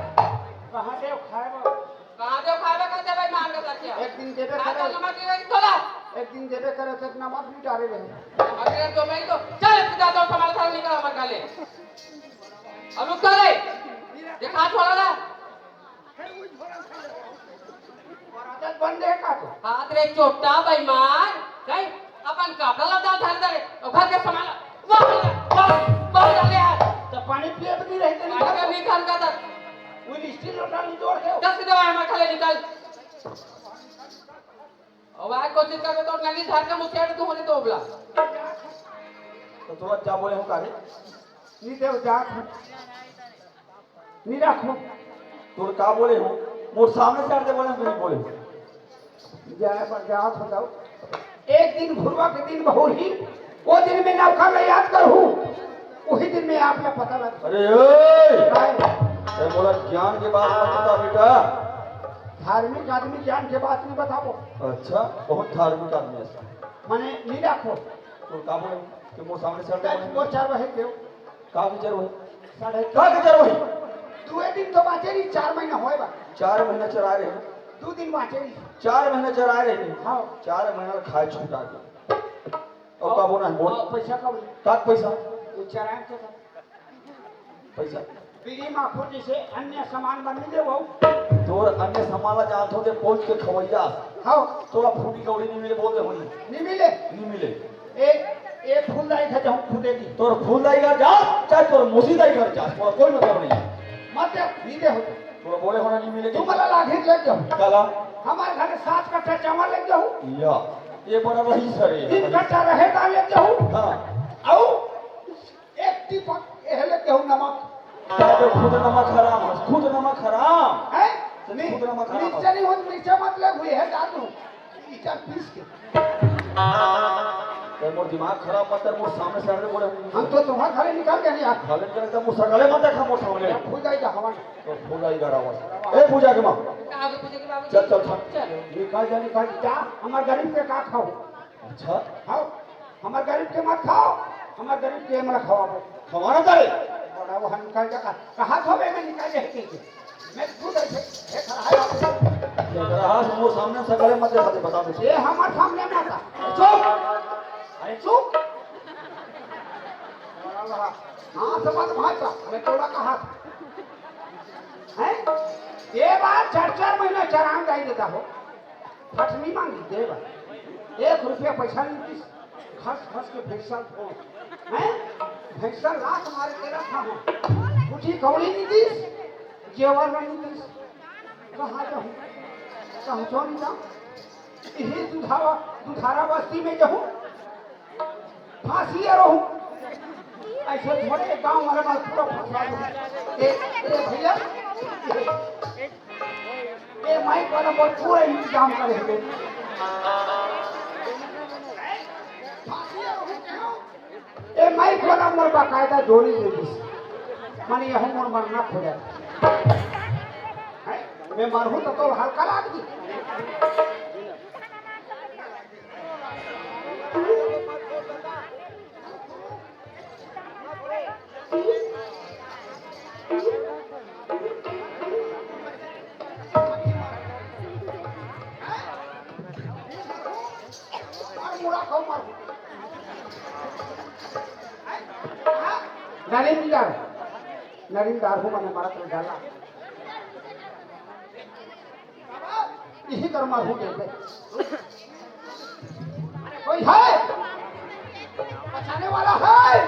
कहाँ दे खाए वाला? कहाँ दे खाए वाला? कहते भाई मान के सच्चा। एक दिन देबे आज करे। तो नमक की वजह तोला। एक दिन देबे करे, तो नमक भी डाले रहे। नमक रे तो मैं तो, चल, तू जा तो हमारे साथ निकल हमारे घर ले। अब रुक तो रे। देखा छोड़ा ना। और आदत बन रहे का तो? हाथ रे चोट्टा बेईमान, नहीं, अपन कपड़ा लत्ता उतार दे, और घर के सामान, वाह, वाह, वाह, डाले यार। तो पानी पिए भी नहीं रहते, पानी निकाल। का नहीं खान का था। वो स्टील लोटा नहीं जोड़ दे। दस की दवा है, मैं खा ले, निकाल। और वहाँ कोशिश करबे तो नली झाड़ के मुसेड़ दूँ, नहीं तो उबला। तो तोला क्या बोले हो, का रे? नहीं दे, जा। नहीं रखो। तोर का बोले हो? मोर सामने से हट दे बोले, नहीं बोले। जाए पर जाओ, बताओ। एक दिन घुरवा के दिन बहुरी, वो दिन में नौकर ले याद करूँ, वही दिन में आप ला पता लग। अरे ओए! काय? ए, मोला ज्ञान के बात मत बता बेटा। धार्मिक आदमी ज्ञान के बात नहीं बताओ। अच्छा, बहुत धार्मिक आदमी है। माने नी राखो। तो का बोले? कि मोर सामने से हट जा। मोर चार बहे देव। का विचार होही? साढ़े का विचार होही? दुए दिन तो बाँचे रही, चार महीना होए बा। चार महीना चराए रहे। दू दिन बाँचे रही। चार महीना चराए रहे। हाँ। चार महीना खाए छूटा के। अब का बोना है? बोल। हाँ, पैसा कब? का पैसा? वो चराए के था। पैसा? बीड़ी माखुर जैसे अन्य सामान बा, नी लेवो। तोर अन्य सामान ला जानथों ते पहुंच के खवैया। हाँ। तोला फूटी कौड़ी नी मिले बोल दे होई। नी मिले। नी मिले। ए, ए फूलदाई घर जाऊं, फूटेगी। तोर फूलदाई घर जा, चाहे तोर मोसीदाई घर जा, तोर कोई मतलब नहीं है। मत दे, नी दे हो। तोर बोले होना नी मिले। तू मला लाठी ले जाओ। काला? हमारे घर सात कट्ठा चावल ले जाओ। या, ये बड़ा रही सर ये। तीन कट्ठा रहे दाल ले जाओ। हाँ। आओ। एक टीपक एह ले केहू नमक। तारे खुद नमक हराम हस, खुद नमक हराम। हैं? ते खुद नमक हराम हस। मिर्चा नहीं हो, मिर्चा मत ले, हुई है दादू। इचर पीस के। ते मोर दिमाग खराब मत कर, मोर सामने से हट के बोले। हम तो तुम्हारे घरे निकाल के नहीं आ। घरे निकाल के मोर सगले मत देखा मोर सामने। फूलदाई का हवा। तो फूलदाई का आवाज। ए पूजा के माँ। का हो गया पूजा के बाबूजी? चल, चल, चल। चलो। निकाल जा, निकाल जा। हमारे गरीब के का खाओ? अच्छा। खाओ। हमार गरीब के मत खाओ, हमार गरीब के हमरा खवाबो। खवाना करे। बड़ा वो हम निकाल जा, कहा थो बे, मैं निकाल दे के। मैं खुद ऐसे, हे खड़ा है। ये रहा से मोर सामने से गले मत देखा दे, बता दे। ये हमार सामने मत आ। चुप। अरे चुप। बड़ा रहा। हाँ, समझ भाषा, मैं तोड़ा कहा। हैं? ये बार चार चार महीना चरान जाई देता हो। फटनी मांगी देव। एक रुपया पैसा नहीं दिस। खस खस के भैंसा धो। हैं? भैंसा लात मारे के रखा हो। कुटी कौड़ी नहीं दिस। जेवर नहीं दिस। कहाँ जाऊँ? कहाँ जाऊँ नहीं जाऊँ? यही दुधावा, दुधारा बस्ती में जाऊँ। फांसी या रहूं। ऐसे थोड़े गांव वाले मार पूरा फंसा दो। ए, ए भैया, ए माइक वाला मोर पूरा इंतजाम करे हुए। फांसी या रहूं कहो। ए माइक वाला मोर बाकायदा जोड़ी दे दिस। माने यह मोर मरना खोजा। हैं? मैं मरहूं तो, तो हल्का लाग दी। नरिंदर, नरिंदर हूँ मने मरत में डाला। यही कर मारू दे दे। कोई है? बचाने वाला है?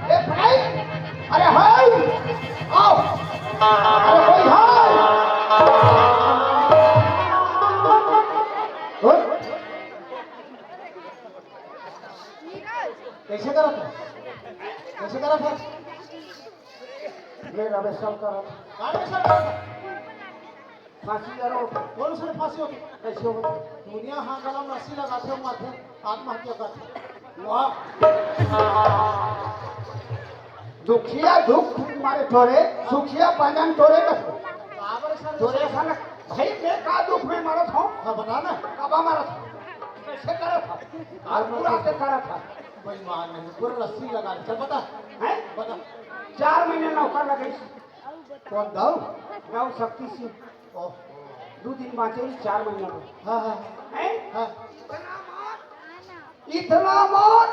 ए भाई, अरे है? आओ। अरे कोई है? ओए। कैसे करत है? कैसे करत है? ले रबे सब करत। काहे सब करत? फांसी करो। कौन से फांसी होती? कैसे हो? दुनिया हाँ गला में रस्सी लगाते हो, माथे आत्महत्या करते। वाह। दुखिया दुख मारे तोरे, सुखिया पांजन तोरे बस। बाबर सर, तोरे सन भाई, मैं का दुख में मरत हूँ? हाँ, बता ना। कबा मरत हूँ? कैसे करत था? और पूरा से करत था। बेईमान नहीं, पूरा रस्सी लगा दे। चल बता। हैं? बता। चार महीने नौकर लगे। कौन दाऊ? दाऊ शक्ति सिंह। ओह। दो दिन बाँचे, चार महीना में। हाँ, हाँ। हैं? हाँ। इतना मौत, इतना मौत।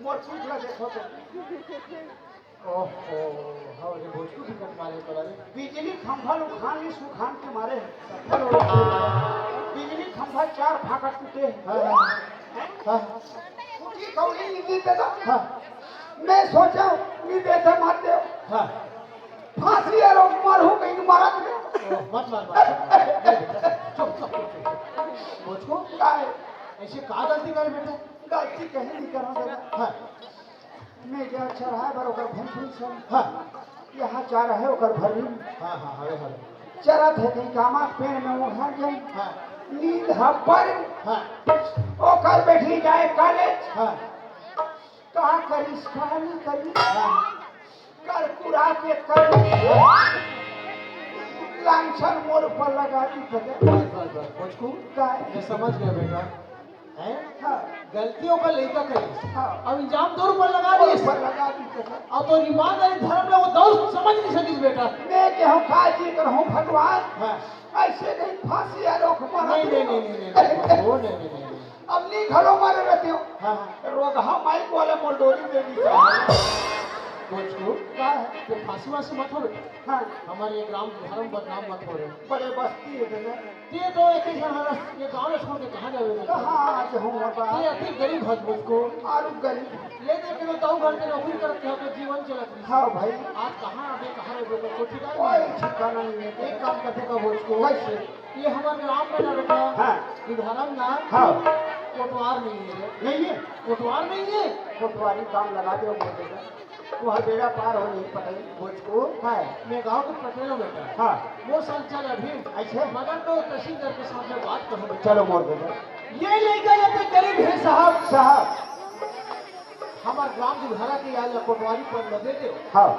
मोर पीठ ला देखो तो। ओहो, हाँ, ये भोजपुरी कट मारे पड़ा रे। बिजली खंभा उखान ली सुखान के मारे। बिजली खंभा चार फाका टूटे। हाँ, हाँ। हाँ। कुटी कौड़ी नहीं देता। हाँ। मैं सोचा, नहीं देता मार दे। हाँ। फांसी या रोक मार हो गई, मारा तुझे। ओ, मत मार, मत मार। नहीं बेटा, चुप, चुप, चुप, चुप। मुझको का है? ऐसे का गलती करे बेटा? गलती कहीं नहीं करा बेटा। हाँ। मैं गया चराए बर ओकर भैंस भैंस है। हाँ। यहाँ चराए ओकर भर्री। हाँ, हाँ, हवे, हवे। चरत है कहीं कामा पेड़ में ओढ़ा गया। हाँ। नींद हब्बर। हाँ। ओकर बेटी जाए कॉलेज। हाँ। का करिस, का नहीं करिस? हाँ। कर कुरा के कर। लांछन मोर पर लगा दी भैया। बस, बस, बस, मुझको का? मैं समझ गया बेटा। हैं? हाँ। गलती ओकर लइका करिस। हाँ। अब इल्जाम तोर ऊपर लगा दिस। ऊपर लगा दिस, सर। अब तोर ईमानदारी धरम ला वो दऊ समझ नहीं सकिस, बेटा। मैं कहूँ का जी करहूँ भगवान? हाँ। अइसे नहीं, फांसी या रोक मारा। नहीं, नहीं, नहीं, नहीं, नहीं, नहीं, वो नहीं, नहीं, नहीं, नहीं। अब नहीं घलो मारे रहते हो। हाँ, हाँ। रोगहा माइक वाला मोल डोरी दे दी। बोचकू, का है? तो फांसी वासी मत हो बेटा। हाँ। हमारे ये ग्राम धरम बदनाम मत हो रे। बड़े बस्ती है ना। ये तो एक ही झन हरस, ये गाँव छोड़ के कहाँ जावे रे? कहाँ आज हूँ बाबा? ये अति गरीब हस बोचकू। आरु गरीब। ले दे के दऊ घर के नौकरी करत हे, अपन जीवन चलत रहिस। हाँ भाई। आज कहाँ आबे, कहाँ रहिबे, कोई ठिकाना कोई नहीं। ठिकाना नहीं है। एक काम करते का बोचकू। कैसे? ये हमारे ग्राम में ना बेटा, हाँ। ये धरम ना हाँ। कोटवार नहीं है रे। नहीं है? कोटवार नहीं है? कोटवारी काम लगा दे, बोल देगा। तुम्हारा बेड़ा पार हो नहीं पटेल। बोचकू। हाँ। मैं गाँव के पटेल हूँ बेटा। हाँ। वो संचल अभी। अच्छा। मगर तो तहसीलदार के साथ में बात करूँ बेटा। चलो मोर बेटा। ये लइका ये तो गरीब है साहब। साहब। हमार ग्राम दुधारा के आज कोटवारी पद ल दे दे। हाँ।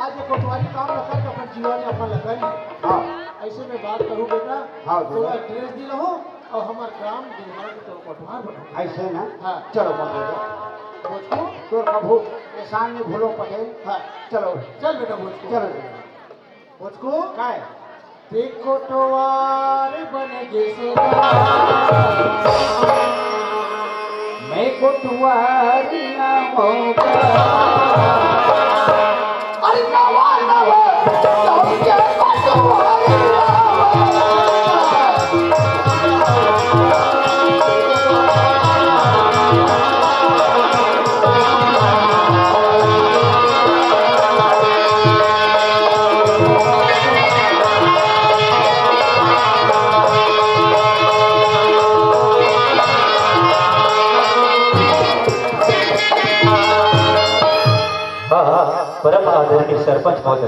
आज ये कोटवारी काम ल करके अपन जीवन यापन ल करी। हाँ। अइसे में बात करूँ बेटा, हाँ, तो बोलो। एड्रेस दिलहूँ अउ हमार ग्राम दुधारा के तोर कोटवार बनाहूँ। अइसे ना? हाँ। चलो, बाबू। बोचकू? तोर कभू एहसान नहीं भूलो पटेल। हाँ। चलो। चल बेटा बोचकू। चलो, चलो। बोचकू? काय? ते कोटवार बन गे से ना। मैं कोटवार ना होगा। अरे नवा नवा, सबके कोटवार ना होगा। हाँ, हाँ, परम आदरणीय सरपंच महोदय,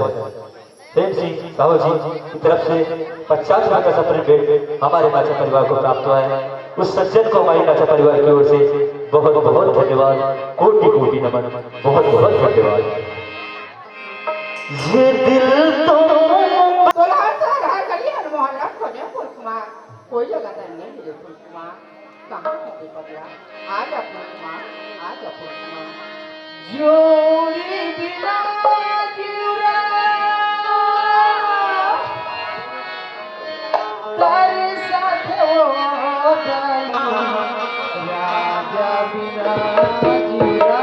प्रेम सिंह साहू जी की तरफ से पचास रुपए का सप्रेम भेंट हमारे नाचा परिवार को प्राप्त हुआ है। उस सज्जन को हमारे नाचा परिवार की ओर से बहुत बहुत धन्यवाद, कोटि कोटि नमन, बहुत बहुत धन्यवाद। ये दिल तो तोला हर शहर हर गली हर मोहल्ला खोजे फुलकुमा, कोई जगह नहीं मिले फुलकुमा। कहाँ है रे पगला? आ जा फुलकुमा, आ जा फुलकुमा। जोड़ी बिना जिउरा तारे साथ हो जाई, राजा बिना जिउरा।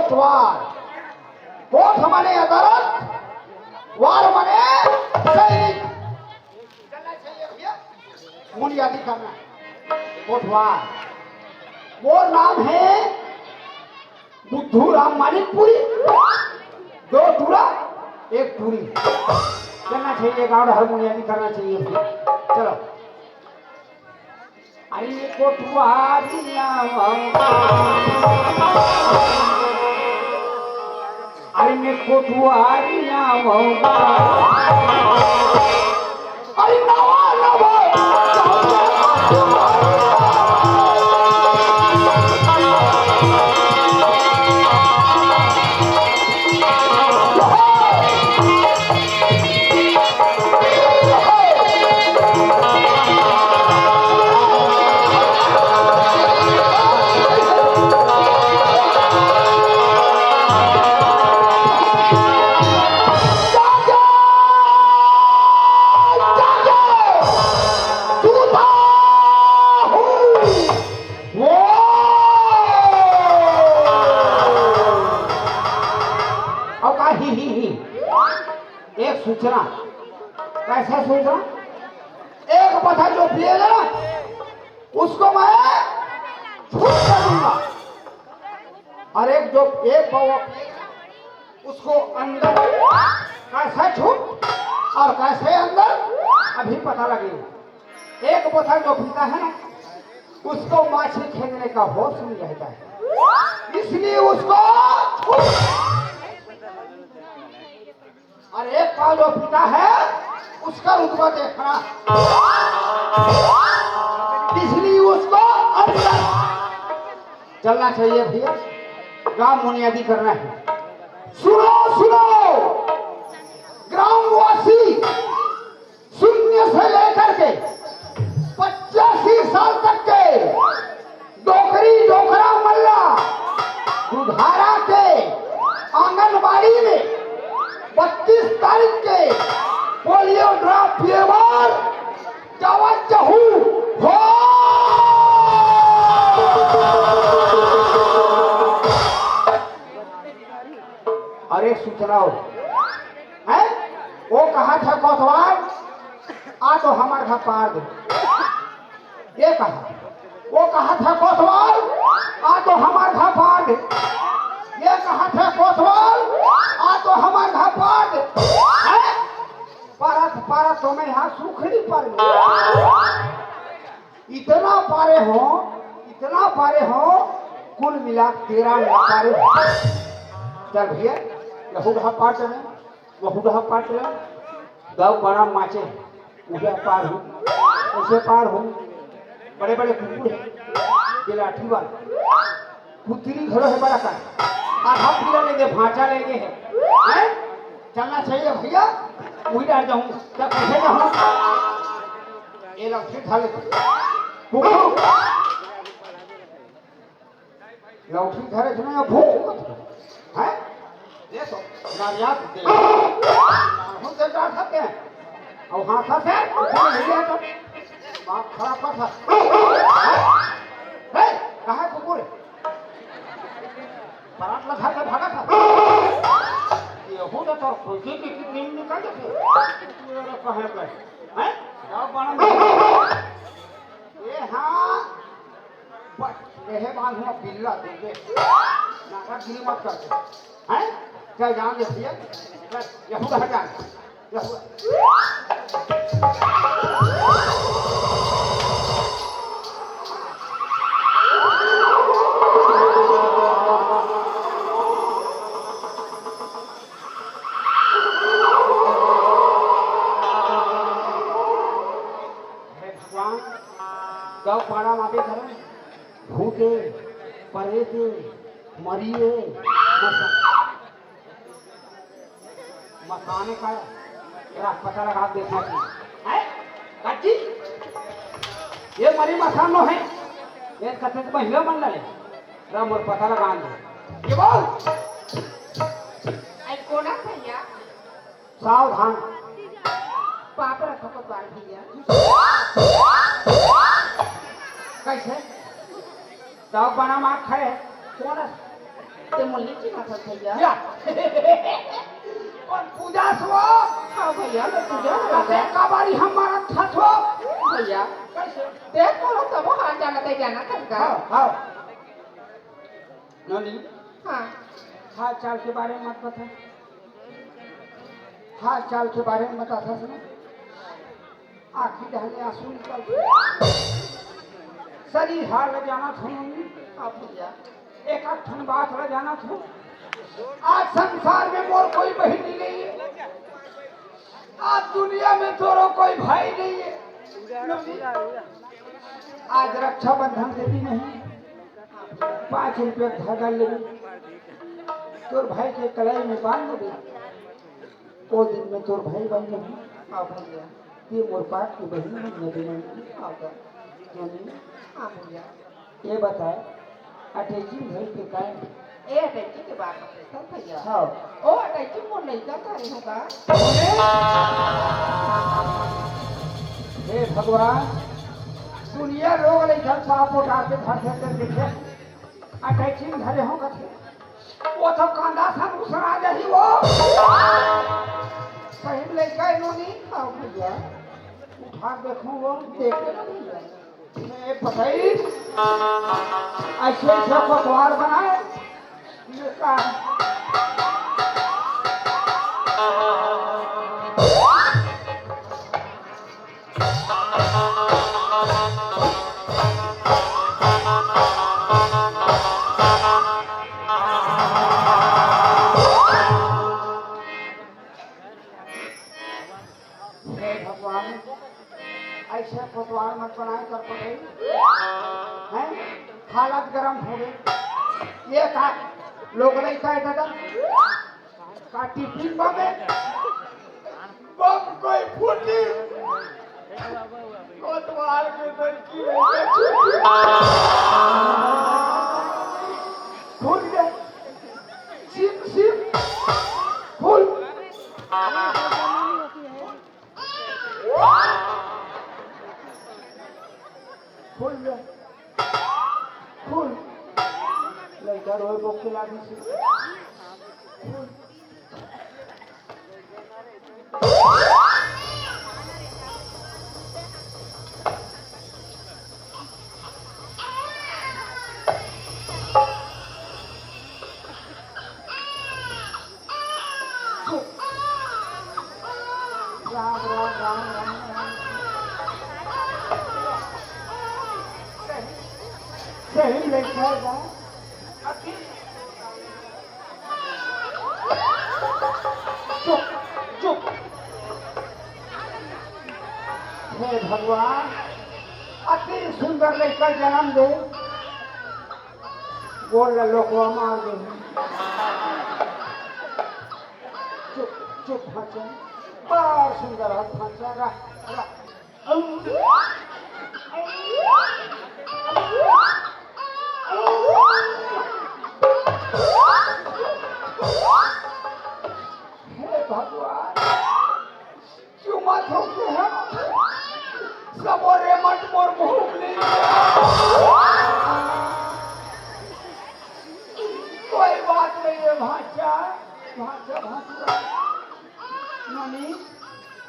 कोटवार। कोट माने अदालत, वार माने सैनिक। चलना चाहिए भैया, मुनियादी करना। कोटवार। मोर नाम है बुद्धू राम मानिकपुरी। दो टूरा, एक टूरी। चलना चाहिए, गांव हर मुनियादी करना चाहिए भैया। चलो। अरे कोटवारी आवा, अरे मैं कोटवारी आवा, अरे नवा नवा। अउ का ही, ही, ही। एक सूचना। कैसा सूचना? एक बथा जो पिएगा ना, उसको मैं छूट कर दूंगा। और एक जो, एक पाव पिएगा, उसको अंदर कैसा छूट और कैसे अंदर, अभी पता लगेगा। एक बोतल जो पीता है ना, उसको माछी खेलने का होश नहीं रहता है, इसलिए उसको छूट। और एक पाव जो पीता है, उसका रुतबा देखना, इसलिए उसको अंदर चलना चाहिए भैया। गांव मुनियादी करना है। सुनो, सुनो, ग्रामवासी, शून्य से लेकर के पचासी साल तक के डोकरी, डोकरा, मल्ला, दुधारा के आंगनबाड़ी में बत्तीस तारीख के पोलियो ड्रॉप पिए बर जावत जहू हो। अरे सुतराव, हैं? वो कहा था कोतवाल, आ तो हमर घर पार दे। ये कहा, वो कहा था कोतवाल, आ तो हमर घर पार दे। ये कहा था कोतवाल, आ तो हमर घर पार दे। हैं? परत परत तो मैं यहाँ सुखड़ी पर गया। इतना पारे हो, इतना पारे हो, कुल मिला तेरह ना पारे हो। चल भैया, यहू डहा पार चले, वहू डहा पार चले, दव बड़ा माचे, उधर पार हो, उसे पार हो, बड़े बड़े कुकुर है, बिलाठी वाला, कुतरी घरो है बड़ा का, आधा पीला लेंगे, भांचा लेंगे है, हैं? चलना चाहिए भैया, वही डर जाऊँ, क्या कैसे जाऊँ? ये लौठी खा ले। कुकुर। लौठी धरे थे ना, भूख। हैं? ये तो नारियात दे। हम से डर सकते हैं। और हाँ, खा से, कुकुर नहीं है तो। बाप खराब कर था। हैं? हैं? कहाँ है कुकुर? परात ला धर के भागा था। ये हो तो तोर खुशी की, की नींद निकल जाती। ये कहे गए। हैं? जाओ बड़ा। ये हाँ, बस, यही बांध हुआ बिल्ला, देख ले। नाटकगिरी मत कर। हैं? चल, जान दे भैया। चल, यहू रह जान। यहू। हे भगवान, गौ पाड़ा मापे करो। भूते, परेते, मरिए, मसा-, मसाने का एला पता लगा देखना चाहिए। हैं? काकी? ये मरी मसान नो है। ये कते तो महिला मन ले। रा मोर पता लगा दे। ये बोल। आई कोना भैया? सावधान। पाप रखो कोतवाल भैया। कैसे? तव बना मार खड़े। कोन? ते मोला नइ चिन्हाथस भैया। या। कोन पूजा हस वो? हाँ भैया, मैं पूजा हँव। कइसे काबारी हम मारत हस वो? भैया, कइसे? देख तोला तभो हाल जानत हँव, जानत हस का? हाँ, हाँ। नोनी, हाँ। हाल चाल के बारे में मत बता। हाल चाल के बारे में बताथस ना, आँखी डहर ले आँसू निकलथे। सरीर हाल ल जानत हँव नोनी। हाँ भैया। एक आध ठन बात ल जानत हँव। आज संसार में मोर कोई बहिनी नइ हे। आज दुनिया में तोरो कोई भाई नइ हे। आज रक्षाबंधन के दिन हे। पाँच रुपया धागा लेबे, तोर भाई के कलाई में बांध देबे। ओ दिन में तोर भाई बन जाही। हाँ भैया। ते मोर पास के बहिनी बन जाबे। हाँ भैया। हाँ भैया। ये बता, अटैची धरे के काय? ए अटैची के बात करत हस भैया। हाँ। ओ अटैची मोर लइका धरे होही का? हे भगवान, दुनिया लोग लइका पाप उठा के धर देथे। अटैची धरे होही कथे। वो तो कांदा सन उसना जाही वो। सही में लइका हे नोनी। हाँ भैया। उठा के देखहूँ वो, देखे ना भैया। ए पतई, अइसे अइसे पतवार बनाए, ये का? हे भगवान, अइसे पतवार मत बनाए कर पतई। हैं? हालत गरम होगे। ये का लोग लइका हे दादा? का टिफिन बम हे? बम कोई फूटी। कोतवाल के लड़की लइका छूटी। खुल गया। SIM, SIM. खुल। खुल जा। खुल। लइका रोए बोके लागिस। खुल। राम, राम, राम, राम, राम। सही, सही लइका हे बा। चुप, चुप। हे भगवान, अति सुंदर लइका जनम दे। गोड़ ल लोकवा मार दे। चुप, चुप भांचा, बड़ सुंदर हे भांचा, रह, रह। हे भगवान, चुमा थोके हे, सबो रेमट मोर मुंह में। कोई बात नहीं हे भांचा, भांचा, भांचा। नोनी,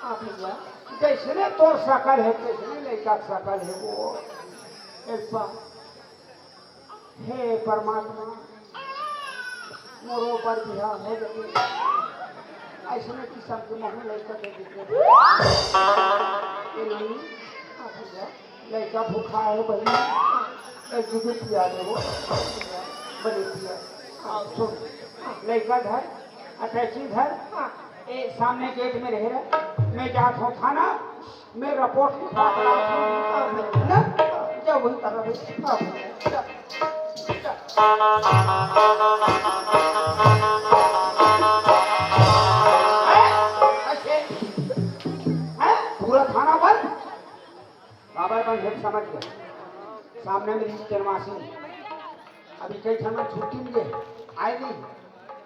आ भैया, जइसने तोर सकल हे, तइसने लइका के सकल हे वो। एक बार हे परमात्मा, मोरो बर बिहाव हो जाए, अइसने किसम के महूं लइका दे देते। ए नोनी, आ भैया, लइका भूखा हे बहिनी, एक दूध पिया दे वो, बने पिया। हाँ, सुन, लइका धर, अटैची धर, ए सामने गेट में रहे रह, मैं जात हूँ थाना, मैं रिपोर्ट लिखवा के लात हूँ। ना? जा वही कर रहे। हाँ, जा, जा। हैं? ऐसे? हैं? पूरा थाना बंद? काबर बंद हे, समझ गया। सामने में रिंग तेरमासी। अभी कई ठन मन छुट्टी में गे, आए नहीं।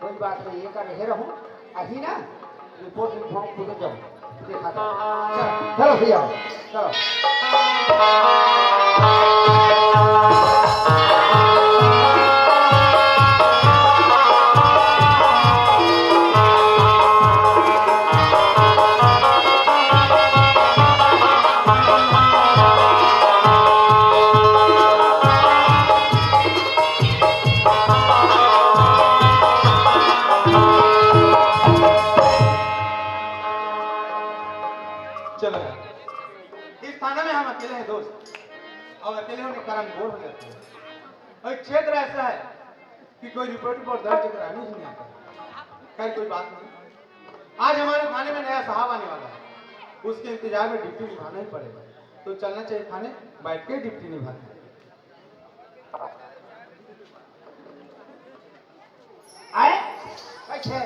कोई बात नहीं, ये कर रहे रहूं। अभी ना, रिपोर्ट लिखवाऊं, खुद जाऊं। देखा था। चलो, चलो भैया, चलो। कारण बोर हो जाते हैं। और क्षेत्र ऐसा है कि कोई रिपोर्ट, रिपोर्ट दर्ज कराने ही नहीं आता। खैर, कोई बात नहीं। आज हमारे थाने में नया साहब आने वाला है, उसके इंतजार में ड्यूटी निभाना ही पड़ेगा। तो चलना चाहिए थाने, बैठ के ड्यूटी निभाते हैं। आए? कैसे?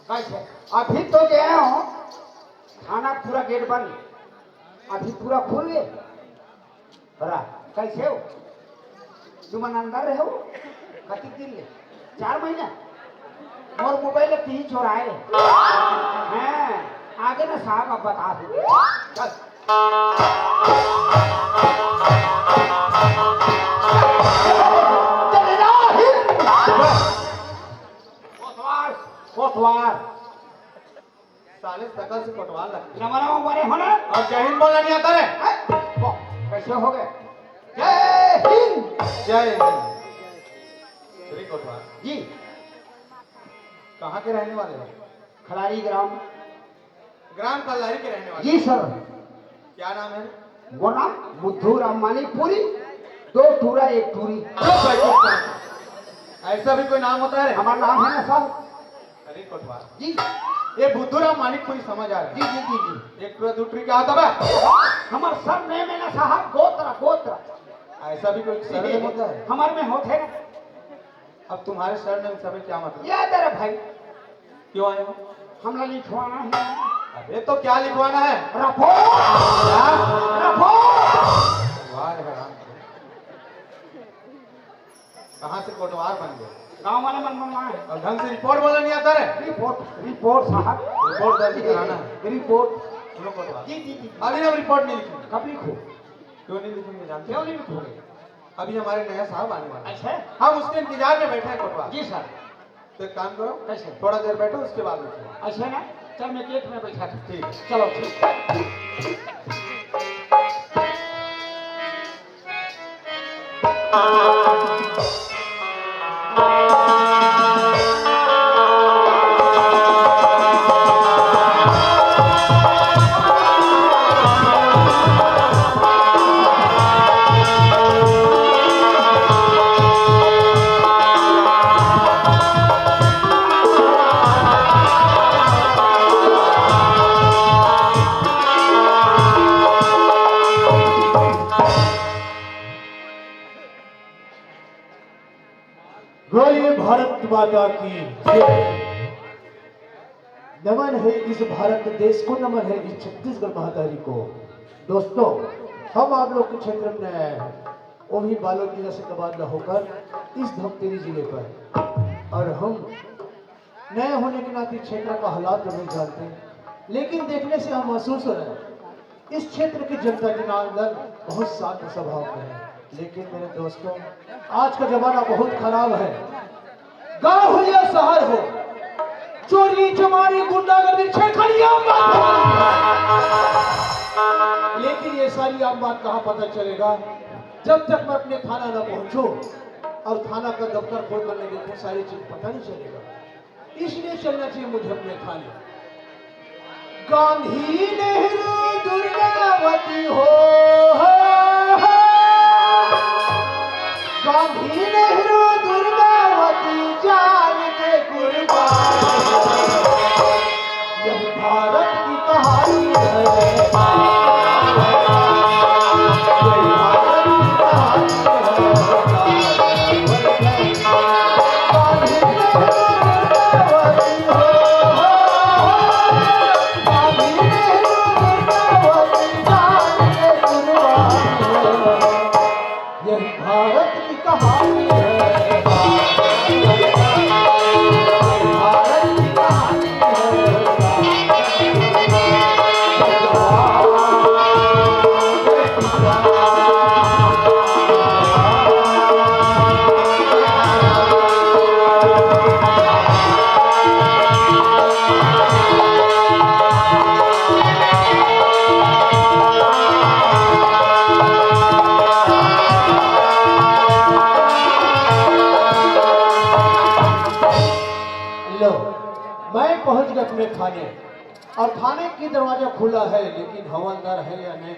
कैसे? अभी तो गया हूँ, थाना पूरा गेट बंद, अभी पूरा खुल गए। बड़ा, कैसे हो? तुमन अंदर रहे हो? कति दिन ले? चार महीना? मोर मोबाइल ला तीन चोराए। हैं, आगे ना साहब, अब बता दो। चल। कोतवाल, कोतवाल। साले सकल से कोटवाल लगते हैं। नमन, नमन, बड़े होना। और जय हिंद बोलना नहीं आता रे? हैं? वो, कैसे हो गए? जय हिंद। जय हिंद। श्री कोटवाल जी। कहाँ के रहने वाले हो? खलारी ग्राम। ग्राम खलारी के रहने वाले। जी सर। क्या नाम है? वो नाम बुद्धू राम मानिकपुरी, दो टूरा एक टूरी। चुप भाई, चुप भाई। ऐसा भी कोई नाम होता है? हमारा नाम है ना सर। अरे कोटवाल जी। ये बुद्धू राम मानिकपुरी समझ आ रहा है। जी, जी, जी, जी। एक टूरा दो टूरी क्या होता है? हमार सर नेम है ना साहब, गोत्र, गोत्र। ऐसा भी कोई सर नेम होता है? हमार में होते हैं। अब तुम्हारे सर नेम से हमें क्या मतलब? ये तेरा भाई। क्यों आए हो? हमला लिखवाना है। अबे तो क्या लिखवाना है? रिपोर्ट। क्या? रिपोर्ट। वाह रे हराम। कहाँ से कोटवार बन गए? गाँव वाले मन मंगवाए हैं। और ढंग से रिपोर्ट बोलना नहीं आता रे? रिपोर्ट, रिपोर्ट साहब। रिपोर्ट दर्ज कराना है। रिपोर्ट। सुनो कोटवार। जी, जी, जी। अभी हम रिपोर्ट नहीं लिखेंगे। कब लिखो? क्यों नहीं लिखेंगे जानते हो? क्यों नहीं लिखोगे? अभी हमारे नया साहब आने वाले हैं। अच्छा। हम उसके इंतजार में बैठे हैं कोटवार। जी सर। तो एक काम करो, कैसे? थोड़ा देर बैठो, उसके बाद उठो। अच्छा ना, चल मैं गेट में बैठा था। ठीक है। चलो, ठीक। बोलिए भारत माता की जय। नमन है इस भारत देश को, नमन है इस छत्तीसगढ़ महतारी को। दोस्तों, हम आप लोग के क्षेत्र में आए हैं, वो भी बालोद जिला से तबादला होकर इस धमतरी जिले पर, और हम नए होने के नाते क्षेत्र का हालात तो नहीं जानते, लेकिन देखने से हम महसूस हो रहे हैं इस क्षेत्र की जनता जनार्दन बहुत शांत स्वभाव के है। लेकिन मेरे दोस्तों, आज का जमाना बहुत खराब है। गांव हो या शहर हो, चोरी चमारी गुंडागर्दी छेड़खानी आम बात हो। लेकिन ये सारी आम बात कहाँ पता चलेगा? जब तक मैं अपने थाना न पहुंचूं और थाना का दफ्तर खोल कर नहीं देखूं, सारी चीज पता नहीं चलेगा। इसलिए चलना चाहिए मुझे अपने थाने। गांधी नेहरू दुर्गावती हो, हो, हो। गांधी नेहरू दुर्गावती जान के कुर्बान। यही भारत की कहानी है। यही भारत की कहानी है। यही भारत की कहानी है। भारत की कहानी है। लो, मैं पहुंच गया अपने थाने, और थाने की दरवाजा खुला है, लेकिन हवलदार है या नहीं,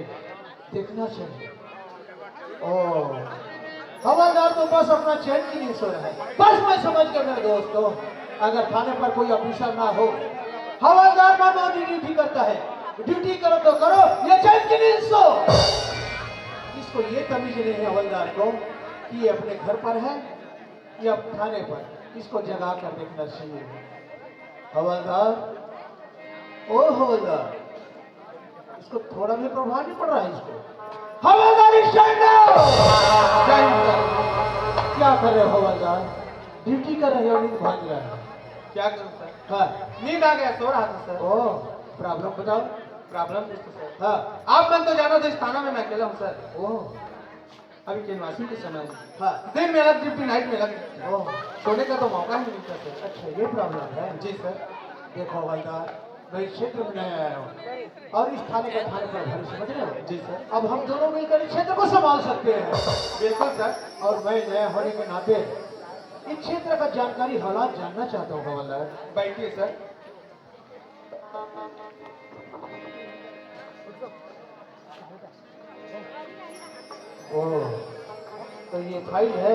देखना चाहिए। ओ, हवलदार तो बस अपना चैन की नींद सो रहा है। बस मैं समझ गया मेरे दोस्तों, अगर थाने पर कोई ऑफिसर ना हो, हवलदार मानो ड्यूटी करता है। ड्यूटी करो तो करो, ये चैन की नींद सो। इसको ये तमीज नहीं है हवलदार को कि ये अपने घर पर है या थाने पर, इसको जगा कर देखना चाहिए। हवलदार, ओ हवलदार, इसको थोड़ा भी प्रभाव नहीं पड़ रहा है इसको। हवलदार, stand up! क्या कर रहे हो हवलदार? ड्यूटी कर रहे हो, नींद भाग रहा है। क्या करूं सर? हाँ। नींद आ गया, सो रहा था सर। ओ, प्रॉब्लम बताओ। प्रॉब्लम कुछ तो सर। हाँ। आप मन तो जानो, इस थाना में मैं अकेला हूँ सर। ओ। अभी कैनवासिंग के समय है। हाँ। दिन में अलग ड्यूटी, नाइट में अलग ड्यूटी। ओह। सोने का तो मौका ही नहीं मिलता सर। अच्छा, ये प्रॉब्लम है। जी सर। देखो हवलदार, मैं इस क्षेत्र में नया आया हूँ और इस थाने का थाने प्रभारी, समझ रहे हो? जी सर। अब हम दोनों मिलकर इस क्षेत्र को संभाल सकते हैं। बिल्कुल सर। और मैं नया होने के नाते इस क्षेत्र का जानकारी, हालात जानना चाहता हूँ हवलदार। बैठिए सर। ओह, तो ये फाइल है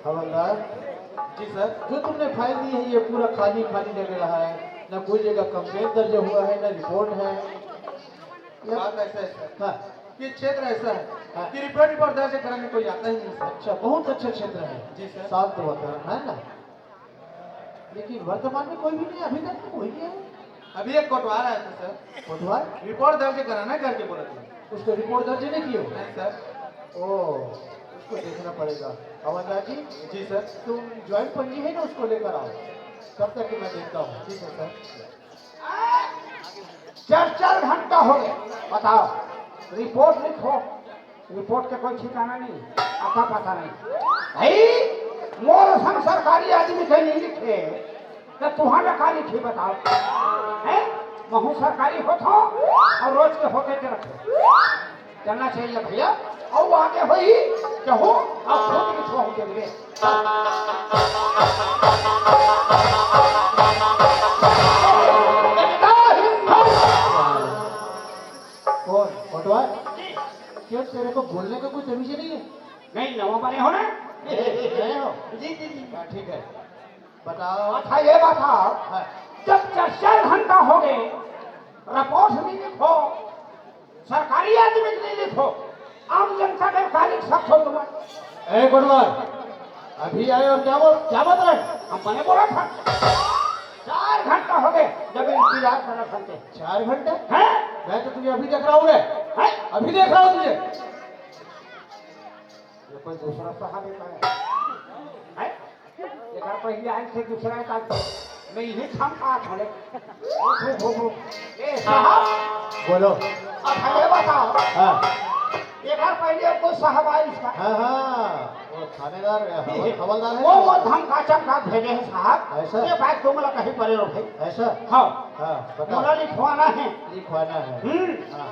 हवलदार। जी सर। जो तुमने फाइल दी है, ये पूरा खाली खाली लग रहा है, ना कोई जगह कंप्लेंट दर्ज हुआ है, ना रिपोर्ट है। बात ऐसा है सर, हाँ। ये क्षेत्र ऐसा है हाँ। कि रिपोर्ट, रिपोर्ट दर्ज कराने कोई आता ही नहीं सर। अच्छा, बहुत अच्छा क्षेत्र है। जी सर। शांत वातावरण है ना। लेकिन वर्तमान में कोई भी नहीं, अभी तक तो कोई नहीं है। अभी एक कोटवार आया था सर। कोटवार? रिपोर्ट दर्ज कराना है करके बोला था। उसको रिपोर्ट दर्ज नहीं किए हो? नहीं सर। ओ, उसको देखना पड़ेगा। हवलदार जी। जी सर। तुम ज्वाइंट पंजी है ना, उसको लेकर आओ, तब तक कि मैं देखता हूँ। ठीक है सर। चार चार घंटा हो गए, बताओ, रिपोर्ट लिखो, रिपोर्ट के कोई ठिकाना नहीं, अता पता नहीं। भाई, मोर संग सरकारी आदमी के नहीं लिखे, तो तुहां ला का लिखी बताओ? हैं? महू सरकारी होत हो और रोज के होके के रखो। चलना चाहिए भैया, और आगे होई, कहूं, अब खुद लिखो हम के लिए। कौन? पटवार? क्यों, तेरे को बोलने का कोई तमीज नहीं है? नहीं, नवा बने हो ना? नए हो? जी, जी, जी। हाँ, ठीक है, बताओ। अच्छा, ये बताओ, हाँ। जब चार चार घंटा हो गए, रिपोर्ट नहीं लिखो, सरकारी आदमी के नहीं लिखो, आम जनता के का लिख सकते हो तुम? ए कोटवार, अभी आए और क्या बोल, क्या बात रहे? हम मैंने बोला था, चार घंटा हो गए जब इंतजार कर रहे थे। चार घंटे? हैं? मैं तो तुझे अभी देख रहा हूँ रे। हैं? अभी देख रहा हूँ तुझे। ये कोई दूसरा साहब है क्या? हैं? एक बार पहले आए थे दूसरा एक आदमी। मैं यही थम कहा थोड़े। उठ, उठ, उठ, उठ। ए, साहब। बोलो। अच्छा, ये बताओ। हाँ। एक बार पहले कोई साहब आए इसका। हाँ, हाँ। वो थानेदार, हवल-, हवलदार है वो, ना? वो धमका चमका भेजे हैं साहब। ऐसा? ये बात तुम लोग कहीं परे हो भाई। ऐसा? हाँ। हाँ, बताओ। बोला लिखवाना है। लिखवाना है। हम्म। हाँ।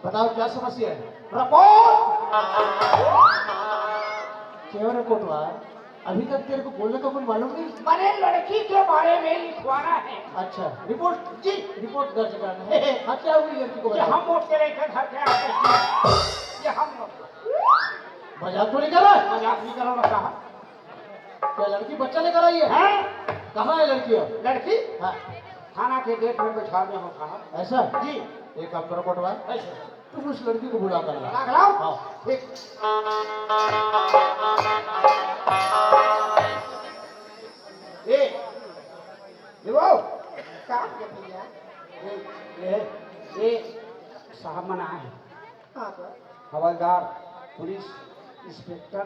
बताओ क्या समस्या है? रिपोर्ट। क्यों रे कोटवार? अभी तक तेरे को बोलने का कोई मालूम नहीं? अरे लड़की के बारे में लिखवाना है। अच्छा, रिपोर्ट? जी। रिपोर्ट दर्ज करना है। हाँ, क्या हुई लड़की को ये बताओ। हम मोट के लेकर घर के आते हैं। ये हम मोट। मजाक तो नहीं कर रहा है? मजाक नहीं कर रहा साहब। क्या लड़की बच्चा लेकर आई है? हाँ। कहाँ है लड़की अब? लड़की? हाँ। थाना के गेट में बैठा दिया हूँ साहब। ऐसा? जी। एक काम करो कोटवार। ऐसा। तुम उस लड़की को बुला कर लाओ। बुला कर लाओ? हाँ। ठीक। ए, ये वो, काम के भैया। ए, ए, ए, साहब मन आए हैं। हाँ, सर। हवलदार, पुलिस इंस्पेक्टर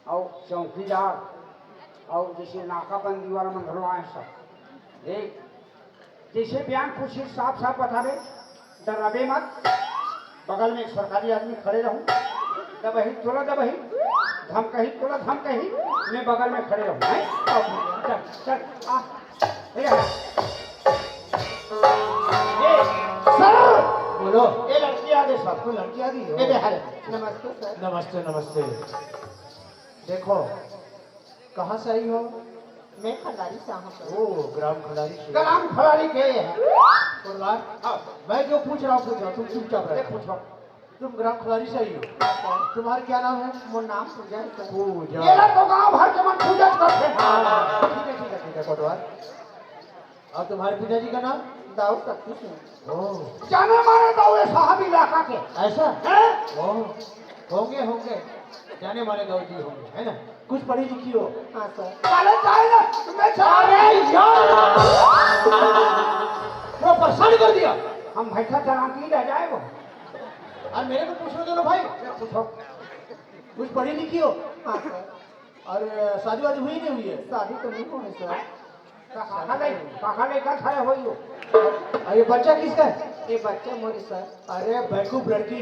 और चौकीदार और जैसे नाकाबंदी वाला मन घलो आए सब। देख, जैसे बयान पूछी साफ साफ बताबे, डराबे मत। बगल में एक सरकारी आदमी खड़े रहूं, दबही तोला दबही, धमकही तोला धमकही, मैं बगल में खड़े रहूं, हैं? चल, चल, आ, ए, आ। ए, सर! बोलो। ए, लड़की आ गई, सर। कोई लड़की आ गई हो? ए, दे, हाय। नमस्ते, सर। नमस्ते, नमस्ते। देखो, कहाँ से आई हो? मैं खंडारी से आऊँ, सर। ओ, ग्राम खंडारी से। ग्राम खंडारी के है। और बात? हाँ। मैं जो पूछ रहा हूँ, पूछ रहा हूँ, तुम चुपचाप रहो। पूछो। तुम ग्राम खलारी से आई हो? तुम्हारा क्या नाम है? मोर नाम पूजा है सर। पूजा। ये ला तो गांव भर के मन पूजा करते हैं। हाँ, ठीक है, ठीक है, ठीक है, कोटवार। और तुम्हारे पिताजी का नाम? दाऊ शक्ति सिंह। ओह। जाने माने दाऊ ये साहब इलाका के। ऐसा? हैं? ओह, होंगे, होंगे, जाने माने दाऊ जी होंगे, है ना? कुछ पढ़ी लिखी हो? हाँ सर। साले जाए ना, मैं चला अरे यार! पूरा परेशान कर दिया। हम भैंसा चराती रह जाए वो। और मेरे को पूछने दो ना भाई। पूछो। कुछ पढ़ी लिखी हो? हाँ सर। और शादी वादी हुई नहीं हुई है? शादी तो नहीं हुई सर। काका ले, काका ले का खड़े हो यो? और ये बच्चा किसका है? ये बच्चा मोरे सर। अरे बेवकूफ लड़की,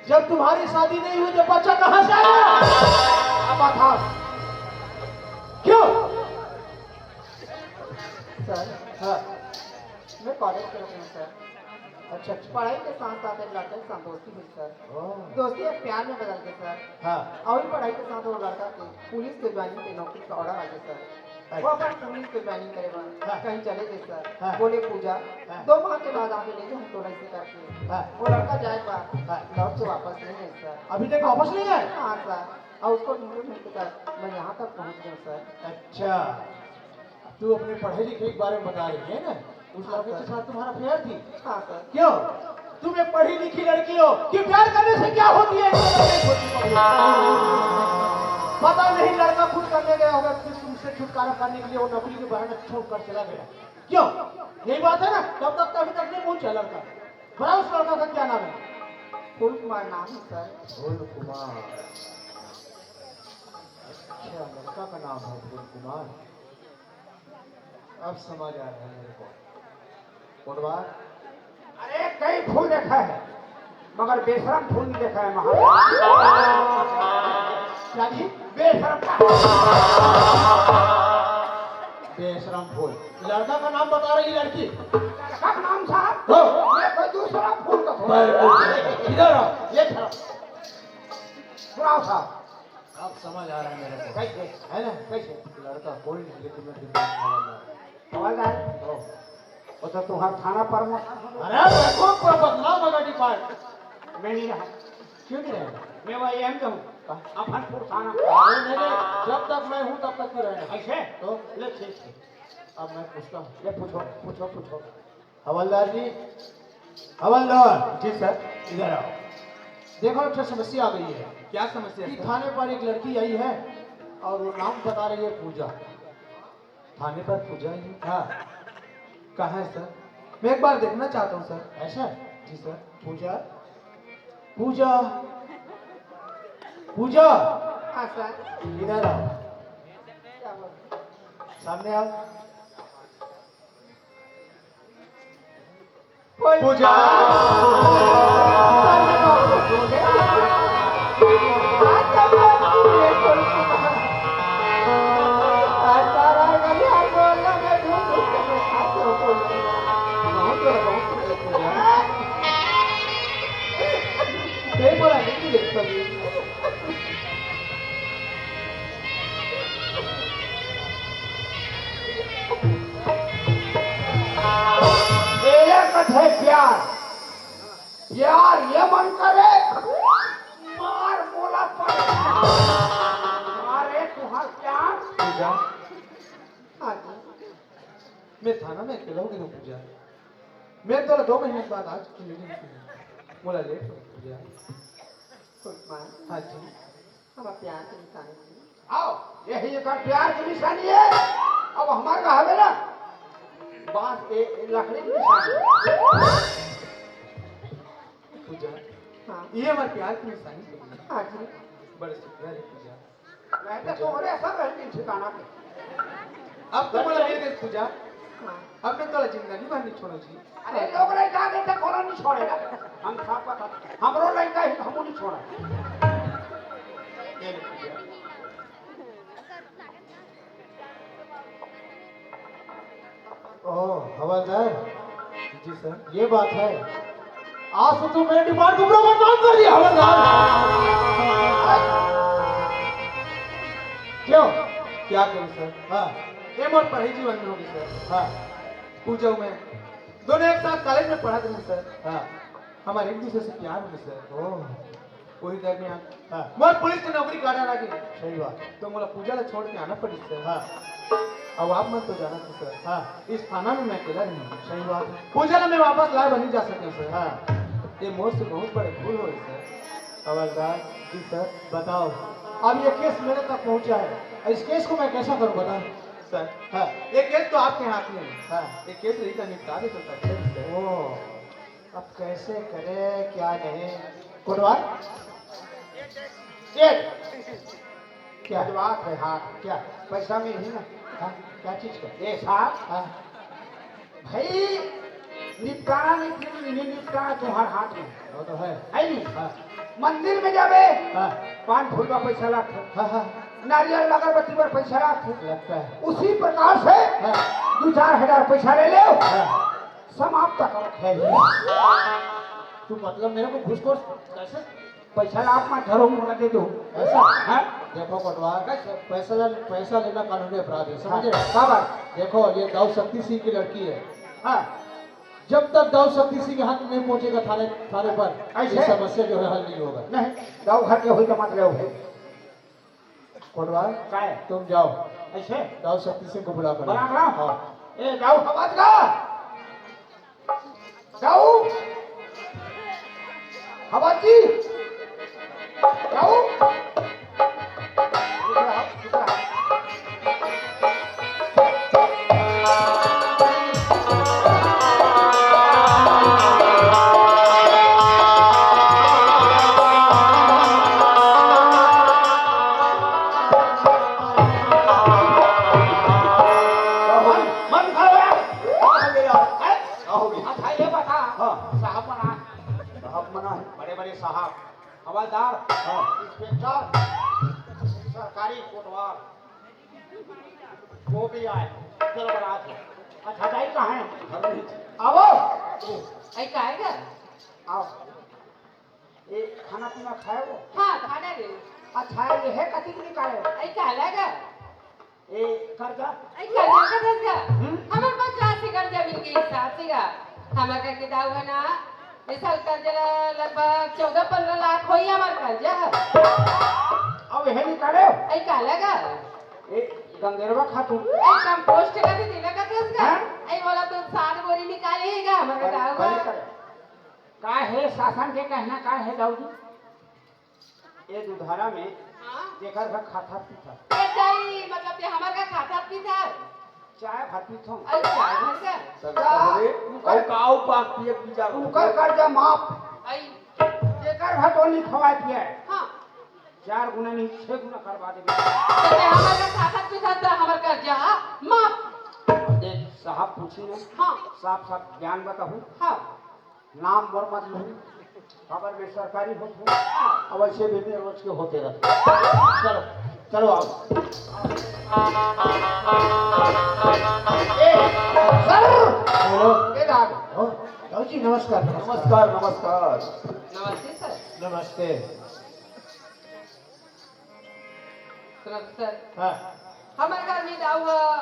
जब तुम्हारी शादी नहीं हुई तो बच्चा कहाँ से आया? अब बताओ। क्यों? सर, हाँ। मैं कॉलेज के रुक में सर। अच्छा, अच्छा। पढ़ाई के साथ साथ एक लड़के के साथ दोस्ती हुई सर। ओह। दोस्ती एक प्यार में बदल गई सर। हाँ। और पढ़ाई के साथ वो लड़का के पुलिस के ज्वाइनिंग के नौकरी का ऑर्डर आ गया सर। अच्छा। वो अपन पुलिस के ज्वाइनिंग करे बर हाँ। कहीं चले गए सर। हाँ। बोले पूजा, हाँ। दो माह के बाद आके ले जाओ हमको ऐसे करके। हाँ। वो लड़का जाए बा, हाँ। लौट के वापस नहीं आए सर। अभी तक वापस नहीं आए? हाँ सर। और उसको ढूंढते ढूंढते सर मैं यहाँ तक पहुँच गया सर। अच्छा, तू अपने पढ़े लिखे के बारे में बता रही है ना? उस हाँ, लड़के के सर। साथ तुम्हारा अफेयर थी? हाँ सर। क्यों? तुम एक पढ़ी लिखी लड़की हो, क्यों प्यार करने से क्या होती है? पता नहीं, लड़का खुद करने गया होगा, फिर तुमसे छुटकारा पाने के लिए वो नौकरी के बहाने छोड़ कर चला गया। क्यों? यही बात है ना? तब तक, अभी तक नहीं पहुंचा लड़का। बताओ, उस लड़का का क्या नाम है? फूल कुमार नाम है सर। फूल कुमार। अच्छा, लड़का का नाम है फूल कुमार। अब समझ आ रहा है मेरे को। कोटवार। अरे, कई फूल देखा है, मगर बेशरम फूल नहीं देखा है महाराज। क्या जी? बेशरम का। बेशरम फूल। लड़का का नाम बता रही लड़की। लड़का का नाम साहब? हाँ। मैं कोई दूसरा फूल का थोड़ा। भाई, इधर आओ, ये खड़ा। बुलाओ साहब। अब समझ आ रहा है मेरे को। कैसे? है ना? कैसे? लड़का कोई नहीं, लेकिन मैं दिमाग में लगा। समझ आए? ओ। वो तो तुम्हारा थाना पर मौका। अरे, मैं कौन पर बदनाम मगा डिपार्ट? मैं नहीं रहा। क्यों नहीं रहा? मैं वही एम जाऊँ। कहाँ? अफनपुर थाना। अरे, नहीं, नहीं, जब तक मैं हूँ, तब तक तू रहेगा। ऐसे? तो? ले, ठीक है। अब मैं पूछता हूँ। ये पूछो, पूछो, पूछो। हवलदार जी, हवलदार। जी सर। इधर आओ। देखो, एक ठो समस्या आ गई है। क्या समस्या कि सर? थाने पर एक लड़की आई है और वो नाम बता रही है पूजा। थाने पर पूजा आई है? हाँ। कहाँ है सर? मैं एक बार देखना चाहता हूँ सर। ऐसा? जी सर। पूजा, पूजा, पूजा। हाँ सर। इधर आओ। क्या बात? सामने आओ। पूजा। एला कथे प्यार। प्यार ये मन करे, मार मोला पर। अरे तुहार प्यार। पूजा। हाँ जी। मैं थाना में अकेला हो गया पूजा। मैं तो दो महीने के बाद आज की मीटिंग थी। मोला लेट हो गया। सुषमा। हाँ जी। हमार प्यार के निशानी है। आओ, यही एक प्यार की निशानी है। अब हमार का हवे ना, बांस ए, ए, लकड़ी की निशानी है। पूजा, हाँ। ये हमार प्यार की निशानी है। हाँ जी। बड़े शुक्रिया रे पूजा। मैं तो तोहरे सब रहती ठिकाना पे। अब तो बोला मेरे पूजा। हाँ। अब मैं तोला जिंदा नहीं बाहर नहीं छोड़ो जी। अरे लोग रह जाने तक कोनो नहीं छोड़ेगा। हम सब पता, हमरो लड़का ही हमू नहीं छोड़ा। ये ले पूजा। ओ, हवलदार। जी सर। ये बात है। आज तो तू मेरे डिपार्ट को पूरा बदनाम कर दिया, हवलदार। क्यों? क्या करूं सर? हाँ। ये मोर पढ़ाई जीवन में होगी सर। हाँ। पूजा में दोनों एक साथ कॉलेज में पढ़ा था सर। हाँ। हमारे एक दूसरे से प्यार हो गया, सर। ओह। वही दरमियान हाँ। मोर पुलिस के नौकरी काटा लगे। सही बात। तो मोला पूजा ला छोड़ के आना पड़ी, सर। हाँ। अब आप मन तो जानत हो, सर। हाँ। इस थाना में मैं अकेला नहीं हूँ। सही बात है। पूजा ला मैं वापस लाए बर नहीं जा सके, सर। हाँ। ये मोर से बहुत बड़े भूल होए, सर। हवलदार जी, सर, बताओ, अब ये केस मेरे तक पहुंचा है, इस केस को मैं कैसा करूं, बताओ। सर, हाँ। ये केस तो आपके हाथ में है। हाँ। ये केस रही का निपटा दे तो अच्छा है, सर। ओह। अब कैसे करे, क्या नहीं? कोटवार? सेठ, क्या? बात है, हाँ, क्या? पैसा मिलही ना? हाँ, क्या चीज का? ए साहब, हाँ। भाई, निपटाना नहीं, फिर नहीं निपटाना तुम्हारे हाथ में। वो तो है। है नहीं? हाँ। मंदिर में जाबे, हाँ। पान फूल का पैसा लागथे। हाँ, हाँ। नारियल अगरबत्ती पर पैसा लागथे। लगता है। उसी प्रकार से हाँ। दो चार हजार पैसा ले ले, हाँ। समाप्त करो खेल। तू मतलब मेरे को घूसखोर कैसे? पैसा ला आप मत धरो, मोला दे दो। ऐसा? हाँ? देखो कोटवार, कैसे? पैसा ला, पैसा लेना कानूनी अपराध है, समझ रहे? हाँ, का बात? देखो, ये दाऊ शक्ति सिंह की लड़की है। हाँ। जब तक दाऊ शक्ति सिंह के हाथ में नहीं पहुंचेगा थाने, थाने पर, ऐसे? ये समस्या जो है हल नहीं होगा। नहीं, दाऊ घर के होई तो मत रहो भाई। कोटवार, काय? तुम जाओ। ऐसे? दाऊ शक्ति सिंह को बुला कर बुला लाओ। कर लाओ? हाँ। ए, दाऊ, आवाज का? दाऊ? आवाज जी? दाऊ? मन, मन खड़ा हो यार। का हो गया? हैं? का हो गया? अच्छा, ये बता। हाँ। साहब मना। साहब मना है। बड़े-बड़े साहब, हवलदार, हाँ। इंस्पेक्टर, सरकारी कोटवार, वो भी आए। चलो, बरात है। अच्छा, जाई कहाँ है? घर में। आवो। ऐ, का है घर? आओ। ए, खाना पीना खाए हो? हाँ, खाना रे। अच्छा, ये है कथी के निकाले हो? ऐ, का लगा? ए, कर्जा? ऐ, कर्जा का धंधा? हम्म? हमर पास राशि कर्जा मिल गई, साहब जी का। हमर का किताब है ना, इस साल कर्जा ला-, लगभग चौदह पन्द्रह लाख होई हमर कर्जा। अब यह निकाले हो? ऐ, का लगा? ए, गंगेरवा खातू? ऐ, कंपोस्ट का भी देना का धंधा? हाँ? ऐ, बोला तो सात बोरी निकाले ही गा, हमर का बने, दाऊ बने का। करे। का हे शासन के कहना का हे दाऊ जी? ए दुधारा में हाँ? जेकर घर खाता पीता। ए दाई, मतलब ते हमर घर खाता पीता? चाय भर पीथों। अरे चाय भर का? तब का? अरे, उनकर अउ का, अउ का पिए के विचार उनकर होथे? कर्जा माफ। आई। जेकर घर तो नहीं खवाए पिए। हाँ। चार गुना नहीं, छह गुना करवा देबे। तो ते हमर घर खाता पीता तो हमर कर्जा माफ। देख, साहब पूछी ना। हाँ। साफ साफ ज्ञान बताहूँ। हाँ। नाम मोर मत लूँ, काबर मैं सरकारी होत हूँ, अब ऐसे भी मैं रोज के होते रहते। चलो, चलो आओ। ए, सर! बोलो। ए, दादा। हाँ, दाऊ जी, नमस्कार, नमस्कार। नमस्कार, नमस्कार। नमस्ते सर। नमस्ते। सुनो तो सर, हाँ। हमर घर में दाऊ ह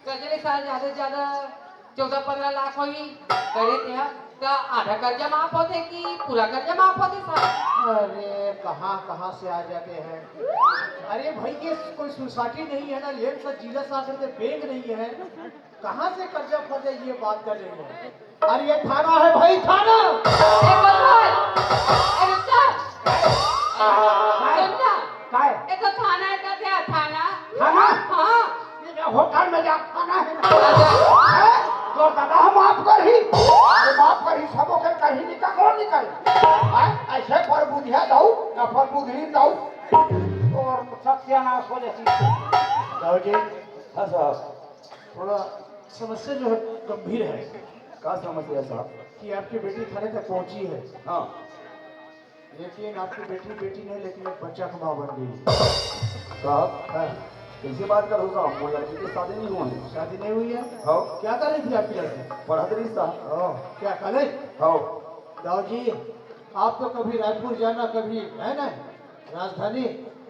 कर्जा ले साल ज्यादा से ज्यादा चौदह पन्द्रह लाख होही, करे ते ह, त आधा कर्जा माफ होथे कि पूरा कर्जा माफ होथे सर? अरे, कहाँ, कहाँ से आ जाते हैं? अरे भाई, ये कोई सोसाइटी नहीं है ना, ये सब जिला शासन के बैंक नहीं है। कहाँ से कर्जा फर्जा ये बात कर रहे हो? अरे ये थाना है भाई, थाना। ए कोतवाल, ए रुक जा। सुन ना। काय? ये तो थाना है, क्या क्या थाना? थाना? हाँ। ये होटल में जा खाना है ना? अच्छा। हैं? तो दादा हम माफ कर ही। अरे माफ कर ही, सबो के कहीं निकल, कौन निकल? हैं? ऐसे पर बुधिया दाऊ, ना पर बुद्धि दाऊ। और सत्यानाश हो जाती। दाऊ जी। हाँ साहब। थोड़ा समस्या जो है गंभीर है। का समस्या साहब? कि आपकी बेटी थाने तक पहुंची है। हाँ। लेकिन आपकी बेटी बेटी नहीं, लेकिन एक बच्चा का माँ बन गई। साहब, हाँ। कैसे बात करो साहब? वो लड़की की शादी नहीं हुई है। शादी नहीं हुई है? हाँ। क्या कर रही थी आपकी लड़की? पढ़त रही साहब। हाँ। क्या कॉलेज? हाँ। दाऊ जी, आप तो कभी रायपुर जाना, कभी, है ना, राजधानी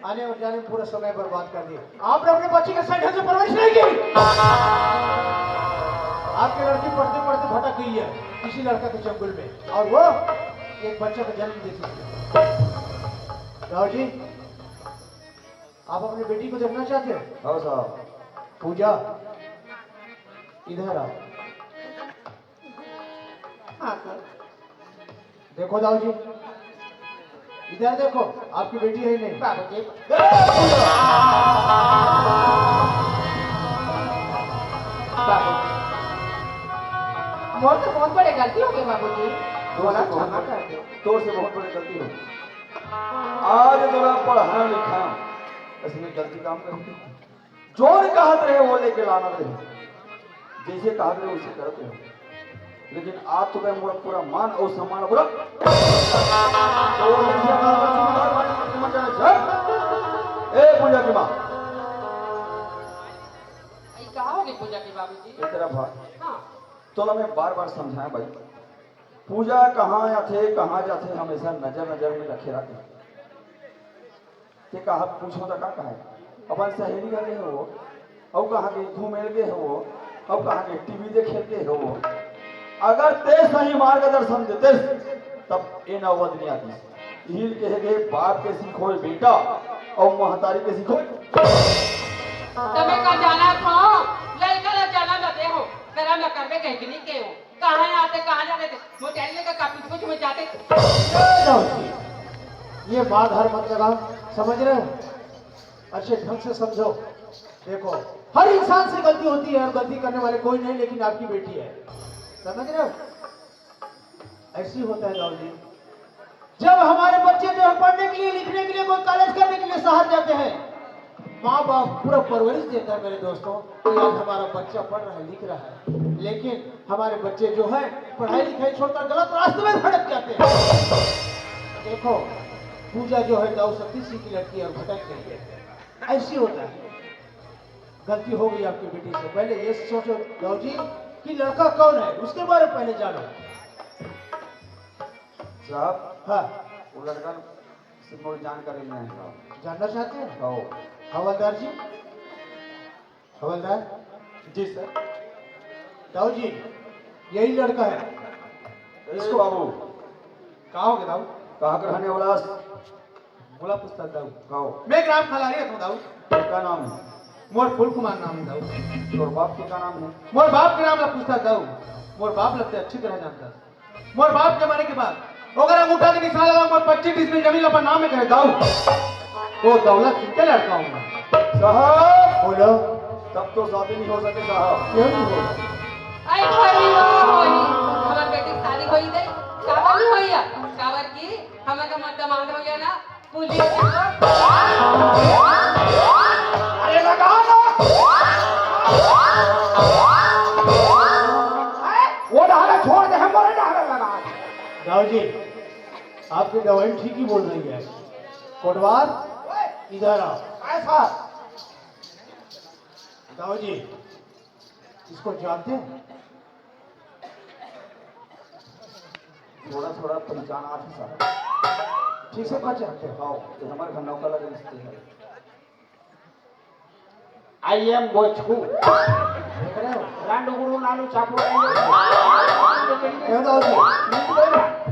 आने और जाने में पूरा समय बर्बाद कर दिया। आपने अपने बच्चे के सही ढंग से परवरिश नहीं की। आपकी लड़की पढ़ते पढ़ते भटक गई है। किसी लड़का के चंगुल में, और वो एक बच्चा का जन्म दे चुकी है। राव जी, आप अपनी बेटी को देखना चाहते हो? हाँ साहब। पूजा, इधर आओ। हाँ सर। देखो दाऊ जी, इधर देखो, आपकी बेटी है नहीं। बाबूजी। बाबूजी, मोर तो बहुत बड़े गलती हो गई बाबूजी। तोर से बहुत बड़े गलती हो। आज तोला पढ़ाना लिखाना, इसमें गलती काम कर दी। जोन कहत रहे वो लेके लाना रहे, जैसे कहत रहे वैसे करत रहे, लेकिन आज तो मैं मोर पूरा मान और सम्मान पूरा। ए पूजा की माँ, ये कहा होगी पूजा की बाबूजी? ये तेरा भाई। हाँ। तोला मैं बार बार समझाया भाई, पूजा कहाँ आथे, कहाँ जाथे, हमेशा नजर नजर में रखे रखे। ते कहा पूछो तो का कहे, अपन सहेली घरे हो, अउ कहाँ के घूमे गे हो, अउ कहाँ के टीवी देखे गे हो। अगर ते सही मार्गदर्शन देते, तब ए नौबत नहीं आती। हील कहे गए, बाप के सीखो बेटा, और महतारी के सीखो। तमे का जाना था, लड़का ला जाना न दे हो, करा न करबे कहीं कि नहीं के हो। कहाँ आते, कहाँ जाते थे? वो टहलने का काफी कुछ में जाते। ये मार धाड़ मत लगा, समझ रहे हो? अच्छे ढंग से समझो। देखो, हर इंसान से गलती होती है और गलती करने वाले कोई नहीं, लेकिन आपकी बेटी है, समझ रहे हो? ऐसी होता है दाऊ जी। जब हमारे बच्चे जो है पढ़ने के लिए, लिखने के लिए, कोई कॉलेज करने के लिए शहर जाते हैं, माँ बाप पूरा परवरिश देता है मेरे दोस्तों कि आज हमारा बच्चा पढ़ रहा है, लिख रहा है, लेकिन हमारे बच्चे जो है पढ़ाई लिखाई छोड़कर गलत रास्ते में भटक जाते हैं। देखो, पूजा जो है दाऊ सतीश जी की लड़की है और भटक गई है, ऐसी होता है। गलती हो गई आपकी बेटी से। पहले ये सोचो दाऊ जी कि लड़का कौन है, उसके बारे में पहले जानो। साहब, हाँ। वो लड़का से मोर जानकारी नहीं है। जानना चाहते हैं? हाँ। हवलदार जी, हवलदार। जी सर। दाऊ जी, यही लड़का है। ए इसको बाबू। का हो गया दाऊ? कहाँ के रहने वाला? मोला पूछता दाऊ। कहो। मैं ग्राम खलारी रहता हूँ दाऊ। का नाम है? मोर फूल कुमार नाम है दाऊ। तोर बाप के का नाम है? मोर बाप के नाम ला पूछता दाऊ। मोर बाप लगते अच्छी तरह जानता। मोर बाप के मरे के बाद ओकर अंगूठा के निशान लगा, मोर पच्चीस डिसमिल जमीन ला अपन नाम में करे दाऊ। वो दौलत सिंह के लड़का हूँ मैं। साहब, बोलो। तब तो शादी नहीं हो सके साहब। क्यों नहीं हो? आई होई, ओ होई, हमर बेटी के शादी होई गई, काबर नहीं होई है? काबर की हमर का मर्द मांग हो गया ना, पुलिस। अरे लगा ना। वो डहारा छोड़ दे, हम बोले डहारा लगा। राव जी, आपकी गवाही ठीक ही बोल रही है। कोटवार, इधर आओ। ऐसा। राव जी, इसको जानते हैं? थोड़ा थोड़ा पहचान आती साहब। ठीक से पहचानते हो? हाँ, ये हमारे घर नौका लगे रिश्ते हैं। I am Bochku. देख रहे हो? रांडू गुरु नानू चाकू रहेंगे। क्यों दाऊ जी?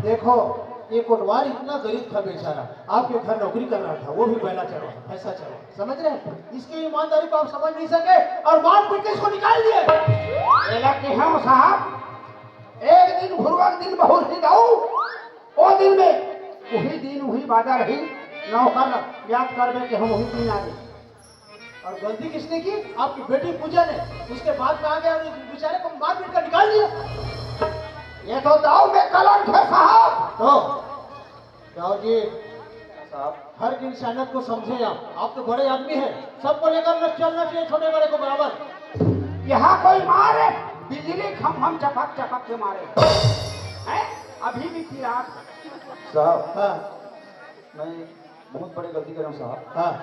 देखो, ये कोटवार इतना गरीब था बेचारा, आपके घर नौकरी कर रहा था, वो भी बैला चढ़वा, भैंसा चढ़वा, समझ रहे हैं? इसकी ईमानदारी को आप समझ नहीं सके और मार पीट के इसको निकाल दिए। एला के हम साहब, एक दिन भुरवा के दिन बहुत ही दाऊ, ओ दिन में वही दिन वही बाजार ही नौकर याद करबे कि हम वही दिन आ गए। और गलती किसने की? आपकी बेटी पूजा ने। उसके बाद में आ गया और इस बेचारे को मार पीट कर निकाल दिया। ये तो दाऊ में कलंक है साहब। तो दाऊ जी, साहब। हर इंसानियत को समझे आप। आप तो बड़े आदमी हैं, सबको लेकर न चलना चाहिए, छोटे बड़े को बराबर। यहाँ कोई मारे, बिजली खम खम चपक चपक के मारे। हैं? अभी भी पिरात। साहब, हाँ। मैं बहुत बड़े गलती करे हूँ साहब। हाँ।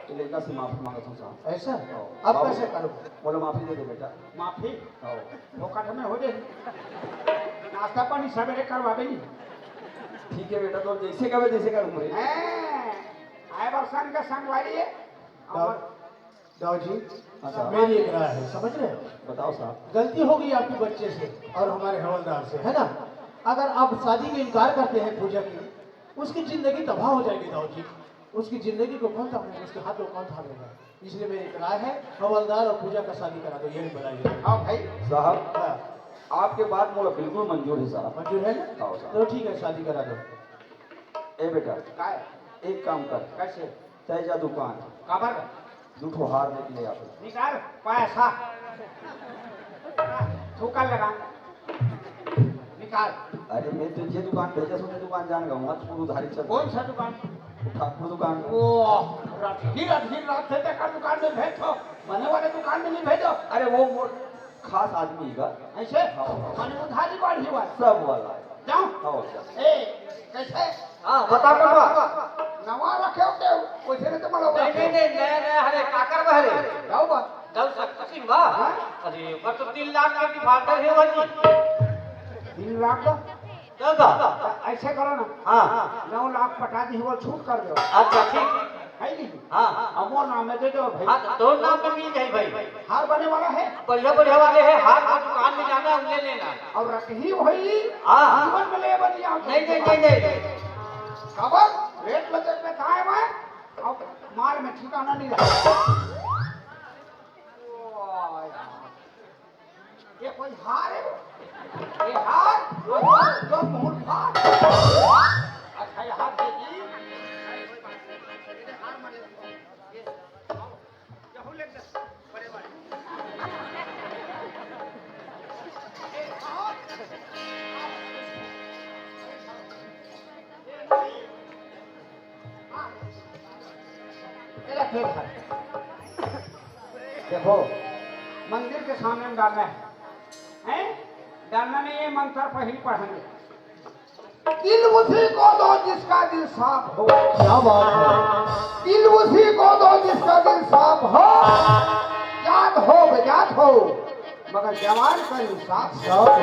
ये लड़का से माफी मांगता हूँ साहब। ऐसा? हाँ। अब बाबू, कैसे करूँ? बोलो, माफी दे दे बेटा। माफी? हाँ। फोकट में हो जाए। नाश्ता पानी सवेरे करवाबे नहीं। ठीक है बेटा, तो जैसे कहे जैसे करूँ रे। हैं, आए बार संग का संगवारी है। दाऊ, दाऊ जी, अच्छा। मेरी एक राय है, समझ रहे हो? बताओ साहब। गलती हो गई आपके बच्चे से और हमारे हवलदार से, है ना? अगर आप शादी का इनकार करते हैं पूजा की, उसकी जिंदगी तबाह हो जाएगी दाऊ जी। उसकी जिंदगी को कौन थामेगा? उसके हाथ को कौन थामेगा? इसलिए मेरी एक राय है, हवलदार और पूजा का शादी करा दो, ये भी बनाइए। हाँ भाई। साहब, हाँ। आपके बात मोला बिल्कुल मंजूर है साहब। मंजूर है ना? हाँ साहब। तो ठीक है, शादी करा दो। ए बेटा, काय? एक काम कर। कैसे? तय जा दुकान। काबर? दू ठो हार लेके ले आ। निकाल पैसा। थूका लगा। निकाल। अरे, मैं तो जे दुकान भेजा, सोने दुकान जान गया हूँ, आज पूरा उधारी चल। कौन सा दुकान? ठाकुर दुकान। ओ, रटही, रटही, रात से तक दुकान में भेज दो, बने वाले दुकान में नहीं भेजो। अरे, वो मोर खास आदमी का। ऐसे? हाँ, हाँ। माने उधारी बाढ़ी वाला। सब वाला है। जाओ। हाँ, जाओ। ए, कैसे? हाँ, बता, बता। नवा रखे हो क्या? वैसे नहीं तो मला नहीं, नहीं, नहीं, नया, नया हरे, काकर बहरे। जाओ बा। जाओ, शक्ति सिंह बा। हाँ? अरे, पर तो तीन लाख का defaulter है वो जी। तीन लाख का? तो का? ऐसे करो ना। हाँ। नौ लाख पटा दी, वो छूट कर दो। अच्छा, ठीक। है नहीं? हाँ। अब वो नाम में दे दो भाई। हाँ, तो दो नाम में मिल जाए भाई। हार बने वाला है? बढ़िया, बढ़िया वाले हैं, हार की दुकान में जाना है, ले लेना। और रटही वही हाँ। जीवन में ले बनी आओ। नहीं, नहीं, नहीं, नहीं। खबर रेट लगे पे काय मैं, अब माल में ठिकाना नहीं रहा। ओ यार। ये कोई हार है? ये हार? और जो मुंह फाड़। अच्छा, ये हार देगी। ये हार मारे। ये हार। ये हार। देखो, मंदिर के सामने में डालना है, हैं? डालना नहीं है, मंत्र पहली पढ़ेंगे। दिल उसी को दो जिसका दिल साफ हो। क्या बात है। दिल उसी को दो जिसका दिल साफ हो, जात हो बेजात हो, मगर जवान का इंसाफ सब हो।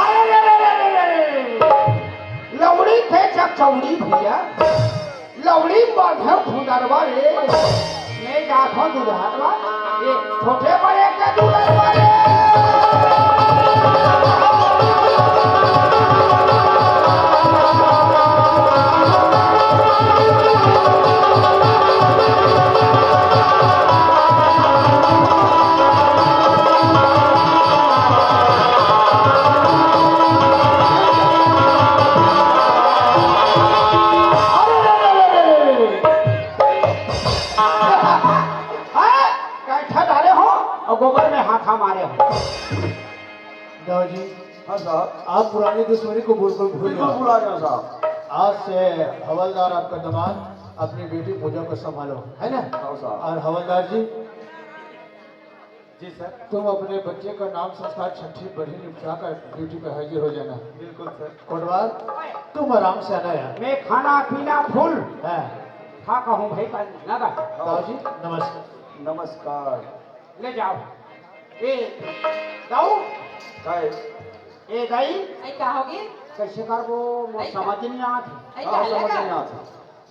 अरे रे रे रे रे रे। लौड़ी थे चकचौड़ी भैया, लौड़ी बांधे भुंडरवा रे। मैं जाथो दुधारवा, ये छोटे बड़े के दुधारवा रे। हाँ? कैठा डाले हो और गोबर में हाथा मारे हो। दाऊ जी, हाँ साहब। आप पुरानी दुश्मनी को बिल्कुल भूल बिल्कुल जाओ। भुला जाओ साहब। आज से हवलदार आपका दामाद अपनी बेटी पूजा को संभालो, है ना? हाँ साहब। और हवलदार जी, जी सर। तुम अपने बच्चे का नाम संस्कार छठी बरही निपटा कर ड्यूटी पे हाजिर हो जाना। बिल्कुल सर। कोटवार, तुम आराम से आना यार। मैं खाना पीना फुल हाँ। खा कहूँ भाई का ना बा। दाऊ जी, नमस्कार। नमस्कार। ले जाओ। ए, दाऊ। काय? ए, दाई। आई का होगे? कैसे करबो? मोर आई का? समझ नहीं आत। आई हाँ, का समझ लगा? नहीं आत।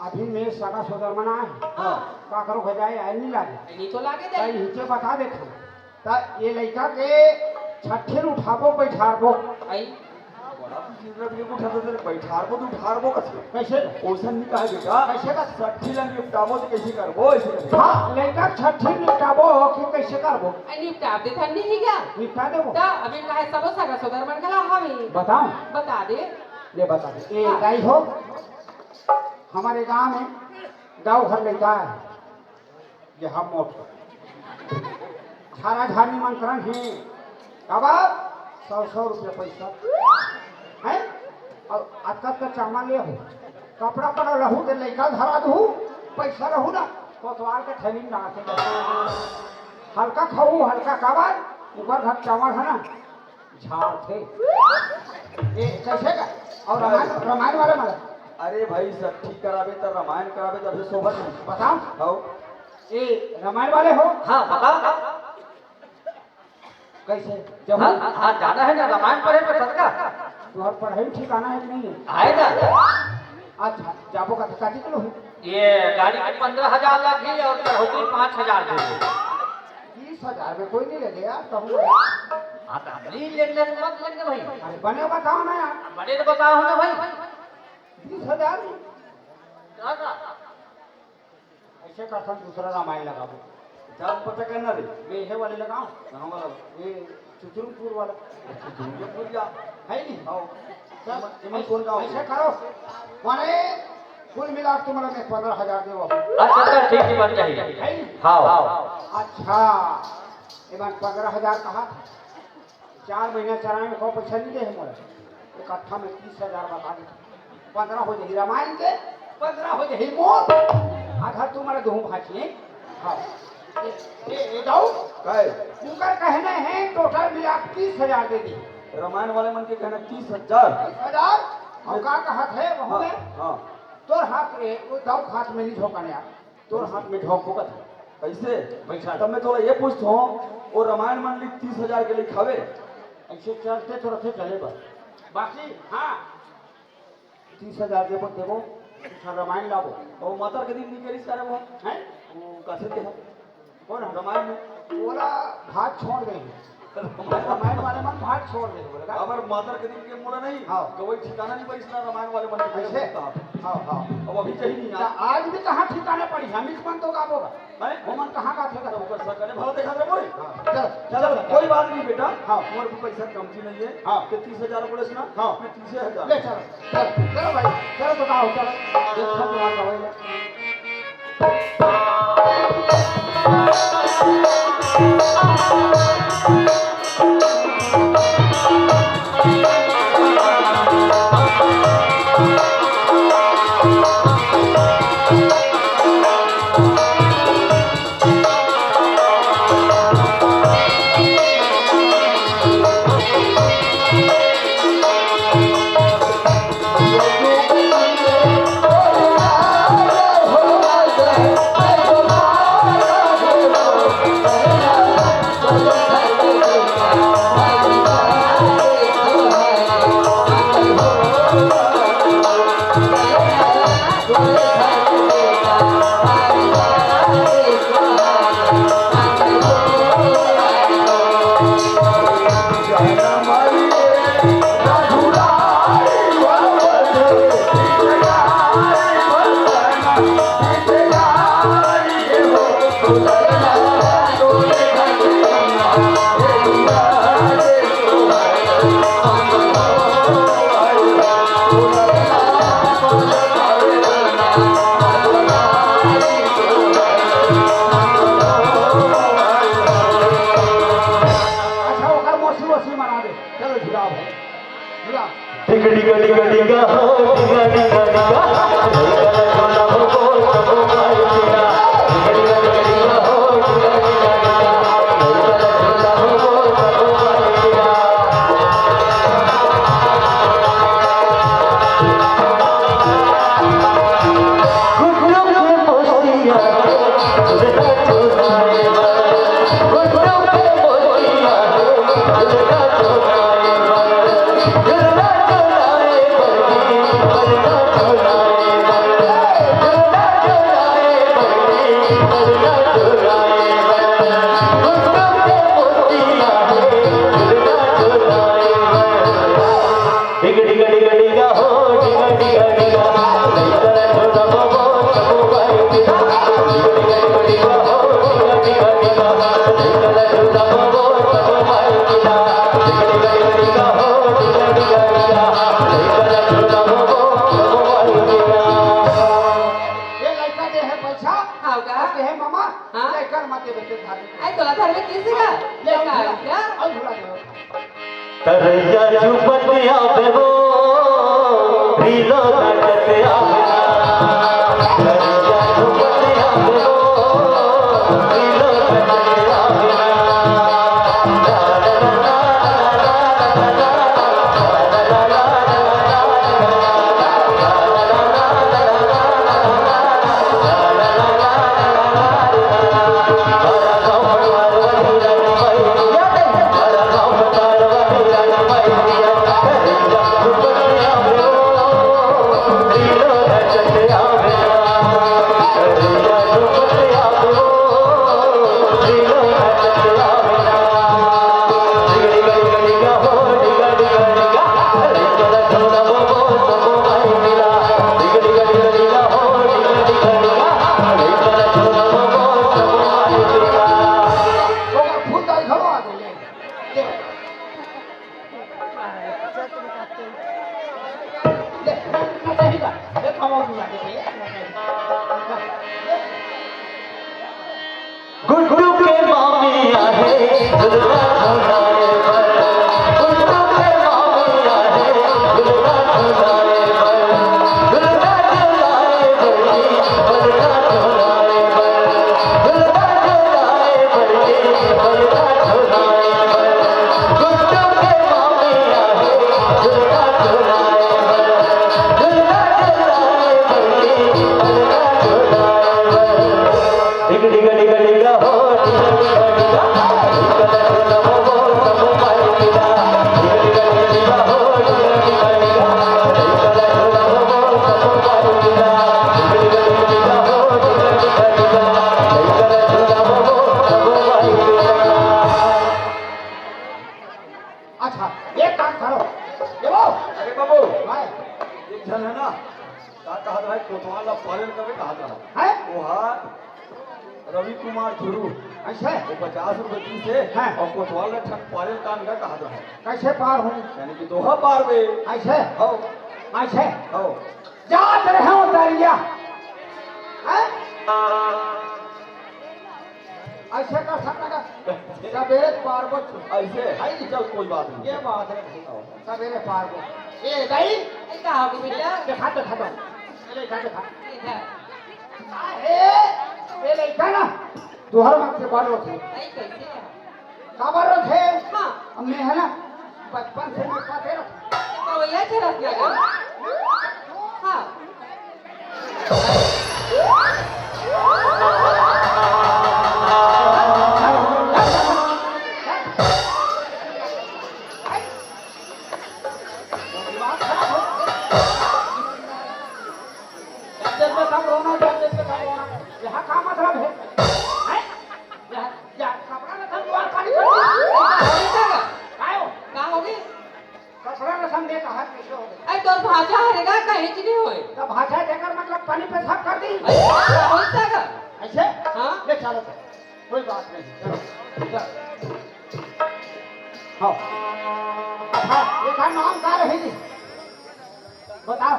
अभी मैं सगा सोदर मना है। हाँ। काकरो घर जाए, आए नहीं लागे। आई नहीं तो लागे कई दाई। हिचे बता देता। ता ये लइका के छट्ठी ल उठाबो, बैठारबो। आई। बड़ा बुजुर्ग के उठाबो, तेरे बैठारबो, तो उठारबो कसे? कैसे? ओसन नहीं कहा बेटा। कैसे का? छट्ठी ल निपटाबो, तो कैसे करबो, ऐसे करबो। हाँ, लइका छट्ठी निपटाबो, कि कैसे करबो? आई निपटा दे, धन नहीं क्या? निपटा देबो। ता अभी कहे सबो सगा सोदर मन गला हवे। बताओ। बता दे। ले बता दे। ए, हाँ। दाई हो, हमारे गांव में गांव घर लइका है। ये हम मोट कर। झारा झारी मंत्रण है। का बात? सौ सौ रुपया पैसा है। अउ अतका अतका चावल ले हो, कपड़ा पड़ा लहू ते लइका धरा दहू, पैसा लहू ना, कोतवाल के थैली में डाल के दे। हल्का खाऊ, हल्का का बात? ऊपर घर चावल है ना, झाड़ थे। ए, कैसे का? और रामायण, रामायण वाले मतलब? अरे भाई, सब ठीक कराबे त रामायण कराबे त अभी शोभा नहीं। बताओ। हौ। ए, रामायण वाले हो? हाँ, बताओ। कैसे? जब हाँ, हाँ, जाना है ना, रामायण पढ़े में चल का? तुम्हार पढ़ाई ठिकाना है कि नहीं है? है ना। अच्छा, जाबो का तो काटी लो। ये गाड़ी के पंद्रह हजार लागी और चढ़ौती पाँच हजार दे दे। बीस हजार में कोई नहीं ले गया, कहूँ। हाँ, तो हम नहीं ले ले, मत ले ले भाई। अरे, बने बताओ ना यार। बने तो बताओ ना भाई। बीस हजार में? क्या का? ऐसे करथन, दूसरा रामायण लगाबो। जान पता करना रे। मैं ये वाले लगाऊं? कहाँ वाला? ये चुचुरपुर वाला। चुचुरपुर जा। है नहीं? हाँ। तब इमन, इमन कौन गाँव? ऐसे करो, माने कुल मिला के तुम्हारा मैं पंद्रह हजार देवो। अच्छा, अच्छा, ठीक है, बन जाही। है नहीं? हाँ। अच्छा, इमन पंद्रह हजार कहा था। चार महीना चराए में को पैसा नहीं दे है मोला। इकट्ठा में तीस हजार बता दे। पंद्रह हो जाही रामायण के, पंद्रह हो जाही मोर। आधा तू मोला दूहूं भांची। हाँ। ए, ए, ए दाऊ। काय? उनकर कहने हैं टोटल मिला तीस हजार दे दी। रामायण वाले मन के कहना तीस हजार। तीस हजार? और ये का कहत है वहू हाँ, में? हाँ। तोर हाथ रे, वो दाऊ हाथ में नहीं झोंकने यार। तोर हाथ में झोंक फोकट है। कैसे? पैसा। तब मैं तोला ये पूछत हूँ, वो रामायण मंडली तीस हजार के लिखावे? ऐसे चलते तो रथे चले बस। बाकी, हाँ, तीस हजार देबो, देबो, अच्छा रामायण लाबो। वो मातर के दिन नहीं करिस करे वो? हैं? वो कैसे के है? कौन है? रामायण में। ओला भात छोड़ दे। रामायण वाले मन भाग छोड़ दे बोले का? अबर मातर के दिन के मोला नहीं, हाँ। गवई ठिकाना नहीं पड़िस ना रामायण वाले मन के ऐसे? हाँ, हाँ। अब अभी कहीं नहीं तो यार। आज भी कहाँ ठिकाना पड़ी? हम इस मन तो गाबो का। हैं? वो मन कहाँ का थे का? तो ओकर सकने भला देखा रे बोले। हाँ, चल, चल, चल, चल। कोई बात नहीं बेटा। हाँ। मोर भी पैसा कमती नहीं है। हाँ। तो तीस हजार बोले ना? हाँ। मैं तीस हजार। ले चल, चल, चलो भाई, चलो बताओ, चलो। देखो तुम्हारा गवई। अच्छा, ओकर मौसी वौसी मना दे। चलो, झुलाओ भाई, झुलाओ। डिग डिग डिग डिग हो, डिग डिग डिग। ये लड़का दे है पैसा, हाँ का? दे है मामा, हाँ? लड़का मत दे बच्चे धारे। आई तोला घर में किसी का? ले आओ, क्या? ले आओ। आओ, झूला दे। गुड्डू के मामी आहे, झुलवा झुलाए बर। गुड्डू के मामी आहे, झुलवा झुलाए बर। झुलवा झुलाए बर, झुलवा झुलाए बर। झुलवा झुलाए बर, झुलवा झुलाए बर। गुड्डू के मामी आहे, झुलवा झुलाए बर। झुलवा झुलाए बर, झुलवा झुलाए बर। डिग डिग डिग डिग हो, डिग डिग डिग। अच्छा, एक काम करो, ये वो। अरे बाबू, हाँ। एक झन है ना, का कहत रहा, कोतवाल ला पारेल कबे कहत रहा। हैं? वो हा रवि कुमार धुरू। अच्छा। वो पचास रुपए दीस हे, हाँ। अउ कोतवाल ला ठन पारेल कान का कहत रहा। कैसे पार हो? यानी कि दोहा पार बे। ऐसे? हो। ऐसे? हो। जात रहे हो दरिया। हैं? ऐसे कर सकता का? सबेरे पार बच। ऐसे? है नहीं, चल, कोई बात नहीं। ये बात है भाई। हो। सबेरे पार बच। ए, दाई? ए, का हो गया बेटा? देखा, देखा, देखा। देखा। अरे, ये लइका ना, तुहर मन से बड़ होथे। भाई, कैसे है? काबर होथे? हाँ। अब मैं है ना, बचपन से मैं पाते रहो। तो भैया, चल, अपना काम। हाँ। जब जब तक रोना, जब जब तक रोना। यहाँ का मतलब है? हैं? यहाँ, यहाँ कपड़ा रखा, दुआर खाली कर दिया। का होगे? का हो गई? कपड़ा रखा, मैं कहा कैसे हो गई? अरे, तोर भांचा हरे गा, कहीं च नहीं होए। तो भांचा देकर मतलब पानी पेशाब कर दी? अरे, होता का? ऐसे? हाँ। ले चलो तो। कोई बात नहीं, चलो, चलो। हाँ। हाँ, एकर नाम का रहे जी? बताओ।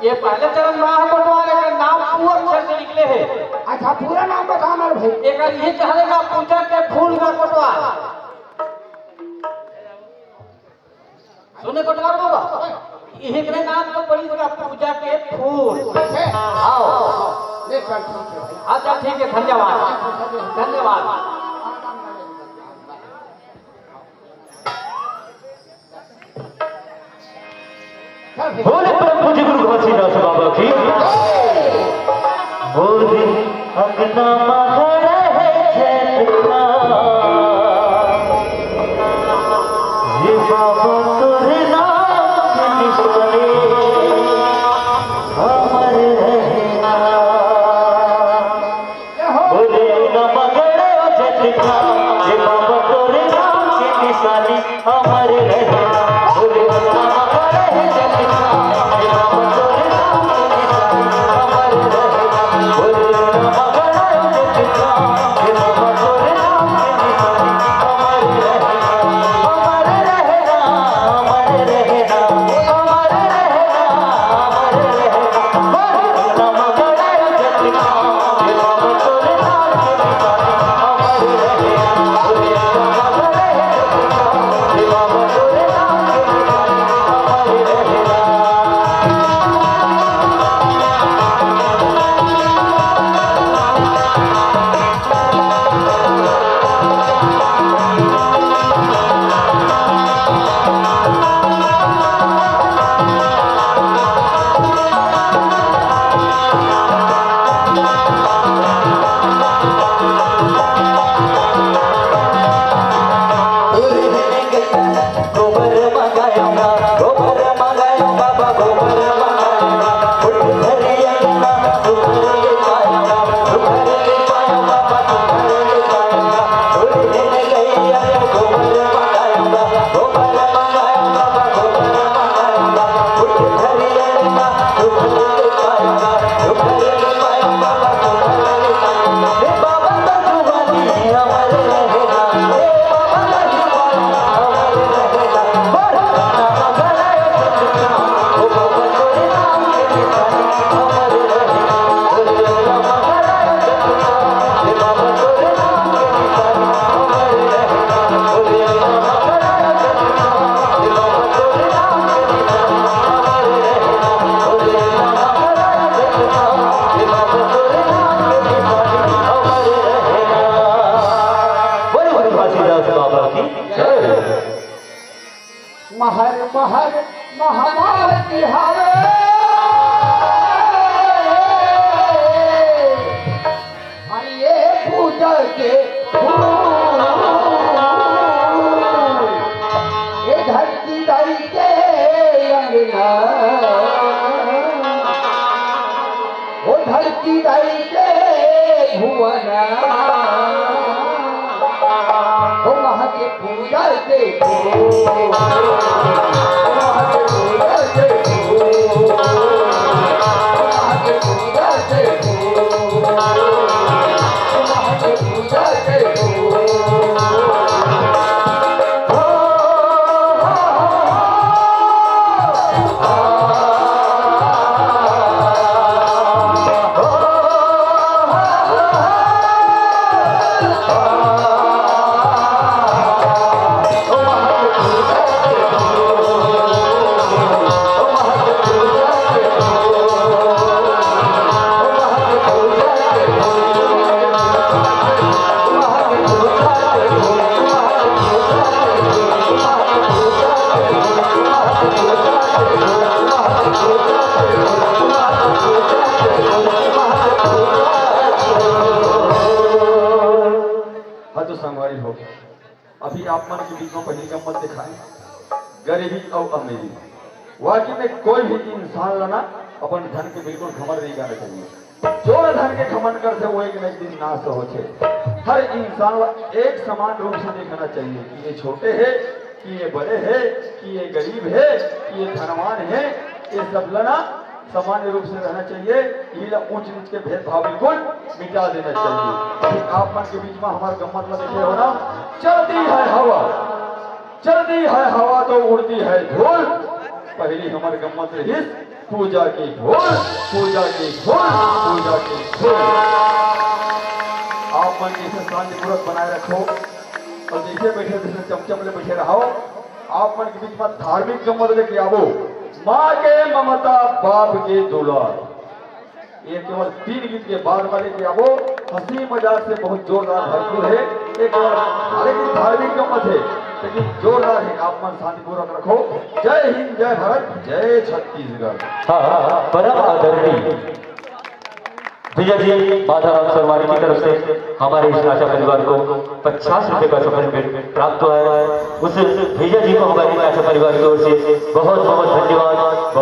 ये पहले चरण में है कोतवाल, एकर नाम पू अक्षर से निकले हे। अच्छा, पूरा नाम बताओ ना भाई। एकर ये कहले ना, पूजा के फूल का कोतवाल। सुने कोटवार बाबा, इही के नाम तो पड़ी इसका पूजा के फूल। आओ। ले चल, ठीक है भाई। अच्छा, ठीक है, धन्यवाद। धन्यवाद। चल भाई। बोले परम पूज्य गुरु घासीदास बाबा की। बोले अंगना मा खड़ा है चैतन्य। ये बाबा तोरे नाम के निशानी अमर रहना। बोले नमः गणेश जटिका, ये बाबा तोरे नाम के निशानी अमर रहना। बोले नमः गणेश जटिका, ये बाबा तोरे नाम के निशानी अमर रहना। बोले नमः गणेश जटिका, ये बाबा तोरे नाम के निशानी महाभारती हवे। अरे ये पूजा के फूल, ये धरती दाई के अंगना, वो धरती दाई के भुवना, वो वहाँ के पूजा के फूल, वो वहाँ के पूजा के फूल, वो वहाँ के पूजा के फूल। हाँ तो संगवारी हो, अभी आप मन के बीच में पहिली गम्मत दिखाए, गरीबी अउ अमीरी। वाकई में कोई भी इंसान ला ना अपन धन के बिल्कुल घमंड नहीं करना चाहिए। जो धन के घमंड करथे, वो एक न एक दिन नाश होथे। हर इंसान ला एक समान रूप से देखना चाहिए कि ये छोटे हे, कि ये बड़े हे, कि ये गरीब हे, कि ये धनवान हे। ये सब ला ना सामान्य रूप से रहना चाहिए। ये ला ऊंच नीच के भेदभाव बिल्कुल मिटा देना चाहिए। अभी आप मन के बीच में हमार गम्मत ला देखे हो ना, चलती है हवा, चलती है हवा तो उड़ती है धूल। पहली हमार गम्मत रहिस पूजा के फूल, पूजा के फूल, पूजा के फूल। आप मन इसे शांतिपूर्वक बनाए रखो और जैसे बैठे जैसे चमचम ले बैठे रहो। आप मन के बीच में धार्मिक गम्मत लेके आवो, माँ के ममता, बाप के दुलार। ये केवल तीन गीत के बाद वाले के आबो, हंसी मजाक से बहुत जोरदार भरपूर है। ये केवल हालांकि धार्मिक गम्मत है, लेकिन जोरदार है। आप मन शांतिपूर्वक रखो। जय हिंद, जय भारत, जय छत्तीसगढ़। हाँ, परम आदरणीय भैया जी माधवराम सरवानी की तरफ से हमारे इस आशा परिवार को पचास रुपए का सफल भेंट प्राप्त हुआ है। उस भैया जी को हमारे आशा परिवार की ओर से बहुत बहुत धन्यवाद।